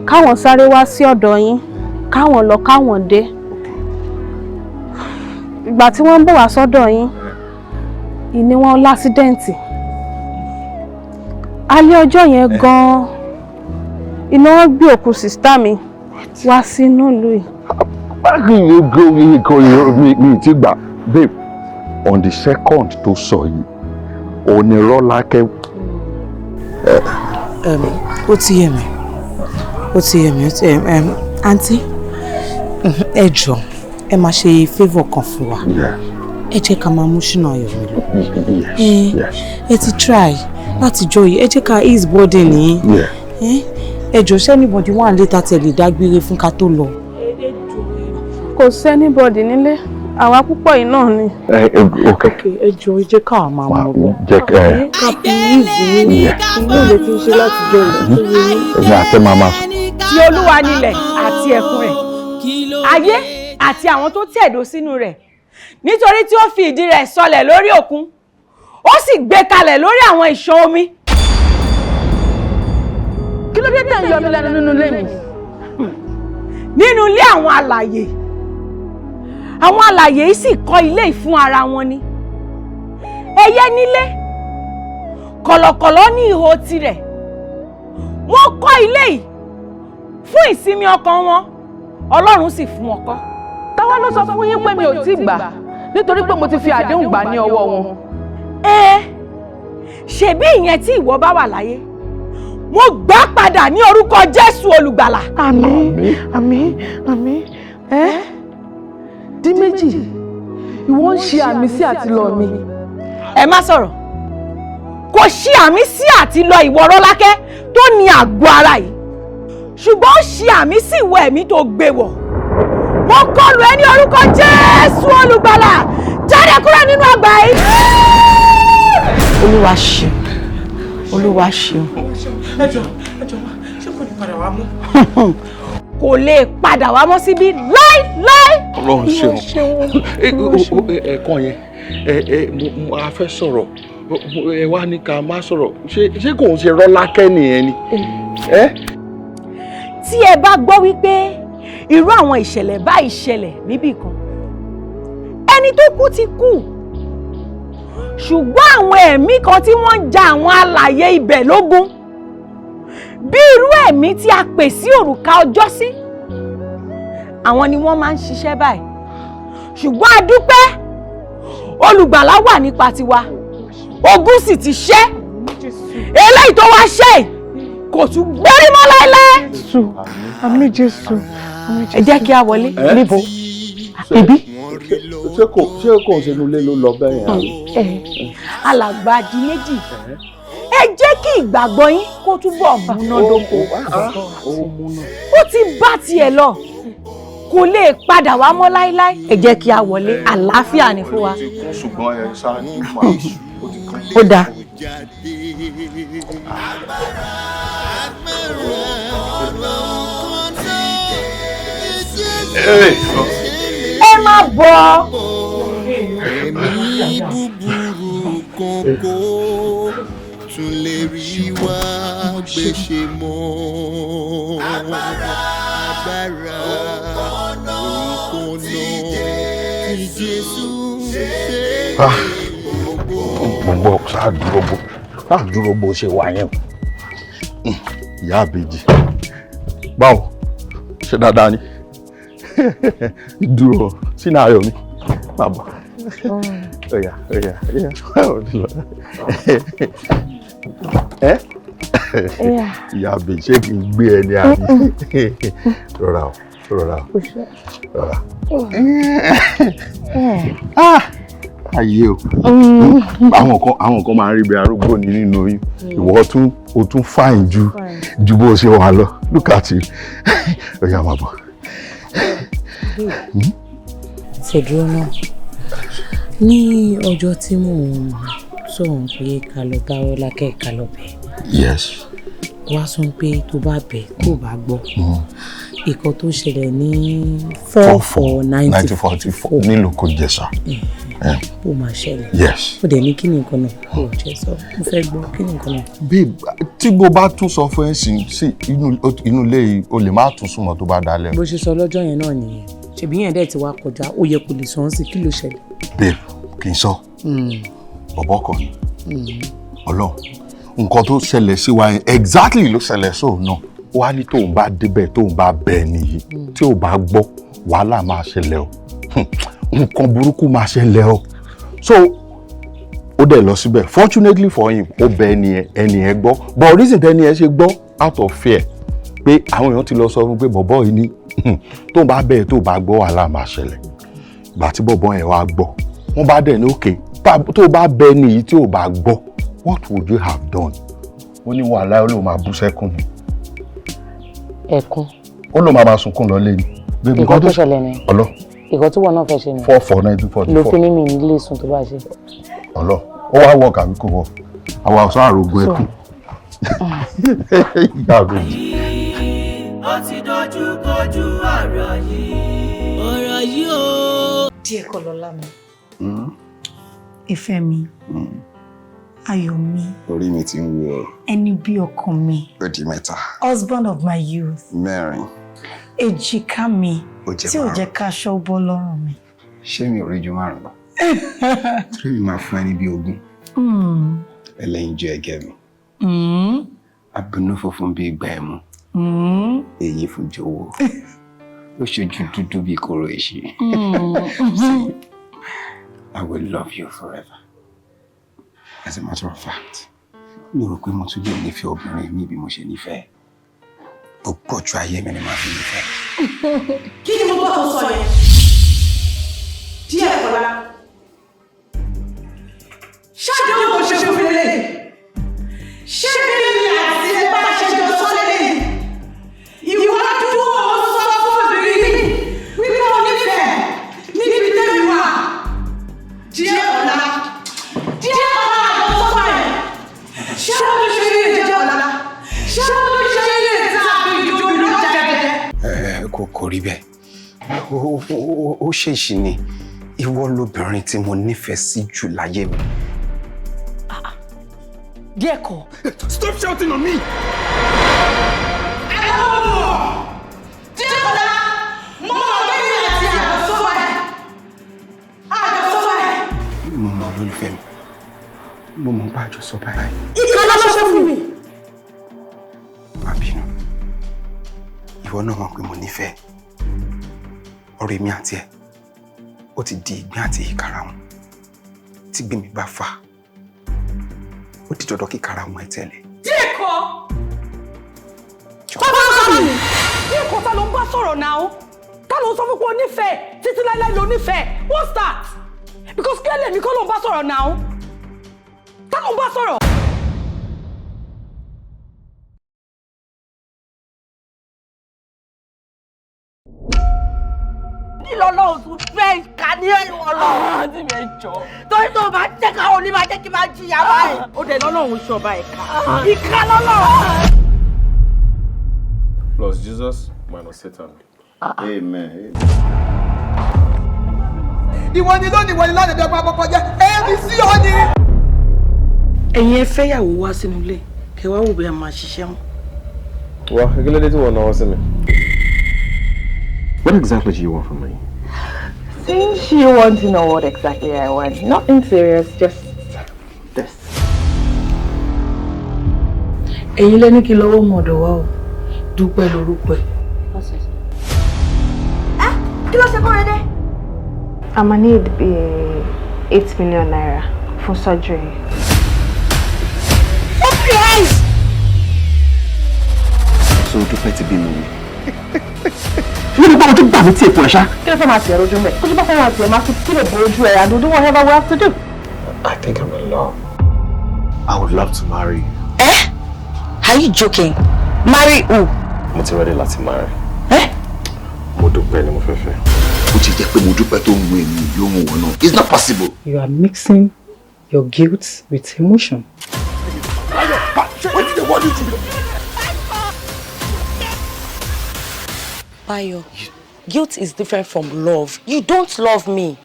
káwọn sáré wá sí ọ̀dọ̀ yín, káwọn lọ káwọn dé. Ìgbà tí wọ́n ń bọ̀ wá sọ́dọ̀ yín ìní wọn lásídẹ̀ǹtì alẹ́ ọjọ́ yẹn gan-an. Iná wọn gbé òkú sìstá mi wá sínú ìlú yìí. Mi ti gbà, babe, on the second tó sọ yìí, òní Rọ́lákẹ́. Ó ti yé mi, ó ti yé mi, ó ti yé mi. Àǹtí, ẹ jọ̀ọ́, ẹ máa ṣe favour kan fún wa. Ẹ jẹ́ ká máa mú Ṣínà Ayọ̀mí lọ. Ẹ ti try láti jọ yìí, ẹ jẹ́ ká ease burden yín. Ẹ jọ̀ọ́, ṣé anybody wà nílé tá lè dágbére fún ká tó lọ? Kò sí anybody nílé, àwa púpọ̀ yìí náà ni. Ok. Ẹ jọ̀ọ́, ẹ jẹ́ ká máa mú lọ. Jẹ́ ẹ. Ká fi ease yín inú ilé tí ń ṣe láti jọ yìí. Èmi àti màmá. Ti Olúwa nílẹ̀ àti ẹ̀kún rẹ̀, ayé àti àwọn tó tẹ̀dó sínú rẹ̀, nítorí tí ó fi ìdí rẹ̀ sọlẹ̀ lórí òkun, ó sì gbé kalẹ̀ lórí àwọn ìṣàn omi. Kí ló dé tẹ̀ ń yọ mí lẹ́nu nínú ilé mi? Nínú ilé àwọn alààyè. Àwọn alààyè yìí sì kọ́ ilé yìí fún ara wọn ni. Ẹyẹ nílé, kọ̀lọ̀kọ̀lọ̀ ní ihò tirẹ̀. Wọ́n kọ́ ilé yìí fún ìsinmi ọkàn wọn, Ọlọ́run sì fún wọn kọ́. Táwa ló sọ fún yín pé mi ò tí gbà, nítorí pé mo ti fi àdéhùn gbà ní ọwọ́ wọn? Ẹ ṣebí ìyẹn tí ìwọ bá wà láyé, mo gbà padà ní orúkọ Jésù Olùgbàlà. Àmín, àmín, àmín. Ẹ di méjì, ìwọ ń ṣe àmì sí àtìlọ mi. Ẹ má sọ̀rọ̀, kò ṣe àmì sí àtìlọ ìwọ Rọ́lákẹ́ tó ní àgọ́ ara yìí, ṣùgbọ́n ó ṣe àmì sí ìwọ ẹ̀mí tó gbé wọ̀. Mo kọlù ẹ ní orúkọ Jésù Olùgbàlà, jáde kúrò nínú àgbà yìí. Olúwa ṣeun, Olúwa ṣeun. Ẹ jọ̀ọ́, ẹ jọ̀ọ́, ṣé kò ní padà wá mọ́? Kò lè padà wá mọ́ síbí láíláí. Ọlọ́run ṣeun. Ẹ̀ẹ̀kan yẹn ẹ a fẹ́ sọ̀rọ̀, ẹ wá ní ká má sọ̀rọ̀. Ṣé kò ń ṣe Rọ́lákẹ́ nìyẹn ni? Tí ẹ bá gbọ́ wípé irú àwọn ìṣẹ̀lẹ̀ báyìí ṣẹlẹ̀ níbì kan, ẹni tó kú ti kú, ṣùgbọ́n àwọn ẹ̀mí kan tí wọ́n ń ja àwọn alààyè ibẹ̀ lógun, bí irú ẹ̀mí tí a pè sí òrùka ọjọ́ sí, àwọn ni wọ́n máa ń ṣiṣẹ́ báyìí. Ṣùgbọ́n a dúpẹ́, Olùgbàlà wà nípa tiwa, ogun sì ti ṣẹ́. Eléyìí tó wá ṣe kò tún gbérí mọ́ láéláé. Àmín Jésù. Ẹ jẹ́ kí a wọlé. Níbo? Ibi? Ṣé kò ń ṣe inú ilé ló lọ bẹ́ẹ̀ yẹn? Alàgbà di méjì, ẹ jẹ́ kí ìgbàgbọ́ yín kó túbọ̀ múnádóko. Ó ti bá tiẹ̀ lọ, kò lè padà wá mọ́ láéláé. Ẹ jẹ́ kí a wọlé, àlàáfíà ni fún wa. Ṣùgbọ́n ẹ ṣáà ní màá ó ti kán. Ó dáa. Ẹ má bọ̀. Ẹ̀mí búburú kan kò tún lè rí wá gbèsè mọ́. Agbára òkànnà tí Jésù ṣe. Gbogbo ṣáà dúró bó ṣe wà yẹn. Ìyá àbèjì, báwo? Ṣe dáadáa ni? Dúró sínú ayọ̀ mi, bàbá. Oya, oya, oya, ẹ ìyá àbèjì, ṣé kí n gbé ẹ ní àbí? Rọra o, rọra o, rọra. Ayé o. Àwọn kan máa ń rí bí arúgbó ní nínú oyún. Ìwọ tún o tún fine ju bó ṣe wà lọ. Look at you. Ó yá, máa bọ̀. Ṣèdúró náà, ní ọjọ́ tí mò ń sọ̀rọ̀ pé ká lọ bá Rọ́lákẹ́, ká lọ bẹ̀. Yes. Wá sọ pé tó bá bẹ̀, tó bá gbọ́, ìkan tó ṣẹlẹ̀ ní 4/4/1944 nílùú kò jẹ̀ṣà. Ó máa ṣẹlẹ̀. Yes. Ó dẹ̀ ní kí ni nǹkan náà? Ó jẹ́ sọ, mo fẹ́ gbọ́ kí ni nǹkan náà. Babe, tí mo bá tún sọ fún ẹ sí inú ilé yìí, o lè má tún súnmọ́ tó bá dalẹ̀. Bó ṣe sọ lọ́jọ́ yẹn náà nìyẹn. Ṣèbí yẹn dẹ̀ ti wá kọjá, ó yẹ kó lè sọ ọ́n sí. Kí ló ṣẹlẹ̀? Babe, kì í sọ bọ̀bọ̀ kan ni. Ọlọ́run, nǹkan tó ṣẹlẹ̀ sí wa yẹn exactly ló ṣẹlẹ̀ sóun náà. Wá ní tóun bá débẹ̀, tóun bá bẹ̀ nìyí, tí ò bá gbọ́, wàhálà máa ṣẹlẹ̀ o, nǹkan burúkú máa ṣẹlẹ̀ o. So ó dẹ̀ lọ síbẹ̀. Fortunately for him, ó bẹ ẹni ẹ gbọ́, but reason tẹ́ni ẹ ṣe gbọ́, out of fear pé àwọn èèyàn ti lọ sọ fún pé bọ̀bọ̀ yìí ní tóun bá bẹ̀, tó bá gbọ́, wàhálà máa ṣẹlẹ̀. Gbà tí bọ̀bọ̀ yẹn wá gbọ́, wọ́n bá dẹ̀ ní òkè, tó bá bẹ nìyí, tí ò bá gbọ́, what would you have done? Ó ní wàhálà, ó lóun máa bú sẹ́kún ni. Ẹkún? Ó lóun máa sunkún lọ lé ni. Nǹkan tó ṣẹlẹ̀ ni. Ọlọ. Ìkan tí wọn náà fẹ́ ṣe ni. 4/4/1944. Ló fi ní mi nílé sùn tó bá ṣe. Ọlọ, ó wá wọ kàbí kò wọ, àwa ọ̀sán àrògùn ẹkún. Ìyá àbèjì. Ó ti dojú kojú ọ̀rọ̀ yìí. Ọ̀rọ̀ yìí o. Díẹ̀ kọ́ lọ́lá mi, ìfẹ́ mi, ayọ̀ mi. Orí mi ti ń wú ọ. Ẹni bí ọkàn mi. Ó di mẹ́ta. Husband of my youth. Mẹ́rin. Èjìká mi. Ó jẹ́ tí ò márùn. jẹ́ káṣọ bọ́ lọ́rùn mi. Ṣé mi ò rí ju márùn lọ? Torí mi máa fún ẹ ní bí 20. Ẹlẹ́yinjú ẹgẹ́ mi. Abinú funfun bíi ìgbà ẹ̀mú. Èyí fún jọ̀wọ́. Ó ṣojú dúdú bíi kóró èṣì. I will love you forever. As a matter of fact, mi rò pé mo tún lè nífẹ̀ẹ́ obìnrin mi bí mo ṣe nífẹ̀ẹ́. Gbogbo ọjọ́ ayé mi ni màá fi nífẹ̀ẹ́. Kí ni mo gbọ́ tó sọ yẹn? Díẹ̀ kọ́lá. Ṣáàdì ó ṣe fún mi lélẹ̀. Ṣé bí mi àti ẹ bá ṣe jọ sọ lélẹ̀? Ìwọ dúró, ó sọ fún obìnrin yìí wípé o nífẹ̀ẹ́ níbi tẹ́mi wà. Díẹ̀ kọ́lá. Díẹ̀ kọ́lá àjọsọ ẹ̀. Ṣé ó ṣe ní ìjẹ́ ọ̀la? Ṣé ó ṣe ní ìta àbí ìjọba jẹ́? Ẹ kò rí bẹ́ẹ̀. Ó ṣèṣì ni. Ìwọ lobìnrin tí mo nífẹ̀ẹ́ sí jù láyé mi. Díẹ̀ kọ́. Stop shouting on me! Díẹ̀ kọ́lá, mo mọ̀ pé mi àti àjọsọ ẹ̀. Àjọsọ ẹ̀. Mo mọ, olólùfẹ́ mi. Mo mọ bá àjọsọ báyìí. Ìkà ló ṣe fún mi. Má bínú. Ìwọ náà mọ̀ pé mo nífẹ̀ẹ́. Ọ̀rẹ́ mi àti ẹ̀, ó ti di ìgbín àti ìkarahun. Tí gbé mi bá fà, ó di dandan kí karahun ẹ tẹ̀lé. Díẹ̀ kọ́. Bàbá mi. Díẹ̀ kọ́, ta ló ń bá sọ̀rọ̀ náà? Ta ló ń sọ fún pé o nífẹ̀ẹ́ títí láíláí ló nífẹ̀ẹ́? What's that? Because clearly èmi kọ́ ló ń bá sọ̀rọ̀ náà. Ta ló ń bá sọ̀rọ̀? Lọ́lọ́run tún fẹ́ ìka ní ẹ̀wọ̀n lọ. Àǹtí mi, ẹ jọ. Torí tó o bá jẹ́ káwọn oní máa jẹ́ kí n máa jìyà báyìí. Ó dẹ̀ lọ́lọ́run ṣọba ìka. Ìka lọ́lọ́run. Plus Jesus minus Satan. Amen. Ìwọ ni lónìí, ìwọ ni lánàá, bí ọgbọ́n àkọ́kọ́ jẹ́ èmi sí ọ ni. Ẹ̀yin ẹ fẹ́yàwó wá sínú ilé, kẹ wá wò bí a máa ṣiṣẹ́ wọn. Wá, kí ló dé tí wọ́n náwó sí mi? What exactly do you want from me? Since you want to know what exactly I want, nothing serious, just this. Ẹ̀yin lẹ́ni kí lọ́wọ́ mọ̀ọ́dọ̀ wá o, Dúpẹ́ lórúkọ ẹ̀. Kí ló ṣe kó rẹ dé? I'ma need be 8 million naira for surgery. Open your eyes! So Dúpẹ́ ti bímọ mi. Wọ́n ní báwo tó gbà mí tí èkó ẹ̀ ṣá. Kí ló fẹ́ máa tiẹ̀ lójú mẹ́? Kó tó bá fẹ́ máa tiẹ̀ máa fi kí lè bo ojú ẹ̀ and do whatever we have to do. I think I'm in love. I would love to marry you. Eh? Are you joking? Marry who? Mo ti ready láti marry. Eh? Mo dúpẹ́ ni mo fẹ́ fẹ́. Ó ti jẹ́ pé mo dúpẹ́ tó ń wo èmi yóò mú wọn náà. It's not possible. You are mixing your guilt with emotion. Bayo, guilt is different from love. You don't love me.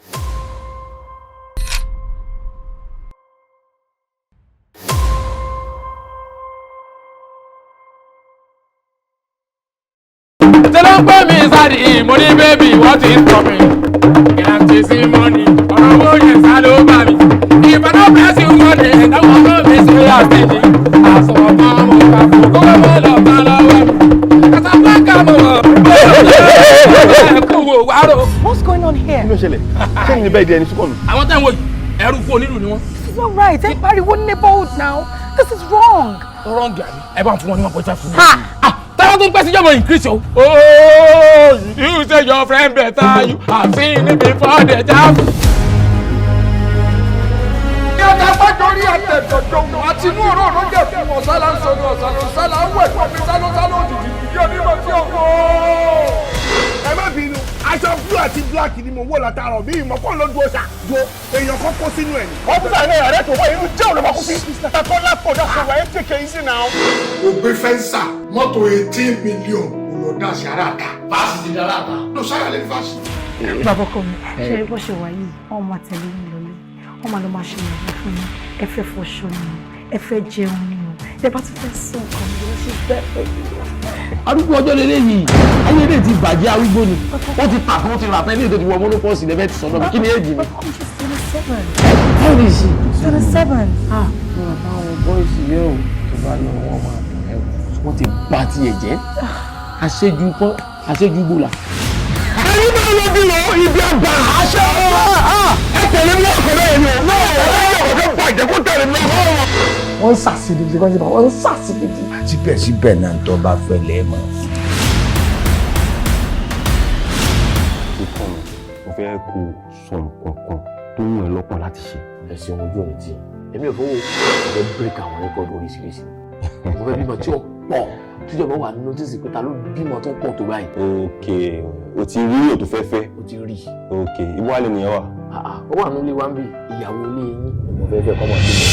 Ṣé ló ń pè mí sáré mo ní bébì wọ́n ti ń tọ̀ mí. Ìrántí sí mọ́ni, ọ̀rọ̀ owó yẹn sá ló bá mi. Ìbàdàn bẹ́ẹ̀ sì mọ́ni, ẹ̀dáwọ̀ ọmọ mi sí àṣejì. Àsọ̀rọ̀ kan mo kà fún kókó mọ́ lọ bá lọ́wọ́ mi. Casablanca mo wọ̀, ẹ̀kú wo wàrò. What's going on here? Kí ló ṣẹlẹ̀? Ṣé ní bẹ́ẹ̀ di ẹni súnkọ̀ mi? Àwọn táwọn wò yìí, ẹrú fún onílù ni wọ́n. This is not right. Ẹ pariwo neighborhood now. This is wrong. Wrong àbí? Ẹ bá ń fún wọn ní 1.5 fún mi. Táwọn tó ń pẹ́ sí jọ́mọ̀ increase o. Oh, you say your friend better you have seen it before the jam. Ní ọjà pàjọ́rí àtẹ̀jọ̀jọ̀ àti inú ọ̀rọ̀ ló jẹ́ fún ọ̀sálà ń sọnù ọ̀sálà ọ̀sálà ń wẹ̀ fún mi sálọ́sálọ́ òjijì ìdí onímọ̀ tí ó kó. Ẹ má bínú, aṣọ blue àti black ni mo wò látàárọ̀ bí ìmọ̀ kọ́ ló dúró ṣá jo èèyàn kan kó sínú ẹ̀ ni. Ọ́fíìsà náà rẹ̀ tó wá inú jẹ́ òun ló máa kú sí. Takọ́lá kò dá sọ̀rọ̀ ẹ̀ take it easy now. Ó gbé fẹ́ǹsà mọ́tò 18 million kò lọ dá sí ara ta. Fáàsì ti dára ta. Lọ sára lè fáàsì. Bàbá ọkọ mi, ṣe bó ṣe wà yìí, wọ́n máa tẹ̀lé yín lọlé, wọ́n máa lọ máa ṣe ìyàwó fún yín, ẹ fẹ́ fọṣọ ni o, ẹ fẹ́ jẹun ni o, ẹ bá tún fẹ́ sún nǹkan mi lọ sí bẹ́ẹ̀ pẹ̀lú. Arúgbó ọjọ́ lélẹ́ yìí, ayé ilé ti bàjẹ́, arúgbó ni wọ́n ti tà fún ti rà tán, ilé tó ti wọ monopause lẹ́fẹ̀ẹ́ ti sọ̀dọ̀ mi. Kí ni èjì mi. I'm just 27. How old is she? 27. Ah, mo rà fáwọn bọ́ìsì yẹn o, tó bá lọ wọ́n máa dùn ẹ̀ wọ́n ti bà tiẹ̀ jẹ́, àṣejù pọ́n, àṣejù gbòòlà. Ẹni bá lọ bí lọ ibi àgbà àṣẹ ẹ tẹ̀lé mi ọkọ̀ bẹ́ẹ̀ ni o náà ẹ ọ̀rọ̀ bàjẹ́ kó tẹ̀lé mi ọkọ̀. Wọ́n ń sàṣìbìtì kan sí bá wọ́n ń sàṣìbìtì. Síbẹ̀síbẹ̀ náà tó bá fẹ́ lẹ́ẹ̀ mọ́. Kíkọ́ mi, mo fẹ́ kó o sọ nǹkan kan tó ń rìn lọ́kàn láti ṣe. Ẹ ṣeun, ojú òní tí èmi ò fowó ẹ break àwọn rẹ́kọ̀dù oríṣiríṣi. Mo fẹ́ bímọ tí ó pọ̀, tíjọba wà notice pé ta ló bímọ tó pọ̀ tó báyìí. Ok, o ti rí ètò fẹ́fẹ́. O ti rí. Ok, ibo wà lẹ́nu yẹn wà? Ó wà nílé wa ń bí ìyàwó ilé yín. Mo fẹ́ fẹ́ kọ́mọ sí mi.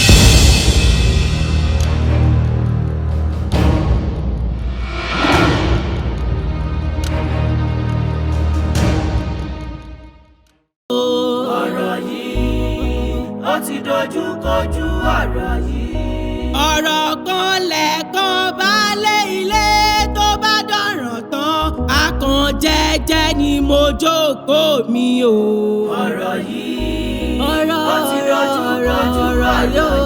Ọ̀rọ̀ yìí ó ti dojú kojú ọ̀rọ̀ yìí. Ọ̀rọ̀ kan lẹ̀kan baálé ilé tó bá dọ̀ràn tán akàn jẹ́jẹ́ ni mo jókòó mi o. Ọ̀rọ̀ yìí ọ̀rọ̀ ó ti dojú kojú ọ̀rọ̀ yìí.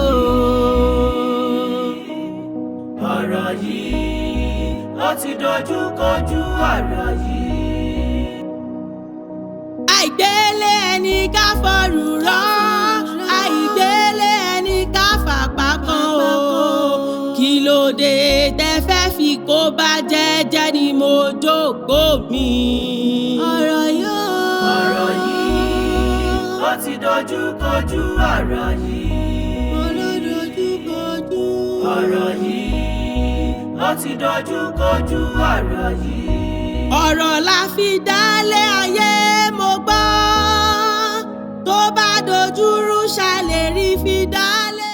Ọ̀rọ̀ yìí ó ti dojú kojú ọ̀rọ̀ yìí. Àìgbélé ẹni ká fọrù rọ́, àìgbélé ẹni ká fàpá kan o. Kí ló dé tẹ fẹ́ fi kó bá jẹ́jẹ́ ni mo jókòó mi. Ọ̀rọ̀ yóò ọ̀rọ̀ yìí ó ti dojú kojú ọ̀rọ̀ yìí. Olódojú kojú. Ọ̀rọ̀ yìí ó ti dojú kojú ọ̀rọ̀ yìí. Ọ̀rọ̀ la fi dálé ayé mo gbọ́, tó bá dojúrú ṣàlè rí fi dálé.